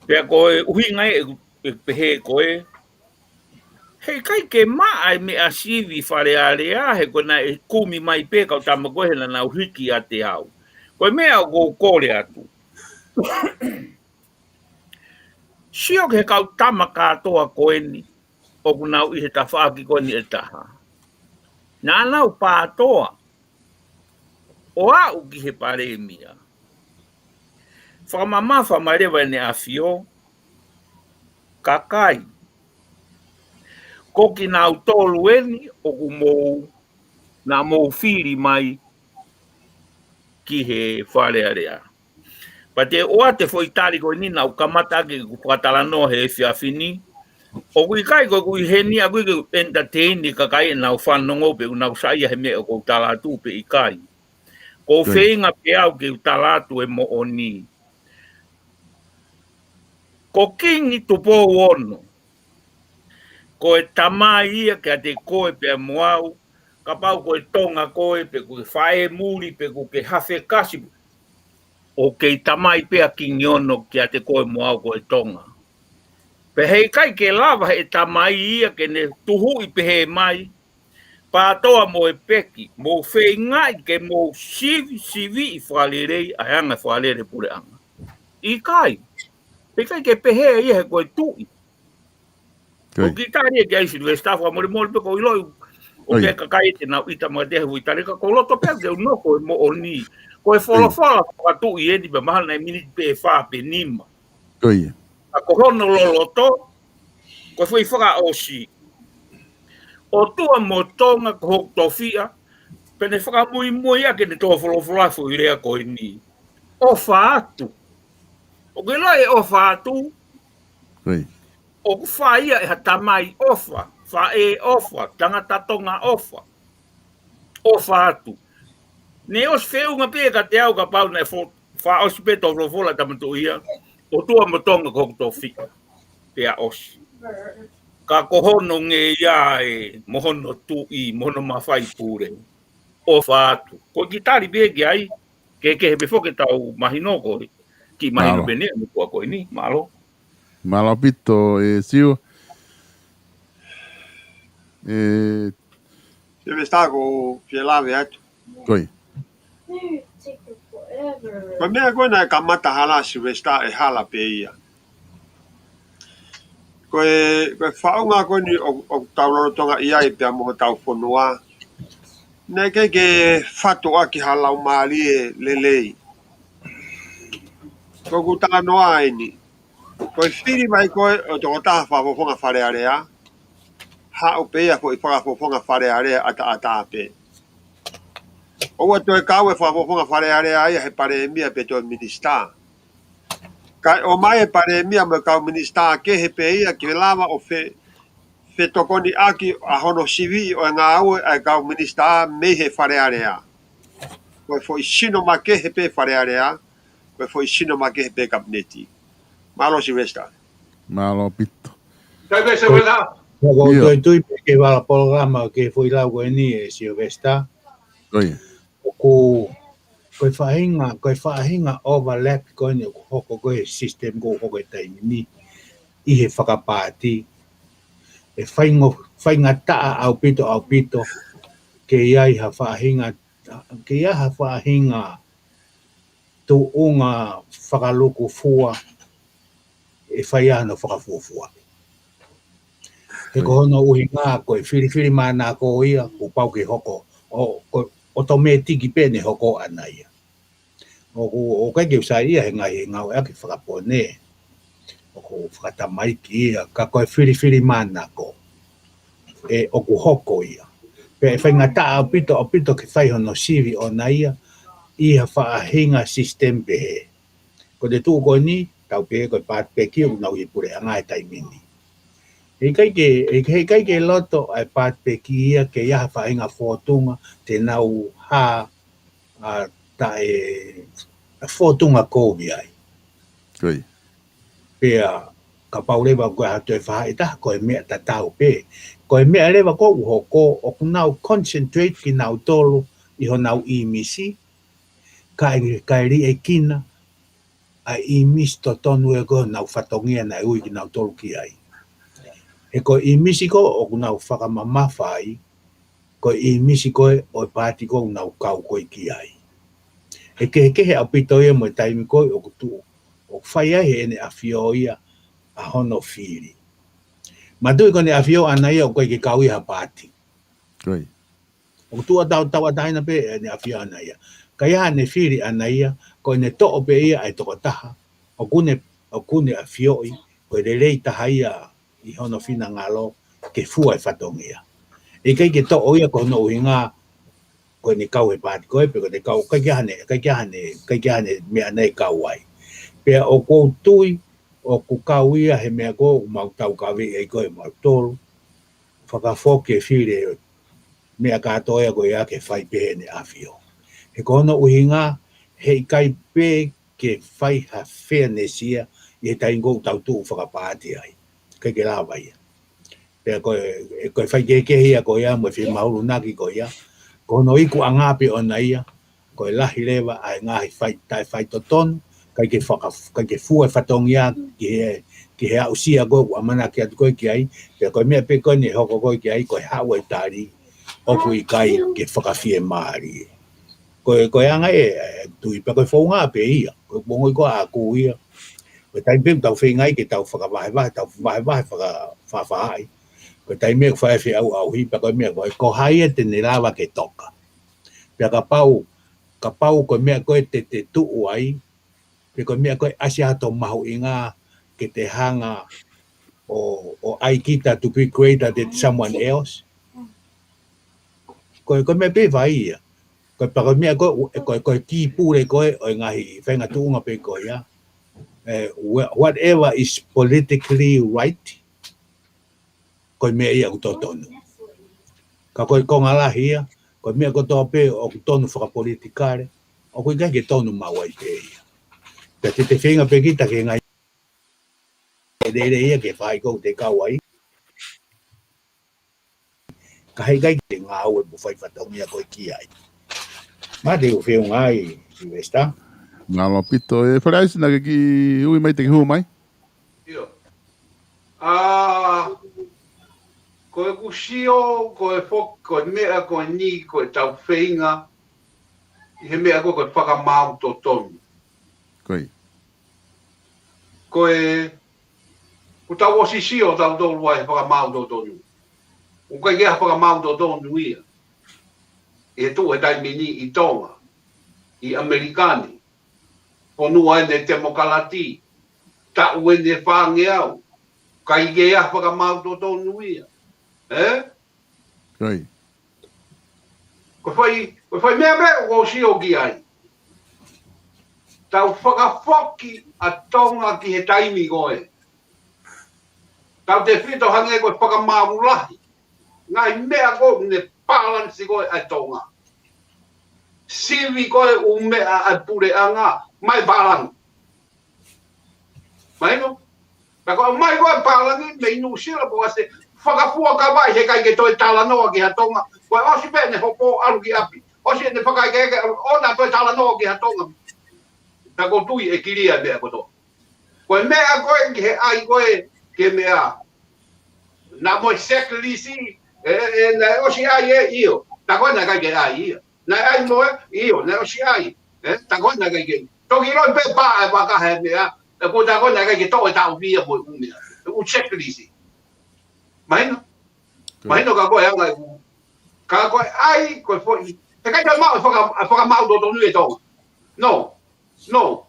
Pea ko e ʻuhinga ē ʻeku, ʻeku pehē ko ē, heʻikai ke maʻa e meʻa sivi Fale Alea, he ko ena ʻe kumi mai pē kau tama ko ē he naʻa nau hiki ʻiate au. Ko e meʻa ʻoku ou kole atu, sio ki he kau tama kātoa ko eni ʻoku nau ʻi he tafaʻaki ko eni ʻe taha. Naʻa nau pātoa ʻo aʻu ki he palēmia. Fakamamafa mai leva ʻEne ʻAfio, kakai, ko kinautolu eni ʻoku mou, naʻa mou fili mai ki he Fale Alea. Pea te u ʻoatu e foʻi tali ko eni naʻa ku kamata ʻaki ʻeku fakatalanoa he efiafi ni. ʻOku ʻikai ko ʻeku ʻi heni ʻaʻaku ke entertain e kakai ʻenau fanongo pe ʻoku nau saiʻia he meʻa ʻoku ou tala atu pe ʻikai. ʻOku ou feinga pē au ke u tala atu e moʻoni. Ko Kingi Tupou Ono, ko e tamai ia kiate koe pea mo au, kapau ko e Tonga koe, pe ko e faʻē muli, pe ko e hafekasi, ʻoku kei tamai pē ʻa Kingi Ono kiate koe mo au ko e Tonga. Pea heʻikai ke lava he tamai ia ke ne tuhuʻi pehē mai, pātoa mo e peki, mou feingaʻi ke mou sivi, siviʻi fakalelei ʻa e anga fakalele puleʻanga. ʻIkai. Heʻikai ke pehē ia he ko e tuʻi. Ko ia. ʻOku kiʻi tali ē ki ai Silivesitā, fakamolemole pē ʻoku ou ʻiloʻi ʻoku ʻi ai e kakai te nau ʻita mai he hui tali ka ʻoku ou loto pē ke u nofo he moʻoni. Ko e folofola fakatuʻi eni pea mahalo naʻe miniti pē ʻe fā pe nima. Ko ia. Ka ko hono loloto, ko e foʻi fakaʻosi. ʻOtua mo Tonga ko hoku tofiʻa, pea ne fakamuimui ʻaki ʻene tō folofola foʻi lea ko eni. ʻOfa atu. ʻOku ke ʻiloʻi e ʻofa atu? Ko ia. ʻOku fai ia ʻe ha tamai ʻofa, faʻē ʻofa, tangata Tonga ʻofa. ʻOfa atu. Ne ʻosi feʻunga pē kiate au kapau naʻe fo-, fakaʻosi pē tō folofola Tama Tuʻi ia, ʻOtua mo Tonga ko hoku tofiʻa. Pea ʻosi. Ka ko hono ngeia ē, mo hono tuʻi, mo hono mafai pule. ʻOfa atu. Ko e kiʻi tali pē ki ai, ke, ke he pē foki ʻetau mahino ko e kiʻi mahino pē eni, mo kua ko eni, mālō. Mālō ʻaupito, ē, Siu. ʻE, Silivesitā, ʻoku ou fie lave atu. Ko ia. Ko e meʻa ko ē naʻe kamata hala Silivesitā ʻe hala pē ia. Ko e, ko e faʻunga ko eni ʻo, ʻoku tau lolotonga ʻi ai pea mo hotau fonua. Naʻe ʻikai ke fatu ʻaki ha laumālie lelei. Ko ʻeku talanoa eni. Ko e fili mai ko ē ʻo e tokotaha fakafofonga Fale Alea, haʻu pē ia foʻi fakafofonga Fale Alea ʻataʻatā pē. ʻOua toe kau e fakafofonga Fale Alea ia he palēmia pe toe minisitā. Kae ʻomai e palēmia mo e kau minisitā kehe pē ia ke lava ʻo fe-, fetokoniʻaki ʻa hono siviʻi ʻo e ngāue ʻa e kau minisitā mei he Fale Alea. Ko e foʻi sino makehe pē Fale Alea, ko e foʻi sino makehe pē Kapineti. Mālō Silivesitā. Mālō ʻaupito. Kai pē Silivesitā. Ko, ko, ʻIo. Tuitui pē ke vala polokalama ke foʻi lau ko eni ē Silivesitā. Ko ia. ʻOku, ko e faʻahinga, ko e faʻahinga overlap ko eni ʻoku hoko ko e system ʻoku hoko he taimi ni ʻi he fakapaati. ʻE faingo-, faingataʻa ʻaupito, ʻaupito, ke ʻi ai ha faʻahinga, ke ʻi ai ha faʻahinga tuʻunga fakalukufua ʻe fai ai hono fakafuofua. He ko hono ʻuhinga ko e filifilimānako ia, kuo pau ke hoko, ʻo, ko e ʻotomētiki pē ʻene hoko ʻana ia. ʻOku, ʻoku ʻikai ke u saiʻia he ngaahi ngāueʻaki fakapōne. ʻOku fakatamaiki ia, ka ko e filifilimānako. ʻE ʻoku hoko ia. Pea ʻe faingataʻa ʻaupito, ʻaupito ke fai hono sivi ʻona ia, ʻi ha faʻahinga system pehē. Ko e tuʻu ko eni, tau pehē ko e paati peki ʻoku nau ʻi he puleʻanga he taimi ni. ʻE ʻikai ke, ʻe ʻikai ke loto ʻa e paati peki ia ke ʻi ai ha faʻahinga fōtunga, te nau hā, ʻa, taʻe, ʻa e fōtunga kovi ai. Ko ia. Pea, Kapau leva ko e hā toe faʻahitaha, ko e meʻa tatau pē. Ko e meʻa leva ko ē ʻoku hoko, ʻoku nau concentrate kinautolu ʻi honau ʻīmisi, kae, kae liʻekina ʻa e ʻīmisi totonu ē ko ē honau fatongia naʻe ui kinautolu ki ai. He ko e ʻīmisi ko ē ʻoku nau fakamamafa ai, ko e ʻīmisi ko ē ʻo e paati ko ē ʻoku nau kau ko ē ki ai. He kehekehe ʻaupito ia mo e taimi ko ē ʻoku tuʻu, ʻoku fai ai heʻene ʻafio ia ʻa hono fili. Manatuʻi ko ʻene ʻafio ʻaʻana ia ʻoku ʻikai ke kau ia ha paati. Ko ia. ʻOku tuʻu ʻo tau, tauʻatāina pē ʻene ʻafio ʻaʻana ia. Ka ʻi ai haʻane fili ʻaʻana ia, ko ʻene toʻo pē ia ʻa e tokotaha ʻoku ne, ʻoku ne ʻafioʻi ko e lelei taha ia ʻi hono finangalo ke fua e fatongia. ʻIkai ke toʻo ia ko hono ʻuhinga ko ʻene kau he paati ko ē, pe ko ʻene kau, ʻikai ke ʻi ai haʻane, ʻikai ke ʻi ai haʻane, ʻikai ke ʻi ai haʻane meʻa naʻe kau ai. Pea ʻoku ou tui ʻoku kau ia he meʻa ko ē ʻoku mau taukaveʻi ai ko ē mautolu, fakafoki e fili, meʻa kātoa ia ko ia ke fai pē heʻene ʻafio. He ko hono ʻuhinga, heʻikai pē ke fai ha fairness ia ʻi he taimi ko ē ʻoku tau tuʻu fakapaati ai. ʻIkai ke lava ia. Pea ko e, ko e faikehekehe ia ko ia mo e fie maulunaki ko ia, ko hono ikuʻanga pē ʻona ia, ko e lahi leva ʻa e ngaahi fai, taʻe fai totonu, ʻikai ke faka-, ʻikai ke fua e fatongia ki he, ki he aʻusia ko ē ʻoku ʻamanaki atu ko ē ki ai, pea ko e meʻa pē ko ē ne hoko ko ē ki ai, ko e haʻu e tali, ʻoku ʻikai ke fakafiemālie. Ko e, ko e anga ē, ē, Tui, pea ko e founga pē ia, ko e ongoʻi ko ē ʻaʻaku ia. Ko e taimi pē ʻoku tau feinga ai ke tau fakavahevahe, tau vahevahe faka-, faʻafaʻahi. Ko e taimi ē ʻoku fai e feʻauʻauhi, pea ko e meʻa ko ē, ko hai ia te ne lava ke toka. Pea kapau, kapau ko e meʻa ko ē te, te tuʻu ai, pe ko e meʻa ko ē ʻasi atu mahuʻinga ke te hanga ʻo, ʻo ʻai kita to be greater than someone else. Ko e, ko e meʻa pē fai ia. Ko e, pea ko e meʻa ko ē, ko e, ko e kī pule ko ē ʻo e ngaahi faʻahinga tuʻunga pē ko ia. Eh, wha-, whatever is politically right, ko e meʻa ia ʻoku totonu. Ka ko e konga lahi ia, ko e meʻa kotoa pē ʻoku tonu fakapolitikale, ʻoku ʻikai ke tonu maʻu ai pē ia. Pea te te feinga pē kita ke ngaahi lelei ia ke fai ko ē te kau ai. Ka heʻikai ke ngāue mo fai fatongia ko ē ki ai. Mālō e feʻunga, Silivesitā. Mālō ʻaupito. ʻE Fale ʻAisi, naʻa ke kiʻi ui mai, te ke hū mai. ʻIo. ʻA, ko ʻeku sio, ko e fo-, ko e meʻa ko eni, ko ʻetau feinga ʻi he meʻa ko ē, ko e fakamaau totonu. Ko ia. Ko e, ʻoku tau ʻosi sio tautolu ai he fakamaau totonu. ʻOku ʻikai ke ʻi ai ha fakamaau totonu ia ʻi he tuʻu he taimi ni ʻi Tonga, ʻi ʻAmelika ni, fonua ʻeni temokalati, taʻu ʻeni fāngeau, ʻikai ke ʻi ai ha fakamaau totonu ia. Ē? Ko ia. Ko e foʻi, ko e foʻi meʻa pē ʻoku ou sio ki ai. Tau fakafoki ʻa Tonga ki he taimi ko ē. Tautefito hangē ko e fakamaau lahi. Ngaahi meʻa ko ē ne pālanisi ko ē ʻa Tonga. Sivi ko ē ʻū meʻa ʻa e puleʻanga, mai pālangi. Mahino? Pea ko e ʻomai ko ē pālangi mei Nuʻusila pe ko ʻAositelē, fakafuakava ai, heʻikai ke toe talanoa ki ha Tonga. Ko e ʻosi pē ʻene hopo ʻalu ki ʻapi. ʻOsi ʻene fakaikeike ʻalu, ʻoua toe talanoa ki ha Tonga. Pea ʻoku ou tui ʻe kilia e meʻa kotoa. Ko e meʻa ko ē ki he ʻai ko ē, ki he meʻa. Naʻa mo e checklist, ē, ē, naʻe ʻosi ʻai ē, ʻio. Tā ko ē naʻe ʻikai ke ʻai ia. Naʻe ʻai mo ē, ʻio, naʻe ʻosi ʻai. Ē, tā ko ē naʻe ʻikai ke. Toki ʻilo pē pā e vaka he meʻa, ē, ko tā ko ē naʻe ʻikai ke toʻo e taʻofi ia mo e ʻū meʻa. ʻE ʻū checklist. Mahino? Mahino ka ko e anga ʻeku. Ka ko e ʻai, ko e foʻi. Heʻikai toe maʻu e faka-, e fakamaau totonu ʻe Tonga. No. No.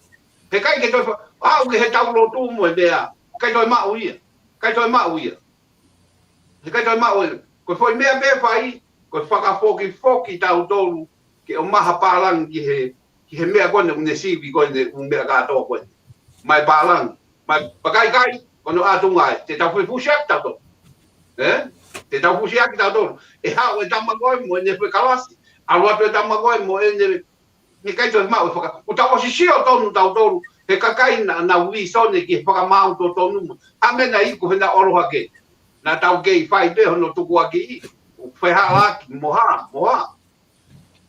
Heʻikai ke toe fa-, aʻu ki he tau lotu mo e meʻa. Heʻikai toe maʻu ia. Heʻikai toe maʻu ia. Heʻikai toe maʻu ia. Ko e foʻi meʻa pē fai, ko e fakafokifoki tautolu ke ʻomai ha pālangi ki he, ki he meʻa ko ē ʻoku ne sivi ko ē ʻū meʻa kātoa ko ē. Mai pālangi. Mai pālangi, ko hono ʻatunga ē. Te tau fusifusiʻaki tautolu. Ē? Te tau fusifusiʻaki tautolu. ʻE haʻu e tama ko ē mo ʻene foʻi kalasi. ʻAlu atu e tama ko ē mo ʻene, heʻikai toe maʻu e faka-, ʻoku tau ʻosi sio tonu tautolu He kakai naʻa nau vīsone ki he fakamaau totonu mo. Hā e meʻa naʻe iku he naʻe ʻalu hake. Naʻa tau kei fai pē hono tukuakiʻi. Fehalaki, mo hā, mo hā.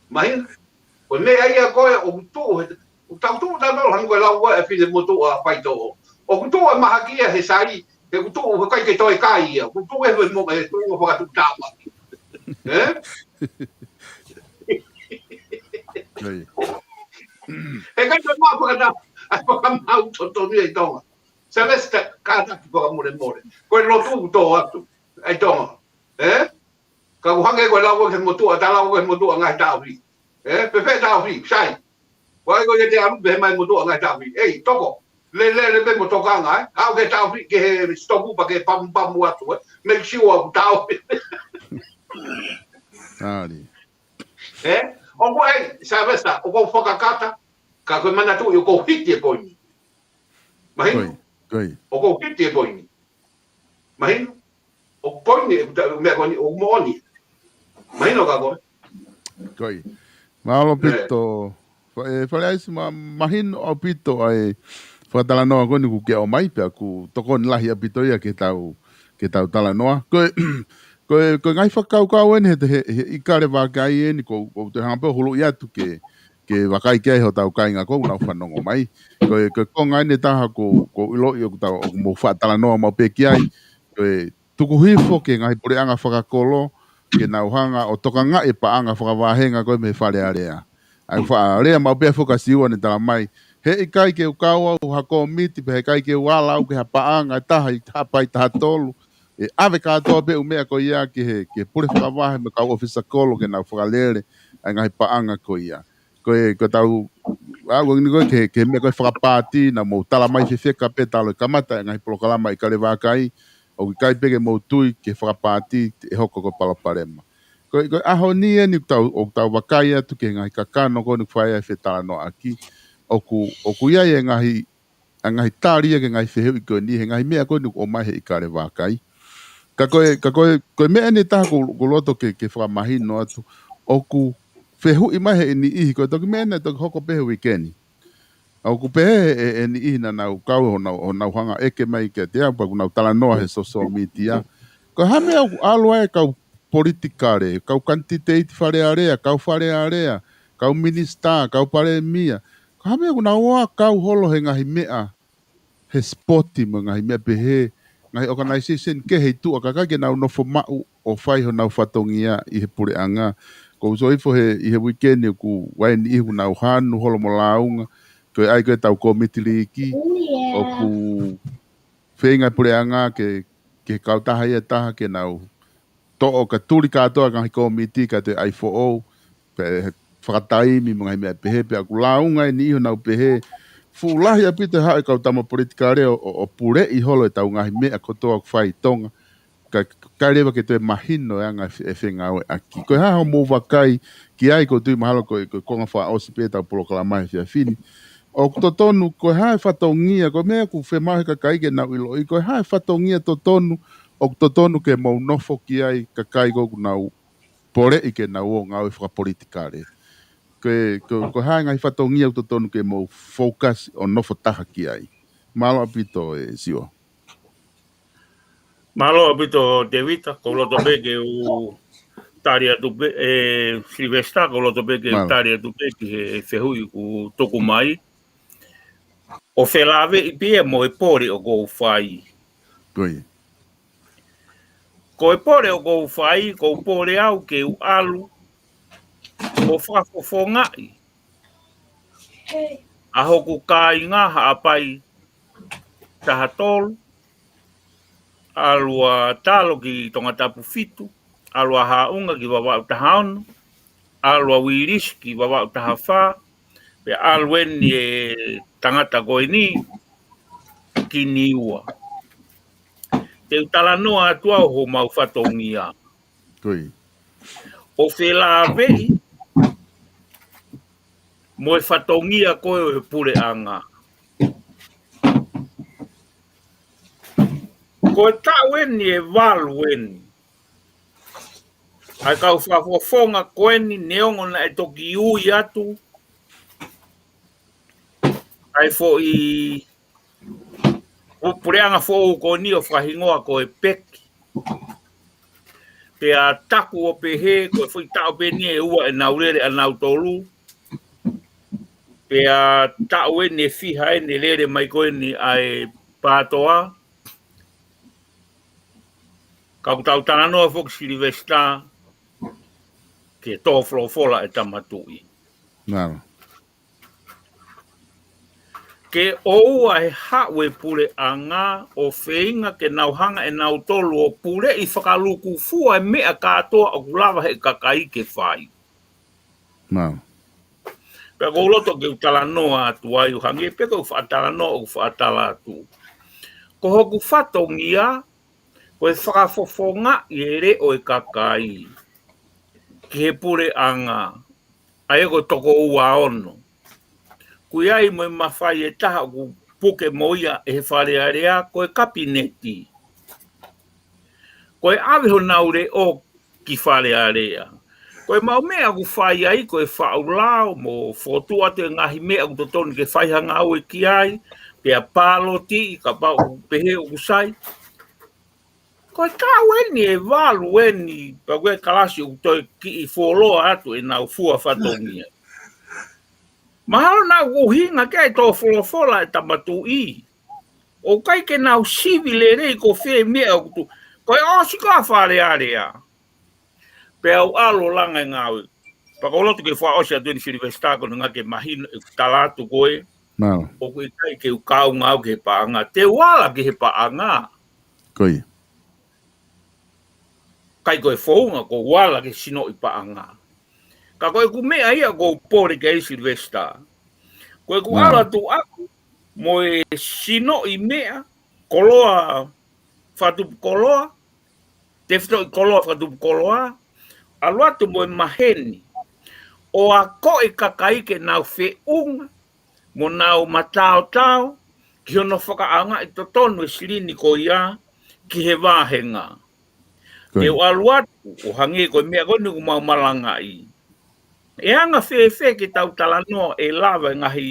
Mahino. Ko e meʻa ia ko ē ʻoku tuʻu he, ʻoku tau tuʻu tautolu hangē ko e lau ko ē ʻa e finemotuʻa faitoʻo. ʻOku tuʻu e mahaki ia he sai, he ʻoku tuʻu he ʻikai ke toe kai ia. ʻOku tuʻu he mo e tuʻu fakatuʻutāmaki. Ē? He ʻikai toe maʻu fakata-, ʻa e fakamaau totonu ia ʻi Tonga. Sylvester, kātaki fakamolemole. Ko e lotu ʻoku tō atu. ʻAi Tonga. Ē? Ka ʻoku hangē ko e lau ko ē he motuʻa, ta lau ko ē he motuʻa ngaahi taʻofi. Ē, pehē taʻofi, sai. Ko ai ko e te alu pē mai motuʻa ngaahi taʻofi. Ei, toko. Lele, lele pē mo tokanga, ē. Aʻu ki he taʻofi, ki he sitoku pea ke pamupamu atu, ē. Make sure ʻoku taʻofi. Ē? ʻOku ʻai, Sylvester, ʻoku ou fakakata, ka ko e manatuʻi ʻoku ou hiki e poini. Mahino? ʻOku ou hiki e poini. Mahino? ʻOku poini e meʻa ko eni ʻoku moʻoni. Mahino ka ko ē? Mālō ʻaupito. Fa-, ē, Faleaisi, mahino ʻaupito ʻa e fakatalanoa ko eni kuo ke ʻomai pea ʻoku tokoni lahi ʻaupito ia ke tau, ke tau talanoa. Ko e, ko e, ko e ngaahi fakakaukau eni he, he, he ʻIkale Vakai eni ʻoku, ʻoku te hanga pē ʻo huluʻi atu ke, ke vakai ki ai hotau kāinga ʻoku nau fanongo mai. Ko e, ko e konga eni ʻe taha ʻoku, ʻoku ou ʻiloʻi ʻoku tau, ʻoku mou faʻa talanoa maʻu pē ki ai. Ko e tuku hifo ki he ngaahi puleʻanga fakakolo, ke nau hanga ʻo tokangaʻi e paʻanga fakavahenga ko ē mei he Fale Alea. ʻA ia faʻa lea maʻu pē foki ʻa Siua ʻene tala mai. He ʻikai ke u kau au ha kōmiti, pea he ʻikai ke u ala au ki ha paʻanga ʻe taha ʻi Haʻapai taha tolu. ʻE ʻave kātoa pē ʻū meʻa ko ia ki he, ki he pule fakavahe mo e kau ʻōfisa kolo ke nau fakalele ʻa e ngaahi paʻanga ko ia. Ko e, ko e tau, ʻa, ko eni ko e ke, ke meʻa ko e fakapaati, naʻa mou tala mai fefeka pē talu e kamata e ngaahi polokalama ʻIkale Vakai, ʻoku ʻikai pē ke mou tui ke fakapaati ʻe hoko ko e palopalema. Ko e, ko e ʻaho ni eni ʻoku tau, ʻoku tau vakai atu ki he ngaahi kakano ko eni ʻoku fai ai e fetalanoaʻaki, ʻoku, ʻoku ʻi ai e ngaahi, ʻa e ngaahi tali ia ki he ngaahi fehuʻi ko eni, he ngaahi meʻa ko eni ʻoku ʻomai he ʻIkale Vakai. Ka ko e, ka ko e, ko e meʻa eni ʻe taha ʻoku, ʻoku ou loto ke, ke fakamahino atu, ʻoku fehuʻi mai he niʻihi, ko e toki meʻa eni naʻe toki hoko pē he uike ni. ʻOku pehē ʻe, ʻe, ʻe niʻihi naʻa nau kau honau, honau hanga ʻeke mai kiate au, pea ʻoku nau talanoa he social media. Ko e hā e meʻa ʻoku ʻalu ai e kau politikale, kau kanititeiti Fale Alea, kau Fale Alea, kau minisitā, kau palēmia. Ko e hā e meʻa ʻoku nau ō ʻo kau holo he ngaahi meʻa, he sipoti mo e ngaahi meʻa pehē, ngaahi organization kehe ʻi tuʻa kae ʻikai ke nau nofo maʻu ʻo fai honau fatongia ʻi he puleʻanga. ʻOku ou sio hifo he, ʻi he uike ni ʻoku ʻi ai e niʻihi ʻoku nau hanu holo mo lāunga, ko e ʻai ko ē ʻetau kōmiti liiki, ʻoku feinga e puleʻanga ke, ke kautaha ia ʻe taha ke nau toʻo ka tuli kātoa e ngaahi kōmiti ka te ʻai foʻou, pea fakataimi mo e ngaahi meʻa pehē, pea ʻoku lāunga e niʻihi ʻo nau pehē, fuʻu lahi ʻaupito e haʻu e kau tama politikale ʻo, ʻo, ʻo puleʻi holo ʻetau ngaahi meʻa kotoa ʻoku fai ʻi Tonga, ka, ʻikai leva ke toe mahino e anga e fe-, e fengāueʻaki. Ko e hā hoʻomou vakai ki ai? ʻOku ou tui mahalo ko e, ko e konga fakaʻosi pē ʻetau polokalama he efiafi ni. ʻOku totonu, ko e hā e fatongia, ko e meʻa ʻoku fiemaʻu he kakai ke nau ʻiloʻi, ko e hā e fatongia totonu, ʻoku totonu ke mou nofo ki ai kakai ko ē ʻoku nau poleʻi ke nau ō ʻo ngāue fakapolitikale. Ko e, ko, ko e hā e ngaahi fatongia ʻoku totonu ke mou focus ʻo nofo taha ki ai. Mālō ʻaupito ē Siua. Mālō ʻaupito Tēvita, ʻoku ou loto pē ke u tali atu pē, ē, Sylvester, ʻoku ou loto pē ke u tali atu pē ki he fehuʻi ʻoku tuku mai. ʻO felāveʻi pē ia mo e pole ʻoku ou fai. Ko e pole ʻoku ou fai, ʻoku ou pole au ke u ʻalu ʻo fakafofongaʻi ʻa hoku kāinga Haʻapai taha tolu, ʻalu ʻa Talo ki Tongatapu fitu, ʻalu ʻa Haʻunga ki Vavaʻu taha ono, ʻalu ʻa Uilisi ki Vavaʻu taha fā, pea ʻalu eni e tangata ko eni ki Niua. Te u talanoa atu au homau fatongia. ʻO felāveʻi mo e fatongia ko ē ʻo e puleʻanga. Ko e taʻu eni ʻe valu eni ʻa e kau fakafofonga ko eni neongo naʻe toki ui atu ʻa ʻa e foʻi puleʻanga foʻou ko eni ʻo fakahingoa ko e peki. Pea taku ʻo pehē, ko e foʻi taʻu pē eni ʻe ua ʻenau lele ʻanautolu. Pea taʻu eni ʻe fiha eni ʻe lele mai ko eni ʻa e PATOA. Ka ʻoku tau talanoa foki Sylvester, ke tō folofola ʻe Tama Tuʻi. Ke ʻoua ʻe haʻu e puleʻanga ʻo feinga ke nau hanga ʻe nautolu ʻo puleʻi fakalūkufua e meʻa kātoa ʻoku lava he kakai ke fai. Pea ʻoku ou loto ke u talanoa atu ai ʻo hangē pē ko ʻeku faʻa talanoa ʻoku faʻa tala atu. Ko hoku fatongia, ko e fakafofongaʻi e leʻo e kakai ki he puleʻanga, ʻa ia ko e toko ua ono. ʻOku ʻi ai mo e mafai ʻe taha ʻoku puke mo ia ʻe he Fale Alea, ko e Kapineti. Ko e ʻave honau leʻo ki Fale Alea. Ko e maʻu meʻa ʻoku fai ai, ko e faʻu lao mo fokotuʻu atu e ngaahi meʻa ʻoku totonu ke fai ha ngāue ki ai, pea pāloti kapau ʻoku pehē ʻoku sai. Ko e taʻu eni ʻe valu eni, pea ko e kalasi ʻoku toe kiʻi fuoloa atu ʻenau fua fatongia. Mahalo naʻa ʻoku ʻuhinga ke ʻai tō folofola ʻe Tama Tuʻi. ʻOku ʻikai ke nau sivi lelei ko fē meʻa ʻoku tuʻu. Ko e ʻosi ko ā Fale Alea. Pea u ʻalu ʻo langa e ngāue. Pea ʻoku ou loto ke fakaʻosi atu eni Sylvester ko e ʻuhinga ke mahino ʻeku tala atu ko ē. ʻOku ʻikai ke u kaunga au ki he paʻanga. Te u ala ki he paʻanga. ʻIkai ko e founga ko u ala ke sinoʻi paʻanga. Ka ko ʻeku meʻa ia ʻoku ou pole ki ai Sylvester. Ko ʻeku ʻalu atu ʻaku mo e sinoʻi meʻa, koloa fakatupu koloa, tefitoʻi koloa fakatupu koloa, ʻalu atu mo e maheni. ʻO ako e kakai ke nau feʻunga, mo nau mataotao, ki hono fakaʻaongaʻi totonu e silini ko ia, ki he vāhenga. Te u ʻalu atu, ʻo hangē ko e meʻa ko eni ʻoku mau malangaʻi. ʻE anga fēfē ke tau talanoa ʻe lava e ngaahi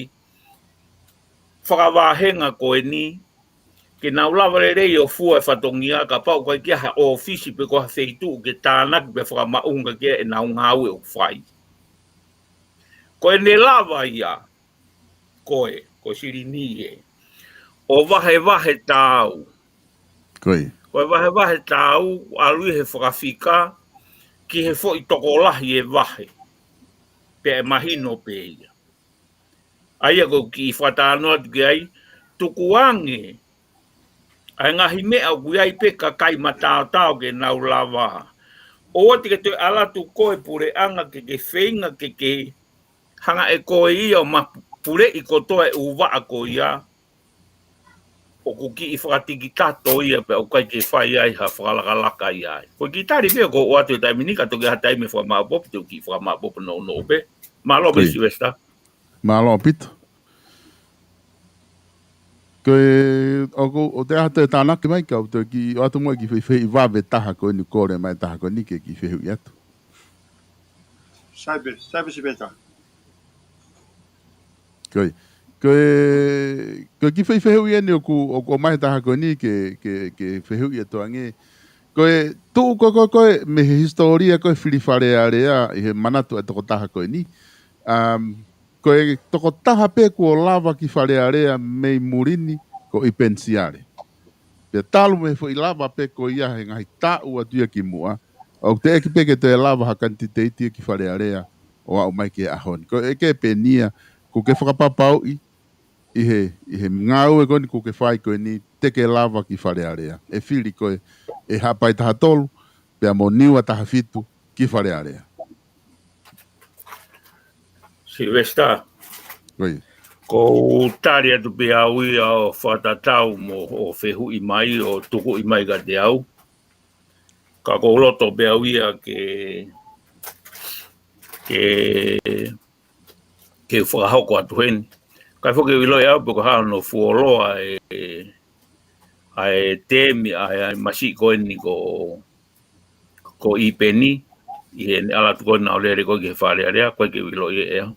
fakavāhenga ko eni, ke nau lava lelei ʻo fua e fatongia, kapau ʻoku ʻikai ke ʻi ai ha ʻōfisi pe ko ha feituʻu ke tānaki pe fakamaʻunga ki ai ʻenau ngāue ʻoku fai. Ko ʻene lava ia, ko e, ko e silini ē. ʻO vahevahe taau. Ko e vahevahe taau, ʻalu ʻi he fakafika, ki he foʻi tokolahi e vahe. Pea ʻe mahino pē ia. ʻA ia ko e kiʻi fakatalanoa atu ki ai, tukuange, ʻa e ngaahi meʻa ʻoku ʻi ai pē kakai mataotao ke nau lava. ʻOua te ke toe ʻalu atu ko e puleʻanga ke ke feinga ke ke hanga ʻe koe ia ʻo mapuleʻi kotoa e ʻū vaʻa ko ia. ʻOku kiʻi fakatikitato ia pea ʻoku ʻikai ke fai ai ha fakalakalaka ia ai. Ko e kiʻi tali pē ʻoku ou ʻoatu he taimi ni ka toki ʻi ai ha taimi fakamaʻopoʻopo, te u kiʻi fakamaʻopoʻopo nounou pē. Mālō pē Sylvester. Mālō ʻaupito. Ko e, ʻoku, ʻoku te ʻai ha toe tānaki mai ka u toe kiʻi ʻoatu mo e kiʻi fehuʻi vave taha ko eni kole mai taha ko eni ke kiʻi fehuʻi atu. Sai pē, sai pē Sylvester. Ko e, ko e, ko e kiʻi fehuʻi eni ʻoku, ʻoku ʻomai taha ko eni ke, ke, ke fehuʻi atu ange. Ko e tuʻu ko, ko, ko e mei he hisitōlia ko e fili Fale Alea ʻi he manatu ʻa e tokotaha ko eni. Um, ko e tokotaha pē kuo lava ki Fale Alea mei muli ni ko ʻIpeni Siale. Pea talu mei he foʻi lava pē ko ia he ngaahi taʻu atu ia ki muʻa. ʻOku teʻeki pē ke toe lava ha kanititeiti ki Fale Alea ʻo aʻu mai ki he ʻaho ni. Ko e ke penia, ʻoku ke fakapapauʻi, ʻi he, ʻi he ngāue ko eni ʻoku ke fai ko eni te ke lava ki Fale Alea. ʻE fili koe ʻe Haʻapai taha tolu, pea mo Niua taha fitu ki Fale Alea. Sylvester. Ko u tali atu pē au ia ʻo fakatatau mo hoʻo fehuʻi mai ʻo tukuʻi mai kiate au. Ka ʻoku ou loto pē au ia ke, ke, ke fakahoko atu heni. Kae foki ʻiloʻi au pe ko e hā hono fuoloa e, ʻa e temi, ʻa e, ʻa e masiʻi ko eni ko, ko ʻIpeni, ʻi heʻene ʻalu atu ko ena ʻo lele ko ē ki he Fale Alea, ʻoku ʻikai ke u ʻiloʻi ʻe au.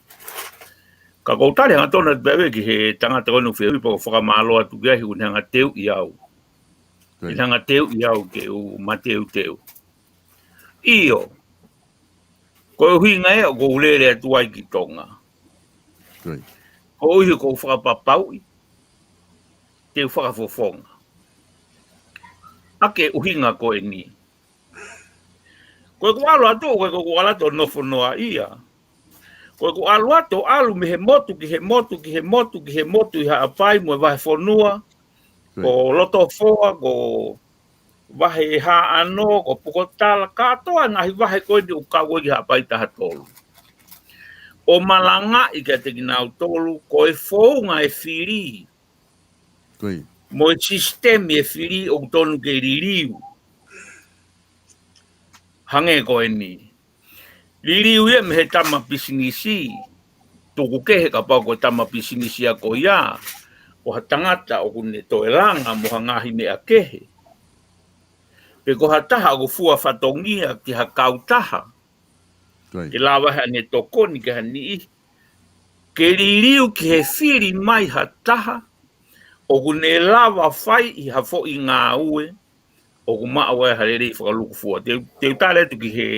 Ka ʻoku ou tali hangatonu atu pē au ki he tangata ko eni ʻoku fehuʻi pea ʻoku ou fakamālō atu ki ai he ʻoku ne hanga ʻo teuʻi au. Ko ia. Ne hanga ʻo teuʻi au ke u mateuteu. ʻIo. Ko e ʻuhinga ia ʻoku ou lele atu ai ki Tonga. Ko ia. Koeʻuhi ʻoku ou fakapapauʻi te u fakafofonga ʻaki e ʻuhinga ko eni. Ko ʻeku ʻalu atu, ko ʻeku ʻalu atu ʻo nofo noaʻia. Ko ʻeku ʻalu atu, ʻalu mei he motu ki he motu, ki he motu, ki he motu ʻi Haʻapai mo e vahefonua. Ko ia. Ko Lotofoa, ko Vahehaʻano, ko Pukotala, kātoa e ngaahi vahe ko eni ʻoku kau ai ki Haʻapai taha tolu. ʻO malangaʻi kiate kinautolu, ko e founga e fili. Ko ia. Mo e sisitemi e fili ʻoku tonu ke liliu. Hangē ko eni. Liliu ia mei he tama pisinisi. Tuku kehe kapau ko e tama pisinisi ia ko ia. Ko ha tangata ʻoku ne toe langa mo ha ngaahi meʻa kehe. Pe ko ha taha ʻoku fua fatongia ki ha kautaha. Ko ia. Ke lava ʻe haʻane tokoni ki ha niʻihi. Ke liliu ki he fili mai ha taha ʻoku ne lava fai ʻi ha foʻi ngāue ʻoku maʻu ai ha lelei fakalūkufua. Te, te u tali atu ki he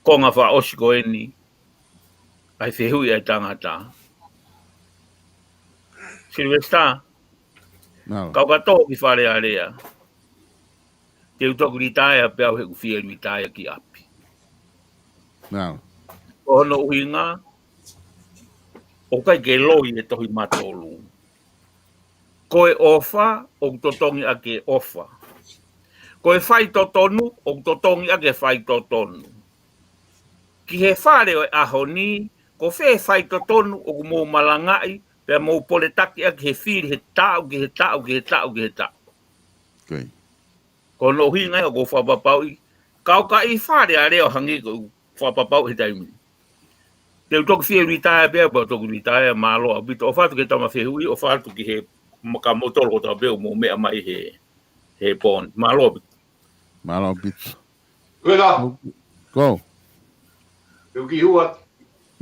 konga fakaʻosi ko eni, ʻa e fehuʻi ʻa e tangata. Sylvester, Mālō. Kau ka tō ki Fale Alea. Te u toki litaea pē au he ʻoku fie litaea ki ʻapi. Mālō. Ko hono ʻuhinga, ʻoku ʻikai ke loi e tohi matolu. Ko e ʻofa, ʻoku totongi ʻaki e ʻofa. Ko e faitotonu, ʻoku totongi ʻaki e faitotonu. Ki he Fale ʻo e ʻaho ni, ko fē faitotonu ʻoku mou malangaʻi, pea mou poletaki ʻaki he fili he taʻu, ki he taʻu, ki he taʻu, ki he taʻu. Ko ia. Ko hono ʻuhinga ia ʻoku ou fakapapauʻi, kau ka ʻi Fale Alea ʻo hangē ko ʻeku fakapapauʻi he taimi ni. Te u toki fie litaea pē au, pea u toki litaea, mālō ʻaupito. ʻOfa atu ki he tama fehuʻi, ʻofa atu ki he maka motolo ko ē ʻoku mou meʻa mai he, he pō ni. Mālō ʻaupito. Mālō ʻaupito. Ko e la. Ko. Te u kiʻi hū atu.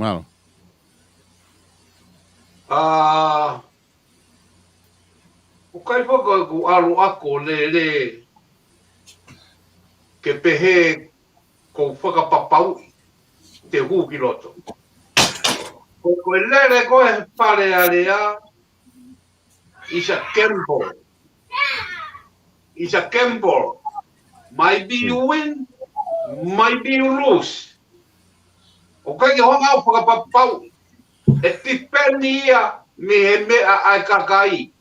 Mālō. ʻA, ʻoku ʻikai foki ko ʻeku ʻalu ako lele ke pehē ʻoku ou fakapapauʻi te u hū ki loto. Ko, ko e lele ko ē he Fale Alea, it's a gamble. It's a gamble. Might be you win, might be you lose. ʻOku ʻikai ke hanga ʻo fakapapauʻi. ʻE tipeni ia mei he meʻa ʻa e kakai.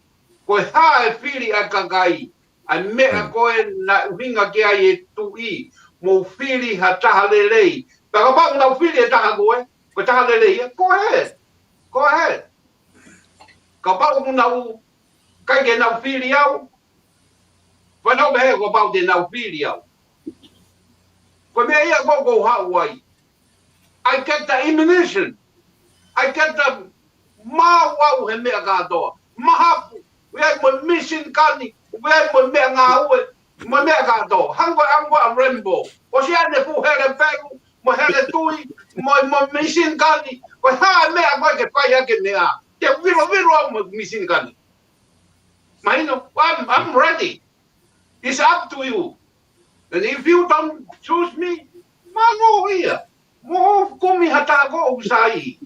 Ko e hā e fili ʻa e kakai. ʻA e meʻa ko ē naʻe ʻuhinga ki ai e tuʻi. Mou fili ha taha lelei. Pea kapau naʻa nau fili e taha ko ē, ko e taha lelei ia, go ahead. Go ahead. Kapau ʻoku nau, ʻikai ke nau fili au, fai nau pehē kapau te nau fili au. Ko e meʻa ia ʻoku ou haʻu ai. I get the ammunition. I get the maʻu au he meʻa kātoa. Mahafu, ʻoku ʻi ai mo e machine gun, ʻoku ʻi ai mo e meʻa ngāue, mo e meʻa kātoa. Hangē ko e, hangē ko e Rambo. ʻOsi ʻi ai ʻene fuʻu hele pelu, mo e hele tui, mo, mo e machine gun, ko e hā e meʻa ko ē ke fai ʻaki e meʻa. Te u vilovilo au mo e machine gun. Mahino, I'm, I'm ready. It's up to you. And if you don't choose me, mālō ia. Mou kumi ha taha ko ē ʻoku sai.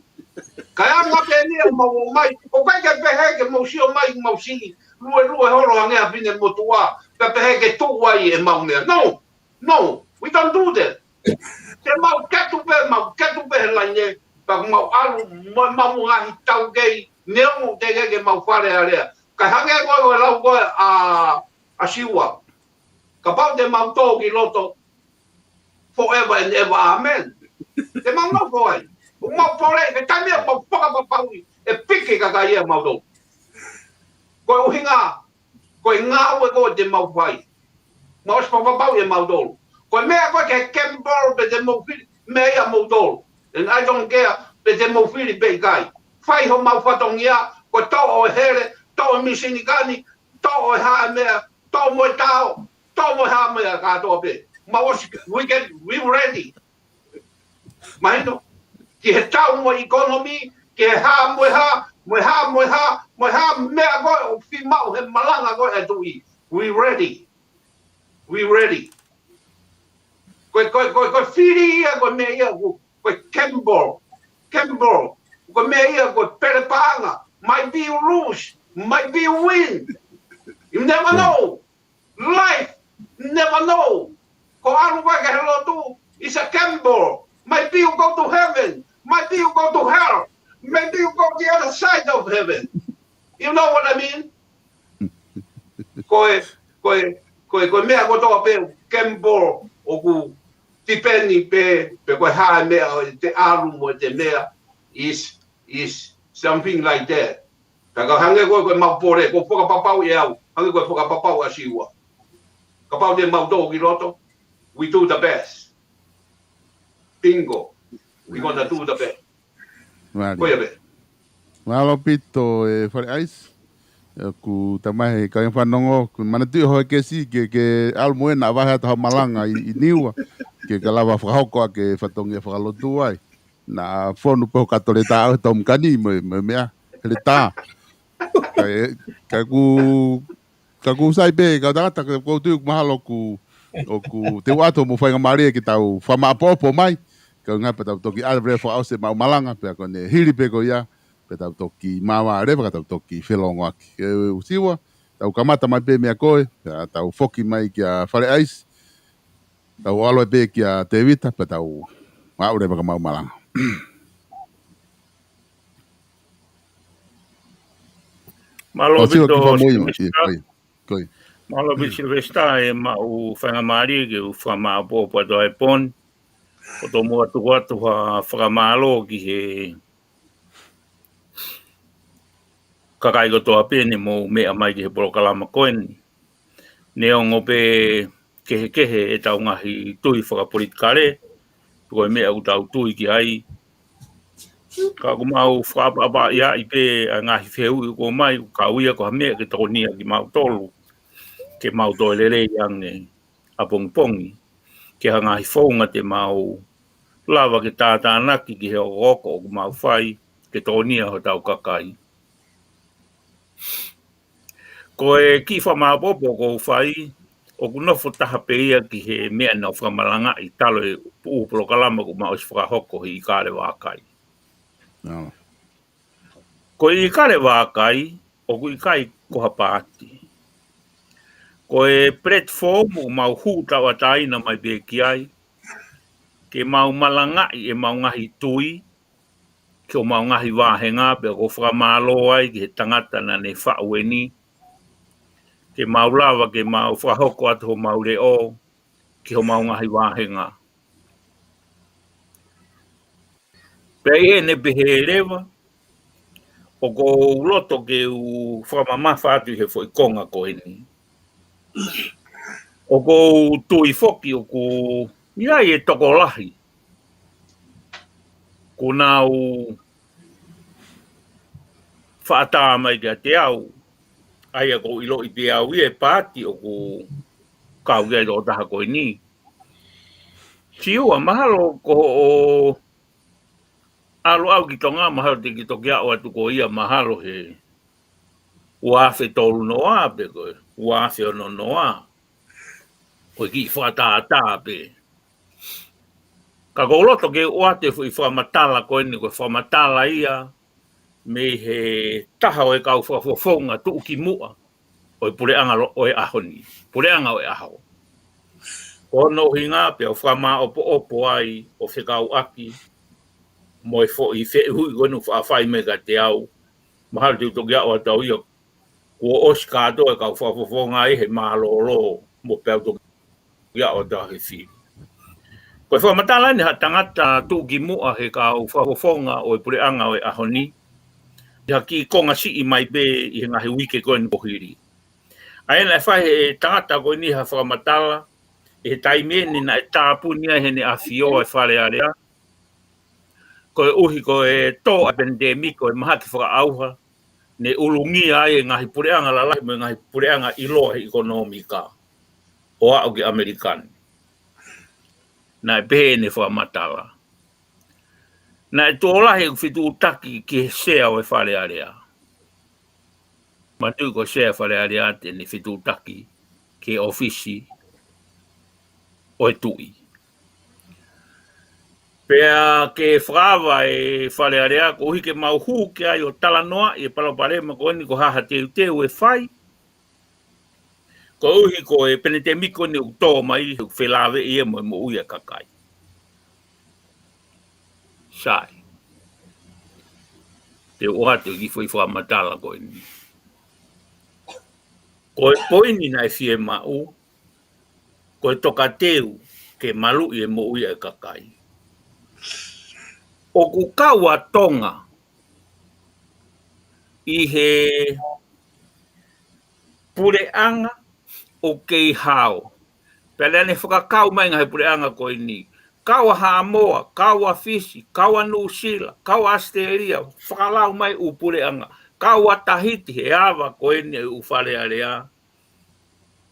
Kae anga pē eni ʻemau ō mai. ʻOku ʻikai ke pehē ke mou sio mai, mau siʻi luelue holo hangē ha fine motuʻa. Kae pehē ke tuʻu ai ʻemau meʻa. No. No, we don't do that. Te mau ketu pē, mau ketu pē he laine, pea mau ʻalu, mo, mau ngaahi taukei, neongo teʻeki ke mau Fale Alea. Kae hangē ko e lau ko ē ʻa, ʻa Siua. Kapau te mau tō ki loto, forever and ever, amen. Te mau nofo ai. ʻOku mau pole, he taimi ia mau fakapapauʻi, ʻe piki kakai ia mau tō. Ko e ʻuhinga, ko e ngāue ko ē te mau fai. Mau ʻosi fakapapauʻi ʻe mautolu. Ko e meʻa ko ē ke gamble pe te mau fili, meʻa ia ʻa mautolu. And I don't care pe te mau fili pe ʻikai. Fai homau fatongia, ko e toʻo e hele, toʻo e machine gun, toʻo e hā e meʻa, toʻo mo e tao, toʻo mo e hā e meʻa kātoa pē. Mau ʻosi, we get, we ready. Mahino. Ki he tau mo e economy, ki he hā mo e hā, mo e hā mo e hā, mo e hā meʻa ko ē ʻoku fiemaʻu he malanga ko ē ʻa e tuʻi. We ready. We ready. Ko e, ko e, ko e, ko e fili ia, ko e meʻa ia, ko, ko e gamble. Gamble. Ko e meʻa ia, ko e pele paʻanga. Might be you lose, might be you win. You never know. Life, never know. Ko e ʻalu ko ē ki he lotu, it's a gamble. Might be you go to heaven, might be you go to hell, might be you go the other side of heaven. You know what I mean? Ko e, ko e, ko e, ko e meʻa kotoa pē, gamble, ʻoku tipeni pē, pe ko e hā e meʻa ʻoku te ʻalu mo te meʻa, is, is something like that. Ka ka hangē ko e, ko e mau pole, ko e fakapapau ʻe au, hangē ko e fakapapau ʻa Siua. Kapau te mau tō ki loto, we do the best. Bingo. We gonna do the best. Mālie. Ko ia pē. Mālō ʻaupito ʻe Fale ʻAisi. ʻOku tamai he kau fanongo, ʻoku manatuʻi hoʻo kesi ke, ke ʻalu mo ena ʻo vahe atu ha malanga ʻi, ʻi Niua. Ke ka lava fakahoko ʻa e fatongia fakalotu ai. Naʻa fonu pē ho kato leta ʻo e tau makani mo e, mo e meʻa. He leta. Ka e, ka ʻoku, ka ʻoku sai pē, ka tangata, ka ʻoku ou tui ʻoku mahalo ʻoku, ʻoku te u ʻoatu mo faingamālie ke tau fakamaʻopoʻopo mai. Ka ʻuhinga pea tau toki ʻave leva fakaʻosi ʻemau malanga, pea ko ʻene hili pē ko ia, pea tau toki māvae leva, ka tau toki felongoaki. Ke u Siua, tau kamata mai pē meia koe, pea tau foki mai kia Fale ʻAisi, tau ʻalu pē kia Tēvita, pea tau aʻu leva ki heʻemau malanga. Mālō ʻaupito, Siua, kiʻi fakamui mai, Silivesitā. Ko ia, ko ia. Mālō ʻaupito, Silivesitā, ʻemau faingamālie ke u fakamaʻopoʻopo atu ai he pō ni. ʻOku ou tomuʻa tuku atu ha fakamālō ki he kakai kotoa pē ne mou meʻa mai ki he polokalama ko eni. Neongo pē kehekehe ʻetau ngaahi tui fakapolitikale, ko e meʻa ʻoku tau tui ki ai. Ka ʻoku mau fakaʻapaʻapaʻi pē ʻa e ngaahi fehuʻi ʻoku ʻomai, ʻoku kau ia ko ha meʻa ke tokonia kimautolu, ke mau toe lelei ange ʻapongipongi, ke ha ngaahi founga te mau lava ke tātānaki ki he okooko ʻoku mau fai, ke tokonia hotau kakai. Ko e kiʻi fakamaʻopoʻopo ʻoku ou fai, ʻoku nofo taha pē ia ki he meʻa naʻa ku fakamalangaʻi talu e ʻū polokalama kuo mau ʻosi fakahoko he ʻIkale Vākai. Ko e ʻIkale Vākai, ʻoku ʻikai ko ha paati. Ko e platform ʻoku mau hū tauʻatāina mai pē ki ai, ke mau malangaʻi ʻemau ngaahi tui, ki homau ngaahi vāhenga, pea ʻoku ou fakamālō ai ki he tangata naʻa ne faʻu eni, ke mau lava, ke mau fakahoko atu homau leʻo, ki homau ngaahi vāhenga. Pea ʻi heʻene pehē leva, ʻoku ou loto ke u fakamamafa atu ʻi he foʻi konga ko eni. ʻOku ou tui foki ʻoku ʻi ai e tokolahi kuo nau faʻa tā mai kiate au, ʻa ia ʻoku ou ʻiloʻi pē au ia e paati ʻoku kau ki ai e tokotaha ko eni. Siua, mahalo ko hoʻo ʻalu ʻau ki Tonga, mahalo te ke toki aʻu atu ko ia, mahalo he ua afe tolu noa pe ko e ua afe ono noa. Ko e kiʻi fakatātā pē. Ka ʻoku ou loto ke u ʻoatu e foʻi fakamatala ko eni, ko e fakamatala ia mei he taha ʻo e kau fakafofonga tuʻukimuʻa ʻo e puleʻanga lo-, ʻo e ʻaho ni. Puleʻanga ʻo e ʻaho. Ko hono ʻuhinga pea u fakamaʻopoʻopo ai ʻo fekauʻaki mo e foʻi fehuʻi ko eni ʻoku faʻa fai mai kiate au. Mahalo te u toki aʻu atu au ia kuo ʻosi kātoa e kau fakafofonga ʻi he mālōlō mo pea u toki aʻu atu au he fili. Ko e fakamatala eni ha tangata tuʻukimuʻa he kau fakafofonga ʻo e puleʻanga ʻo e ʻaho ni. ʻI ha kiʻi konga siʻi mai pē ʻi he ngaahi uike ko eni kuo hili. ʻA ia naʻe fai he tangata ko eni ha fakamatala, ʻi he taimi eni naʻe tāpuni ai heʻene ʻafio ʻa e Fale Alea. Koeʻuhi ko e tō ʻa e pandemic, ko e mahaki fakaʻauha, ne ʻulungia ai e ngaahi puleʻanga lalahi mo e ngaahi puleʻanga ʻiloa he ʻekonōmika ʻo aʻu ki ʻAmelika ni. Naʻe pehē ʻene fakamatala. Naʻe tuʻo lahi ʻeku fetuʻutaki ki he sea ʻo e Fale Alea. Manatuʻi ko e sea Fale Alea te ne fetuʻutaki ki he ʻōfisi ʻo e tuʻi. Pea ke fakaava e Fale Alea, koeʻuhi ke mau hū ki ai ʻo talanoaʻi e palopalema ko eni, ko e hā ha teuteu ʻe fai, koeʻuhi ko e penitēmiki ko eni ʻoku tō mai, ʻoku felāveʻi ia mo e moʻui ʻa e kakai. Sai. Te u ʻoatu e kiʻi foʻi fakamatala ko eni. Ko e poini naʻe fiemaʻu, ko e tokateu ke maluʻi e moʻui ʻa e kakai. ʻOku kau ʻa Tonga ʻi he puleʻanga ʻoku kei hao. Pea lea ne fakakau mai ngaahi puleʻanga ko eni. Kau ʻa Haʻamoa, kau ʻa Fisi, kau ʻa Nuʻusila, kau ʻa ʻAositelēlia, fakalau mai ʻū puleʻanga. Kau ʻa Tahiti he ava ko eni ʻa e ʻū Fale Alea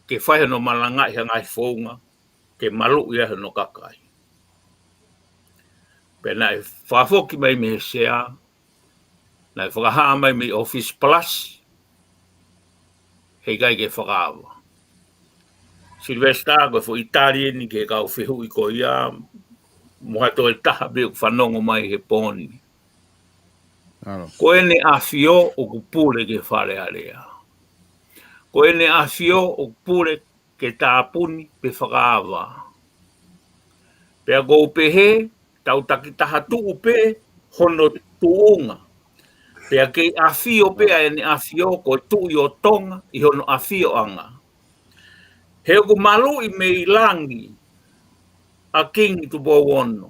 ke fai hono malangaʻi ha ngaahi founga ke maluʻi ai hono kakai. Pea naʻe fakafoki mai mei he sea, naʻe fakahā mai mei he ʻōfisi palasi, heʻikai ke fakaava. Silivesitā, ko e foʻi tali eni ki he kau fehuʻi ko ia, mo ha toe taha pē ʻoku fanongo mai he pō ni. Ko ʻEne ʻAfio ʻoku pule ki he Fale Alea. Ko ʻEne ʻAfio ʻoku pule ke tāpuni pe fakaava. Pea ʻoku ou pehē, tau takitaha tuʻu pē hono tuʻunga. Pea kei ʻafio pē ʻa ʻEne ʻAfio ko e Tuʻi ʻo Tonga ʻi hono ʻafioʻanga. He ʻoku maluʻi mei langi ʻa Kingi Tupou Ono.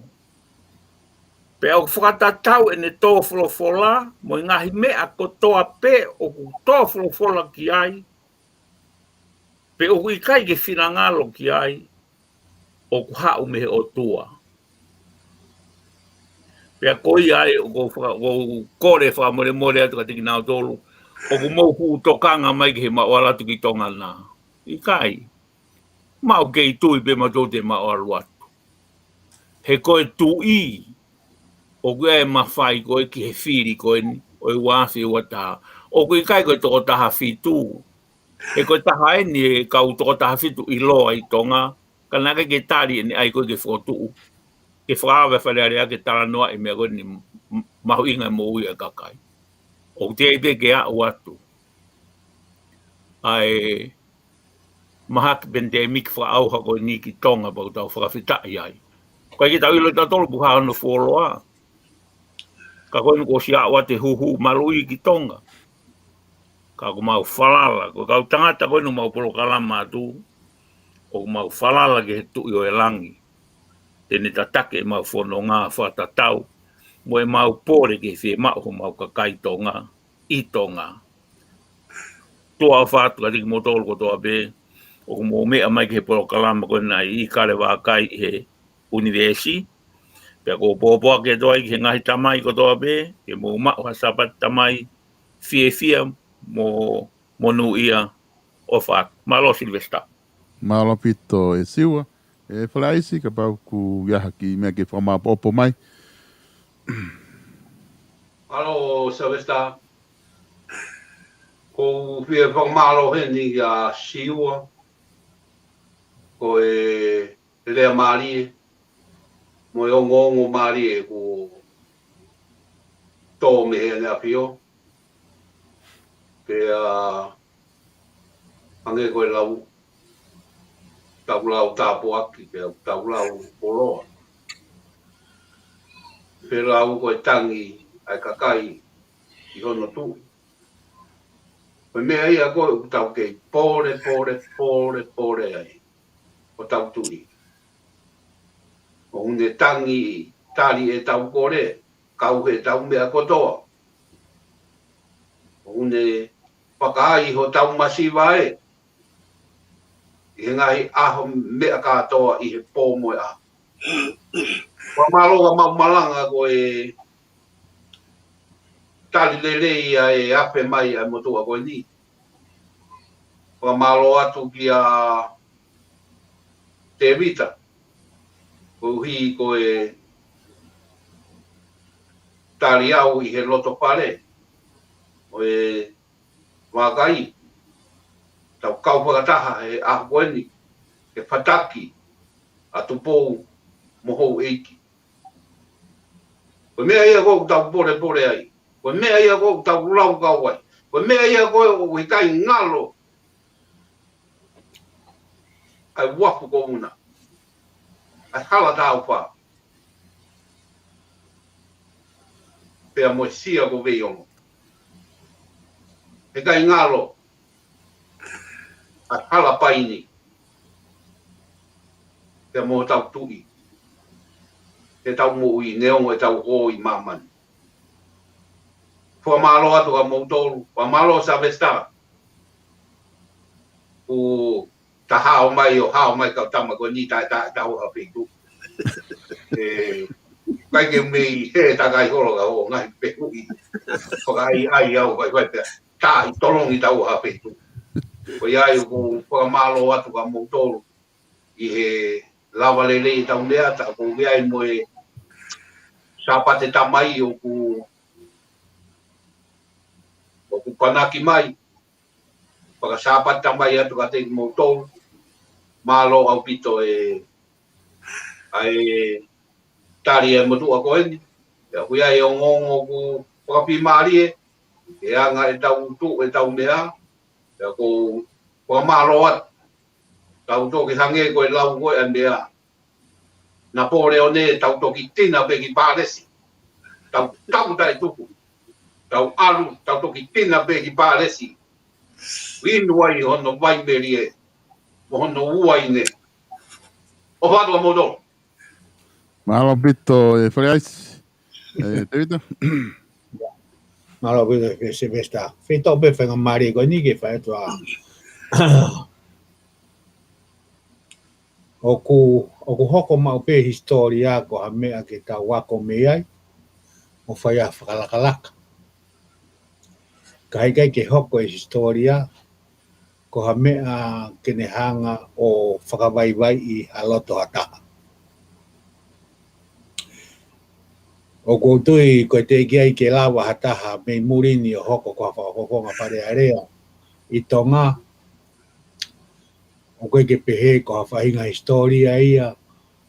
Pea ʻoku fakatatau ʻEne tō folofola mo e ngaahi meʻa kotoa pē ʻoku tō folofola ki ai, pe ʻoku ʻikai ke finangalo ki ai, ʻoku haʻu mei he ʻOtua. Pea ko ia ai ʻoku ou faka-, ʻoku ou kole fakamolemole atu kiate kinautolu ʻoku mou fuʻu tokanga mai ki he maʻu ʻalu atu ki Tonga na. ʻIkai. Maʻu kei tui pē mautolu te maʻu ʻalu atu. He ko e Tuʻi ʻoku ʻi ai e mafai ko ē ki he fili ko eni ʻo e ua afe ua taha. ʻOku ʻikai ko e toko taha fitu. He ko e taha eni e kau toko taha fitu ʻiloa ʻi Tonga, ka naʻe ʻikai ke tali ʻEne ʻai ko ē ke fokotuʻu, ke fakaava e Fale Alea ke talanoaʻi e meʻa ko eni, m-, mahuʻinga e moʻui ʻa e kakai. ʻOku teʻeki ai pē ke aʻu atu ʻa e mahaki penitēmiki fakaʻauha ko eni ki Tonga pea ʻoku tau fakafetaʻi ai. ʻOku ʻikai ke tau ʻilo ʻe tautolu pe ko e hā hono fuoloa. Ka ko eni kuo ʻosi aʻu atu e huhu maluʻi ki Tonga. Ka ʻoku mau falala, ko e kau tangata ko eni ʻoku mau polokalama atu, ʻoku mau falala ki he Tuʻi ʻo e Langi. Te ne tataki ʻemau fononga fakatatau mo ʻemau pole ke fiemaʻu homau kakai Tonga ʻi Tonga. Tuʻa ʻofa atu kiate kimoutolu kotoa pē ʻoku mou meʻa mai ki he polokalama ko ena ʻi Kalevakai he ʻunivēsi. Pea ʻoku ou pōpoaki atu ai ki he ngaahi tamai kotoa pē, ke mou maʻu ha Sāpate Tamai fiefia mo monūʻia. ʻOfa atu. Mālō Silivesitā. Mālō ʻaupito ʻe Siua. ʻE Falaisi, kapau ʻoku ʻi ai ha kiʻi meʻa ke fakamāʻopoʻopo mai. Mālō Silivesitā. ʻOku ou fie fakamālō heni kia Siua. Ko e lea mālie mo e ongoongo mālie kuo tō mei heʻene ʻafio. Pea hangē ko e lau, tau lau tāpuaki, pea tau lau koloa. Pea lau ko e tangi ʻa e kakai ʻi hono tuʻi. Ko e meʻa ia ko ē ʻoku tau kei pole, pole, pole, pole ai. ʻO tau tuʻi. ʻOku ne tangi tali ʻetau kole, kau heʻetau meʻa kotoa. ʻOku ne fakaai hotau masiva ē, ʻi he ngaahi ʻaho meʻa kātoa ʻi he pō mo e ʻaho. Fakamālō ka mau malanga ko e tali lelei ʻa e afe mai ʻa e motuʻa ko eni. Fakamālō atu kia Tēvita, koeʻuhi ko e tali au ʻi he loto fale ʻo e vakai, tau kau fakataha he ʻaho ko eni, he fataki ʻa Tupou mo Houʻeiki. Ko e meʻa ia ʻoku tau polepole ai. Ko e meʻa ia ʻoku tau laukau ai. Ko e meʻa ia ʻoku ʻikai ngalo ʻa e uafu ko una, ʻa e hala tāufa, pea mo e sia ko Veiongo. ʻIkai ngalo ʻa e hala paini, pea mo hotau tuʻi, ʻetau moʻui neongo ʻetau hō ʻi māmani. Fakamālō atu kia moutolu, fakamālō Sylvester, ʻoku ta hao mai ʻo hao mai kau tama ko eni, ta, ta, ta ʻoku ha feituʻu. ʻE, ʻikai ke mei he takai holo ka ʻo ngaahi fehuʻi fakaʻaiʻai au, vai, vai, pea ta ʻi tolongi ta ʻoku ha feituʻu. Ko ia ai ʻoku fakamālō atu kia moutolu ʻi he lava lelei ʻetau meʻa, ta ko ia ai mo e Sāpate Tamai ʻoku, ʻoku panaki mai. Fakasāpate Tamai atu kiate kimoutolu. Mālō ʻaupito e, ʻa e tali e motuʻa ko eni. ʻIo, ʻoku ʻi ai e ongoongo ʻoku fakafiemālie, ʻi he anga ʻetau tuʻu, ʻetau meʻa. ʻIo, ʻoku fakamālō atu. Tau toki hangē ko e lau ko ē ʻa e meʻa, Napoleone, tau toki tina pē ki Pālesi. Tau, tau taʻetuku. Tau ʻalu, tau toki tina pē ki Pālesi. Inu ai hono vai melie mo hono uaine. ʻOfa atu kia moutolu. Mālō ʻaupito, ʻe Faleaisi. ʻE Tēvita? Mālō ʻaupito, ʻe Sylvester. Feitoʻo pē faingamālie ko eni ke fai atu ā. ʻOku, ʻoku hoko maʻu pē hisitōlia ko ha meʻa ke tau ako mei ai, ʻo fai ʻa e fakalakalaka. Ka ʻikai ke hoko e hisitōlia ko ha meʻa ke ne hanga ʻo fakavaivaiʻi ha loto ha taha. ʻOku ou tui ko e teʻeki ai ke lava ha taha mei muli ni ʻo hoko ko ha fakafofonga Fale Alea ʻi Tonga, ʻoku ʻikai ke pehē ko ha faʻahinga hisitōlia ia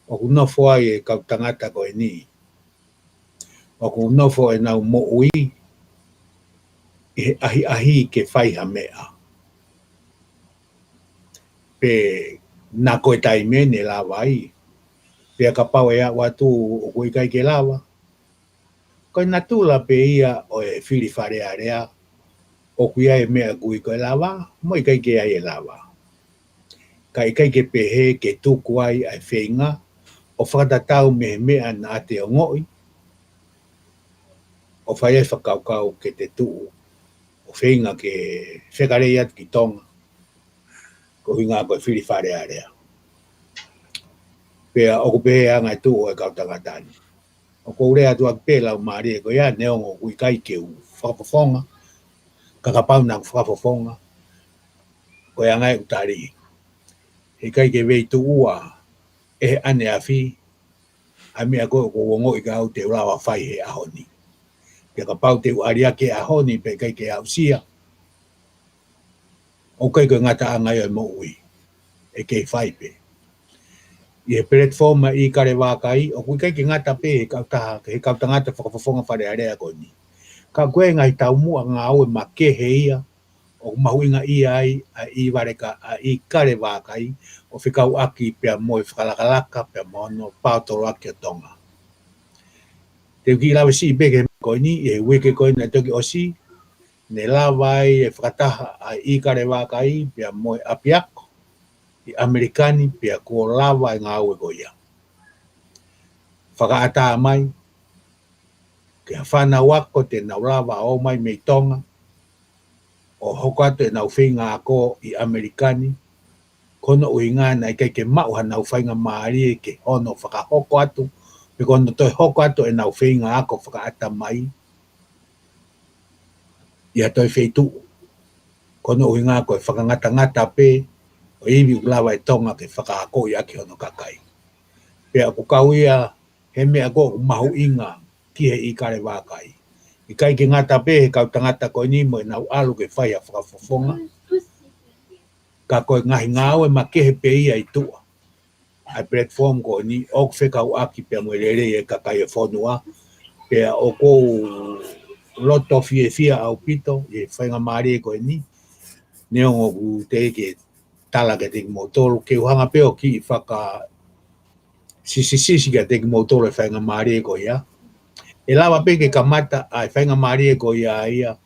ʻoku nofo ai e kau tangata ko eni. ʻOku nofo ʻenau moʻui ʻi he ʻahiʻahi ke fai ha meʻa. Pe naʻa ko e taimi eni ʻe lava ai. Pea kapau ʻe aʻu atu ʻoku ʻikai ke lava, ko e natula pē ia ʻo e fili Fale Alea, ʻoku ʻi ai e meʻa ʻoku ui ko e lava, mo e ʻikai ke ʻi ai e lava. Ka ʻikai ke pehē ke tuku ai ʻa e feinga ʻo fakatatau mei he meʻa naʻa te ongoʻi, ʻo fai ai e fakakaukau ke te tuʻu ʻo feinga ke fekalei atu ki Tonga, ko e ʻuhinga ko e fili Fale Alea. Pea ʻoku pehē anga e tuʻu ʻo e kau tangata ni. ʻOku ou lea atu ʻaki pē laumālie ko ia, neongo ʻoku ʻikai ke u fakafofonga, ka kapau naʻa ku fakafofonga, ko e anga ʻeku tali. He ʻikai ke veituʻua ʻe he ʻaneafi ʻa e meʻa ko ē ʻoku ou ongoʻi ka au te u lava fai he ʻaho ni. Pea kapau te u ʻaliaki he ʻaho ni pea ʻikai ke aʻusia, ʻoku ʻikai ko e ngataʻanga ia ʻo e moʻui, ʻe kei fai pē. ʻI he platform ʻa ʻIkale Vākai, ʻoku ʻikai ke ngata pē he kau taha, he kau tangata fakafofonga Fale Alea ko eni. Ka ko e ngaahi taumuʻa ngāue makehe ia, ʻoku mahuʻingaʻia ai ʻa ʻIvaleka, ʻa ʻIkale Vākai, ʻo fekauʻaki pea mo e fakalakalaka, pea mo hono paotoloaki ʻo Tonga. Te u kiʻi lave siʻi pē ki he meʻa ko eni, ʻi he uike ko eni naʻe toki ʻosi, ne lava ai e fakataha ʻa ʻIkale Vākai pea mo e ʻapiako ʻi ʻAmelika ni, pea kuo lava e ngāue ko ia. Fakaʻatā mai ki ha fānau ako te nau lava ō mai mei Tonga ʻo hoko atu ʻenau feinga ako ʻi ʻAmelika ni, ko hono ʻuhinga naʻe ʻikai ke maʻu hanau faingamālie ke hono fakahoko atu, pe ko hono toe hoko atu ʻenau feinga ako fakaʻatamai ʻi ha toe feituʻu. Ko hono ʻuhinga ko e fakangatangata pē ʻo e ivi ʻoku lava ʻe Tonga ke fakaakoʻi ʻaki hono kakai. Pea ʻoku kau ia he meʻa ko ē ʻoku mahuʻinga ki he ʻIkale Vākai. ʻIkai ke ngata pē he kau tangata ko eni mo ʻenau ʻalu ke fai ha fakafofonga, ka ko e ngaahi ngāue makehe pē ia ʻi tuʻa ʻa e platform ko eni ʻoku fekauʻaki pea mo e lelei e kakai e fonua. Pea ʻoku ou loto fiefia ʻaupito ʻi he faingamālie ko eni, neongo ʻoku teʻeki ke tala kiate kimoutolu, ke u hanga pē ʻo kiʻi fakasisisisi kiate kimoutolu e faingamālie ko ia. ʻE lava pē ke kamata ʻa e faingamālie ko ia ia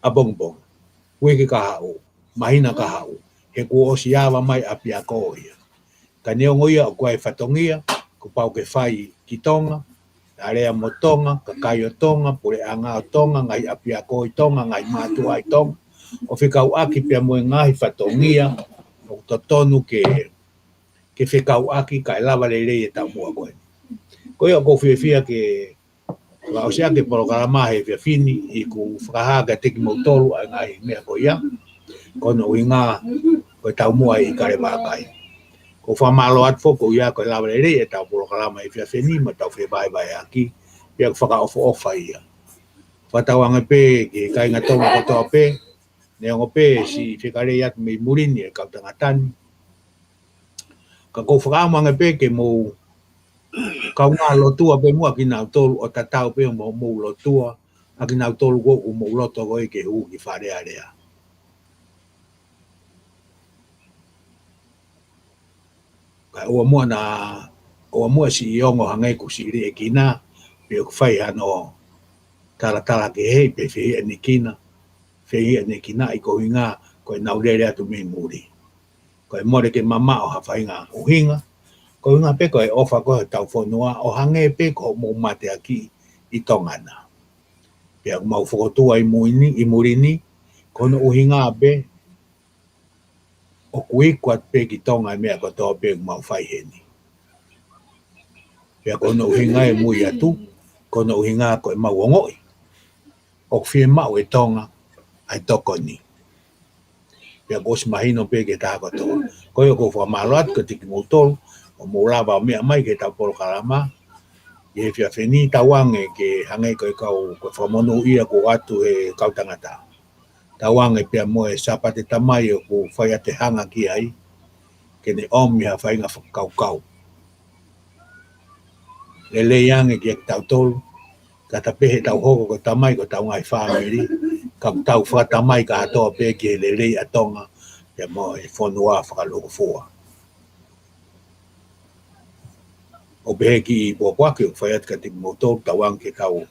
ʻapongipongi, uike kahaʻu, māhina kahaʻu, he kuo ʻosi ava mai ʻapiako ia. Ka neongo ia ʻoku ʻi ai e fatongia kuo pau ke fai ki Tonga, alea mo Tonga, kakai ʻo Tonga, puleʻanga ʻo Tonga, ngaahi ʻapiako ʻi Tonga, ngaahi mātuʻa ʻi Tonga, ʻo fekauʻaki pea mo e ngaahi fatongia ʻoku totonu ke, ke fekauʻaki kae lava lelei e taumuʻa ko eni. Ko ia ʻoku ou fiefia ke fakaʻosi ʻaki e polokalama he efiafi ni, ʻi heʻeku fakahā kiate kimoutolu ʻa e ngaahi meʻa ko ia, ko hono ʻuhinga ko e taumuʻa ʻi ʻIkale Vākai. ʻOku ou fakamālō atu foki ko ia ko e lava lelei ʻetau polokalama he efiafi ni mo ʻetau fevahevaheʻaki, pea ʻoku fakaʻofoʻofa ia. Fakatauange pē ki he kāinga Tonga kotoa pē, neongo pē siʻi fekalei atu mei muli ni e kau tangata ni, ka ʻoku ou fakaʻamu ange pē ke mou kaungā lotua pē muʻa kinautolu, ʻo tatau pē mo hoʻomou lotua ʻa kinautolu ʻoku mou loto ko ē ke hū ki Fale Alea. Kae ʻoua muʻa naʻa, ʻoua muʻa siʻi ongo hangē kuo siʻi liʻekina, pe ʻoku fai hano talatala kehe pe fehiʻanekina, fehiʻanekinaʻi koeʻuhinga ko ʻenau lele atu mei muli. Ko e mole ke mamaʻo ha faʻahinga ʻuhinga, koeʻuhinga pē ko e ʻofa ko ē hotau fonua, ʻo hangē pē ko hoʻomou mateakiʻi ʻi Tonga na. Pea ʻoku mau fokotuʻu ʻi mui ni, ʻi muli ni, ko hono ʻuhinga pē ʻoku iku atu pē ki Tonga e meʻa kotoa pē ʻoku mau fai heni. Pea ko hono ʻuhinga e mui atu, ko hono ʻuhinga ko ʻemau ongoʻi ʻoku fiemaʻu ʻe Tonga ʻa e tokoni. Pea kuo ʻosi mahino pē ki he taha kotoa. Ko ia ʻoku ou fakamālō atu kiate kimoutolu, ʻoku mou lava ʻo meʻa mai ki heʻetau polokalama ʻi he efiafi ni, tauange ke hangē ko e kau, ko e fakamonūʻia kuo ʻoatu ʻe he kau tangata. Tauange pea mo e Sāpate Tamai ʻoku fai atu e hanga ki ai, ke ne ʻomi ha faʻahinga fakakaukau lelei ange kiate kitautolu, kae ʻatā pē heʻetau hoko ko e tamai ki hotau ngaahi fāmili, ka tau fakatamai kātoa pē ki he lelei ʻa Tonga, pea mo e fonua fakalūkufua. ʻOku pehē e kiʻi pōpoaki ʻoku fai atu kiate kimoutolu, tauange ke tau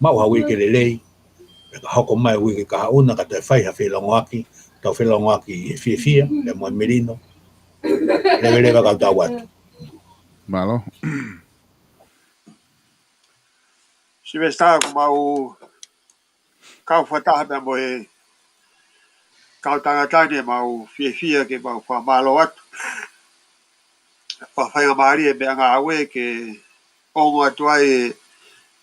maʻu ha uike lelei, pea ka hoko mai e uike kahaʻu na ka toe fai ha felongoaki, tau felongoaki ʻi he fiefia, pea mo e melino. Leveleva kau tau atu. Mālō. Sylvester, ʻoku mau kau fakataha pea mo e kau tangata ni, ʻoku mau fiefia ke mau fakamālō atu. Fakafaingamālie e meʻangāue ke ongo atu ai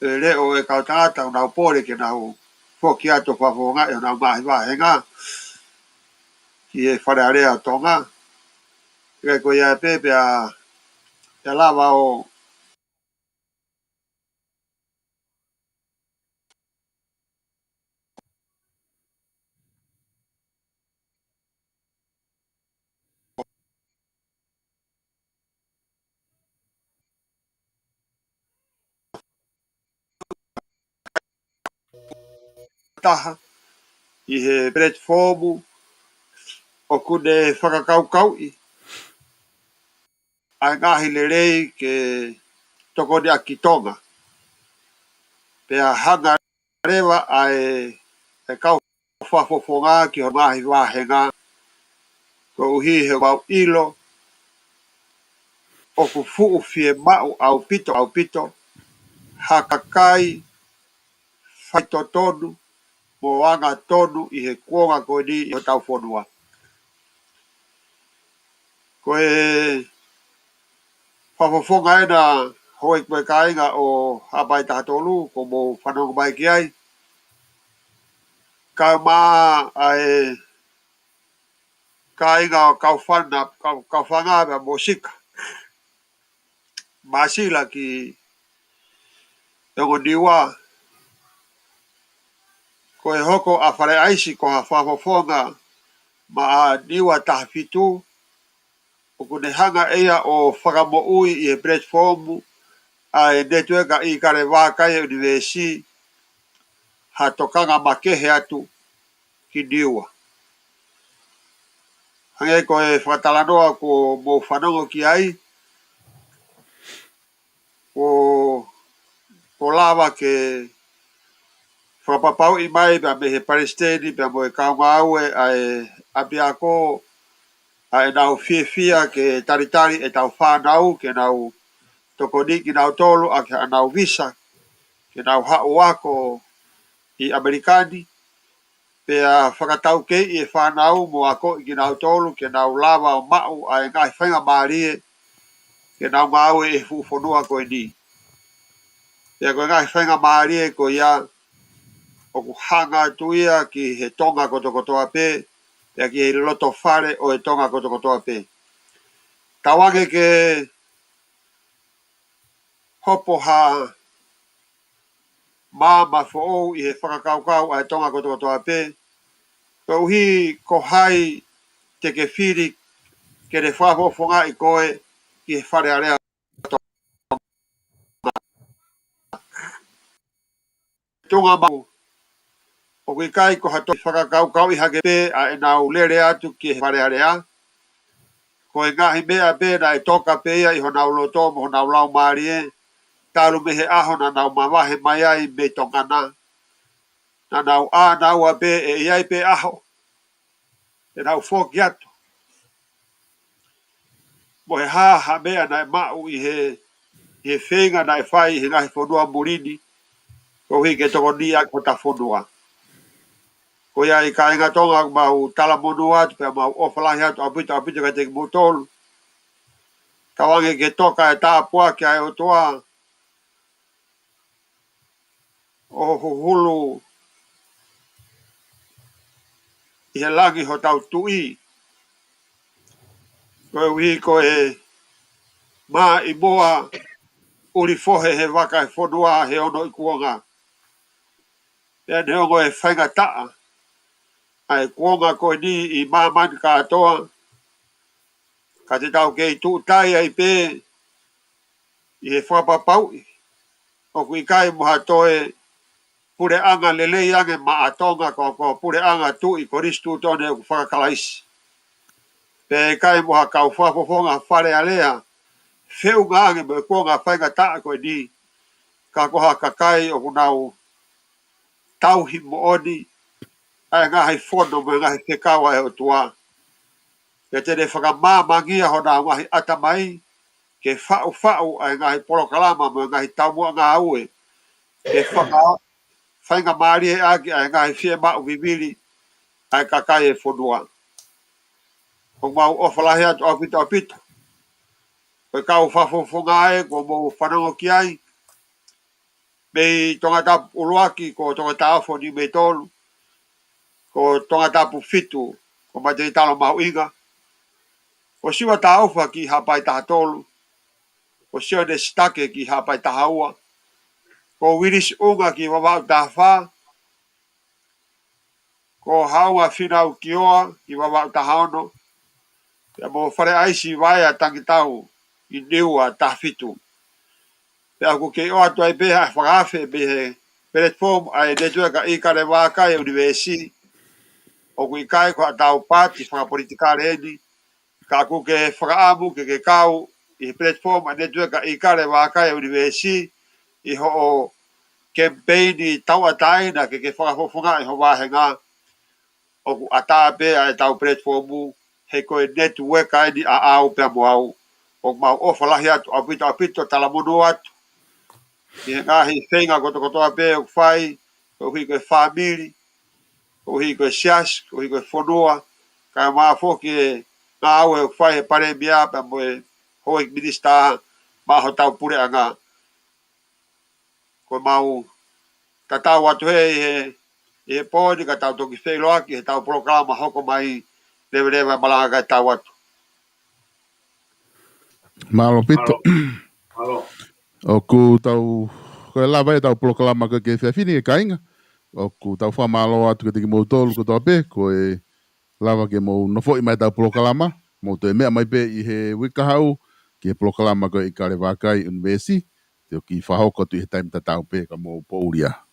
e leʻo e kau tangata ʻoku nau pole ke nau foki atu ʻo fakafofongaʻi honau ngaahi vāhenga ki he Fale Alea ʻo Tonga. Kae ko ia pē pea, pea lava ʻo taha ʻi he platform ʻoku ne fakakaukauʻi ʻa e ngaahi lelei ke tokoni ʻaki Tonga. Pea hanga leva ʻa e, e kau fakafofonga ki honau ngaahi vāhenga, koeʻuhi he ʻoku mau ʻilo ʻoku fuʻu fiemaʻu ʻaupito, ʻaupito ha kakai faitotonu mo angatonu ʻi he kuonga ko eni ʻi hotau fonua. Ko e fakafofonga ena, houʻeiki mo e kāinga ʻo Haʻapai taha tolu, ʻoku mou fanongo mai ki ai. Kae ʻumaʻā ʻa e kāinga ʻo Kaufana, Kau-, Kaufanga pea mo Sika. Māsila ki Ongo Niua, ko e hoko ʻa Faleʻaisi ko ha fakafofonga maʻa Niua taha fitu, ʻoku ne hanga ʻe ia ʻo fakamoʻui ʻi he platform ʻa e Netiueka ʻIkale Vākai ʻUnivēsi ha tokanga makehe atu ki Niua. Hangē ko e fakatalanoa kuo mou fanongo ki ai, kuo, kuo lava ke fakapapauʻi mai pea mei he palesiteni pea mo e kau ngāue ʻa e ʻapiako ʻa ʻenau fiefia ke talitali ʻetau fānau ke nau tokoni kinautolu ʻaki haʻanau visa ke nau haʻu ʻo ako ʻi ʻAmelika ni, pea fakataukeiʻi e fānau mo akoʻi kinautolu ke nau lava ʻo maʻu ʻa e ngaahi faingamālie ke nau ngāue ʻi he fuʻu fonua ko eni. Pea ko e ngaahi faingamālie ko ia ʻoku hanga atu ia ki he Tonga kotokotoa pē, pea ki he loto fale ʻo e Tonga kotokotoa pē. Tauange ke hopo ha maama foʻou ʻi he fakakaukau ʻa e Tonga kotokotoa pē, koeʻuhi ko hai te ke fili ke ne fakafofongaʻi koe ki he Fale Alea. Tonga mau, ʻoku ʻikai ko ha toe fakakaukauʻi hake pē ʻa ʻenau lele atu ki he Fale Alea. Ko e ngaahi meʻa pē naʻe toka pē ia ʻi honau loto mo honau laumālie, talu mei he ʻaho naʻa nau mavahe mai ai mei Tonga na. Naʻa nau ʻā naua pē ʻe ʻi ai pē ʻaho te nau foki atu mo e hā ha meʻa naʻe maʻu ʻi he, ʻi he feinga naʻe fai ʻi he ngaahi fonua muli ni, koeʻuhi ke tokoni ʻaki hota fonua. Ko ia ʻi kāinga Tonga, mau talamonū atu pea mau ʻofa lahi atu ʻaupito ʻaupito kiate kimoutolu. Tauange ke toka e tāpuaki ʻa e ʻOtua ʻo huhulu ʻi he langi hotau tuʻi, koeʻuhi ko e mā ʻi moa ʻuli fohe he vaka e fonua he ono ʻi kuonga. Pea neongo e faingataʻa ʻa e kuonga ko eni ʻi māmani kātoa, ka te tau kei tuʻutai ai pē ʻi he fakapapauʻi ʻoku ʻikai mo ha toe puleʻanga lelei ange maʻa Tonga ko, ko puleʻanga tuʻi konisitūtone ʻoku faka-Kalaisi. Pea ʻikai mo ha kau fakafofonga Fale Alea feʻunga ange mo e kuonga faingataʻa ko eni, ka ko ha kakai ʻoku nau tauhi moʻoni ʻa e ngaahi fono mo e ngaahi fekau ʻa e ʻOtua. Pea te ne fakamāmangia honau ngaahi ʻatamai ke faʻufaʻu ʻa e ngaahi polokalama mo e ngaahi taumuʻa ngāue ke faka-, faingamālie ʻaki ʻa e ngaahi fiemaʻu vivili ʻa e kakai e fonua. ʻOku mau ʻofa lahi atu ʻaupito ʻaupito. Ko e kau fakafofonga ē kuo mou fanongo ki ai, mei Tongatapu ʻuluaki ko Tongatapu foʻi mei tolu, ko Tongatapu fitu ko Mateitalo Mahuʻinga, ko Siua Taufa ki Haʻapai taha tolu, ko Sione Sitake ki Haʻapai taha ua, ko Uilisi ʻUnga ki Vavaʻu taha fā, ko Haunga Finau Kioa ki Vavaʻu taha ono, pea mo Faleʻaisi Vaea Tangitau ʻi Niua taha fitu. Pea ʻoku kei ʻoatu ai pē ha fakaafe mei he platform ʻa e Netiueka ʻIkale Vākai ʻUnivēsi, ʻoku ʻikai ko haʻatau paati fakapolitikale eni, ka ʻoku ke fakaʻamu ke ke kau ʻi he platform ʻa e Netiueka ʻIkale Vākai ʻUnivēsi ʻi hoʻo kemipeini tauʻatāina ke ke fakafofongaʻi ho vāhenga, ʻoku ʻatā pē ʻa ʻetau platform, he ko e netiueka eni ʻaʻau pea mo au. ʻOku mau ʻofa lahi atu ʻaupito ʻaupito, talamonū atu ʻi he ngaahi feinga kotokotoa pē ʻoku fai, koeʻuhi ko e fāmili, koeʻuhi ko e siasi, koeʻuhi ko e fonua, kae ʻumaʻā foki e ngāue ʻoku fai he Palēmia pea mo e houʻeiki minisitā maʻa hotau puleʻanga. Ko e mau tatau atu hē ʻi he, ʻi he pō ni ka tau toki feʻiloaki heʻetau polokalama hoko mai, leveleva e malanga kae tau atu. Mālō ʻaupito. Mālō. ʻOku tau ko e lava ʻetau polokalama ko ē ki he efiafi ni, ʻe kāinga. ʻOku tau fakamālō atu kiate kimoutolu kotoa pē, ko e lava ke mou nofoʻi mai ʻetau polokalama, mou toe meʻa mai pē ʻi he uike kahaʻu ki he polokalama ko ē ʻi Kalevakai ʻUnivēsi, te u kiʻi fakahoko atu ʻi he taimi tatau pē ka mou pōʻuli ā.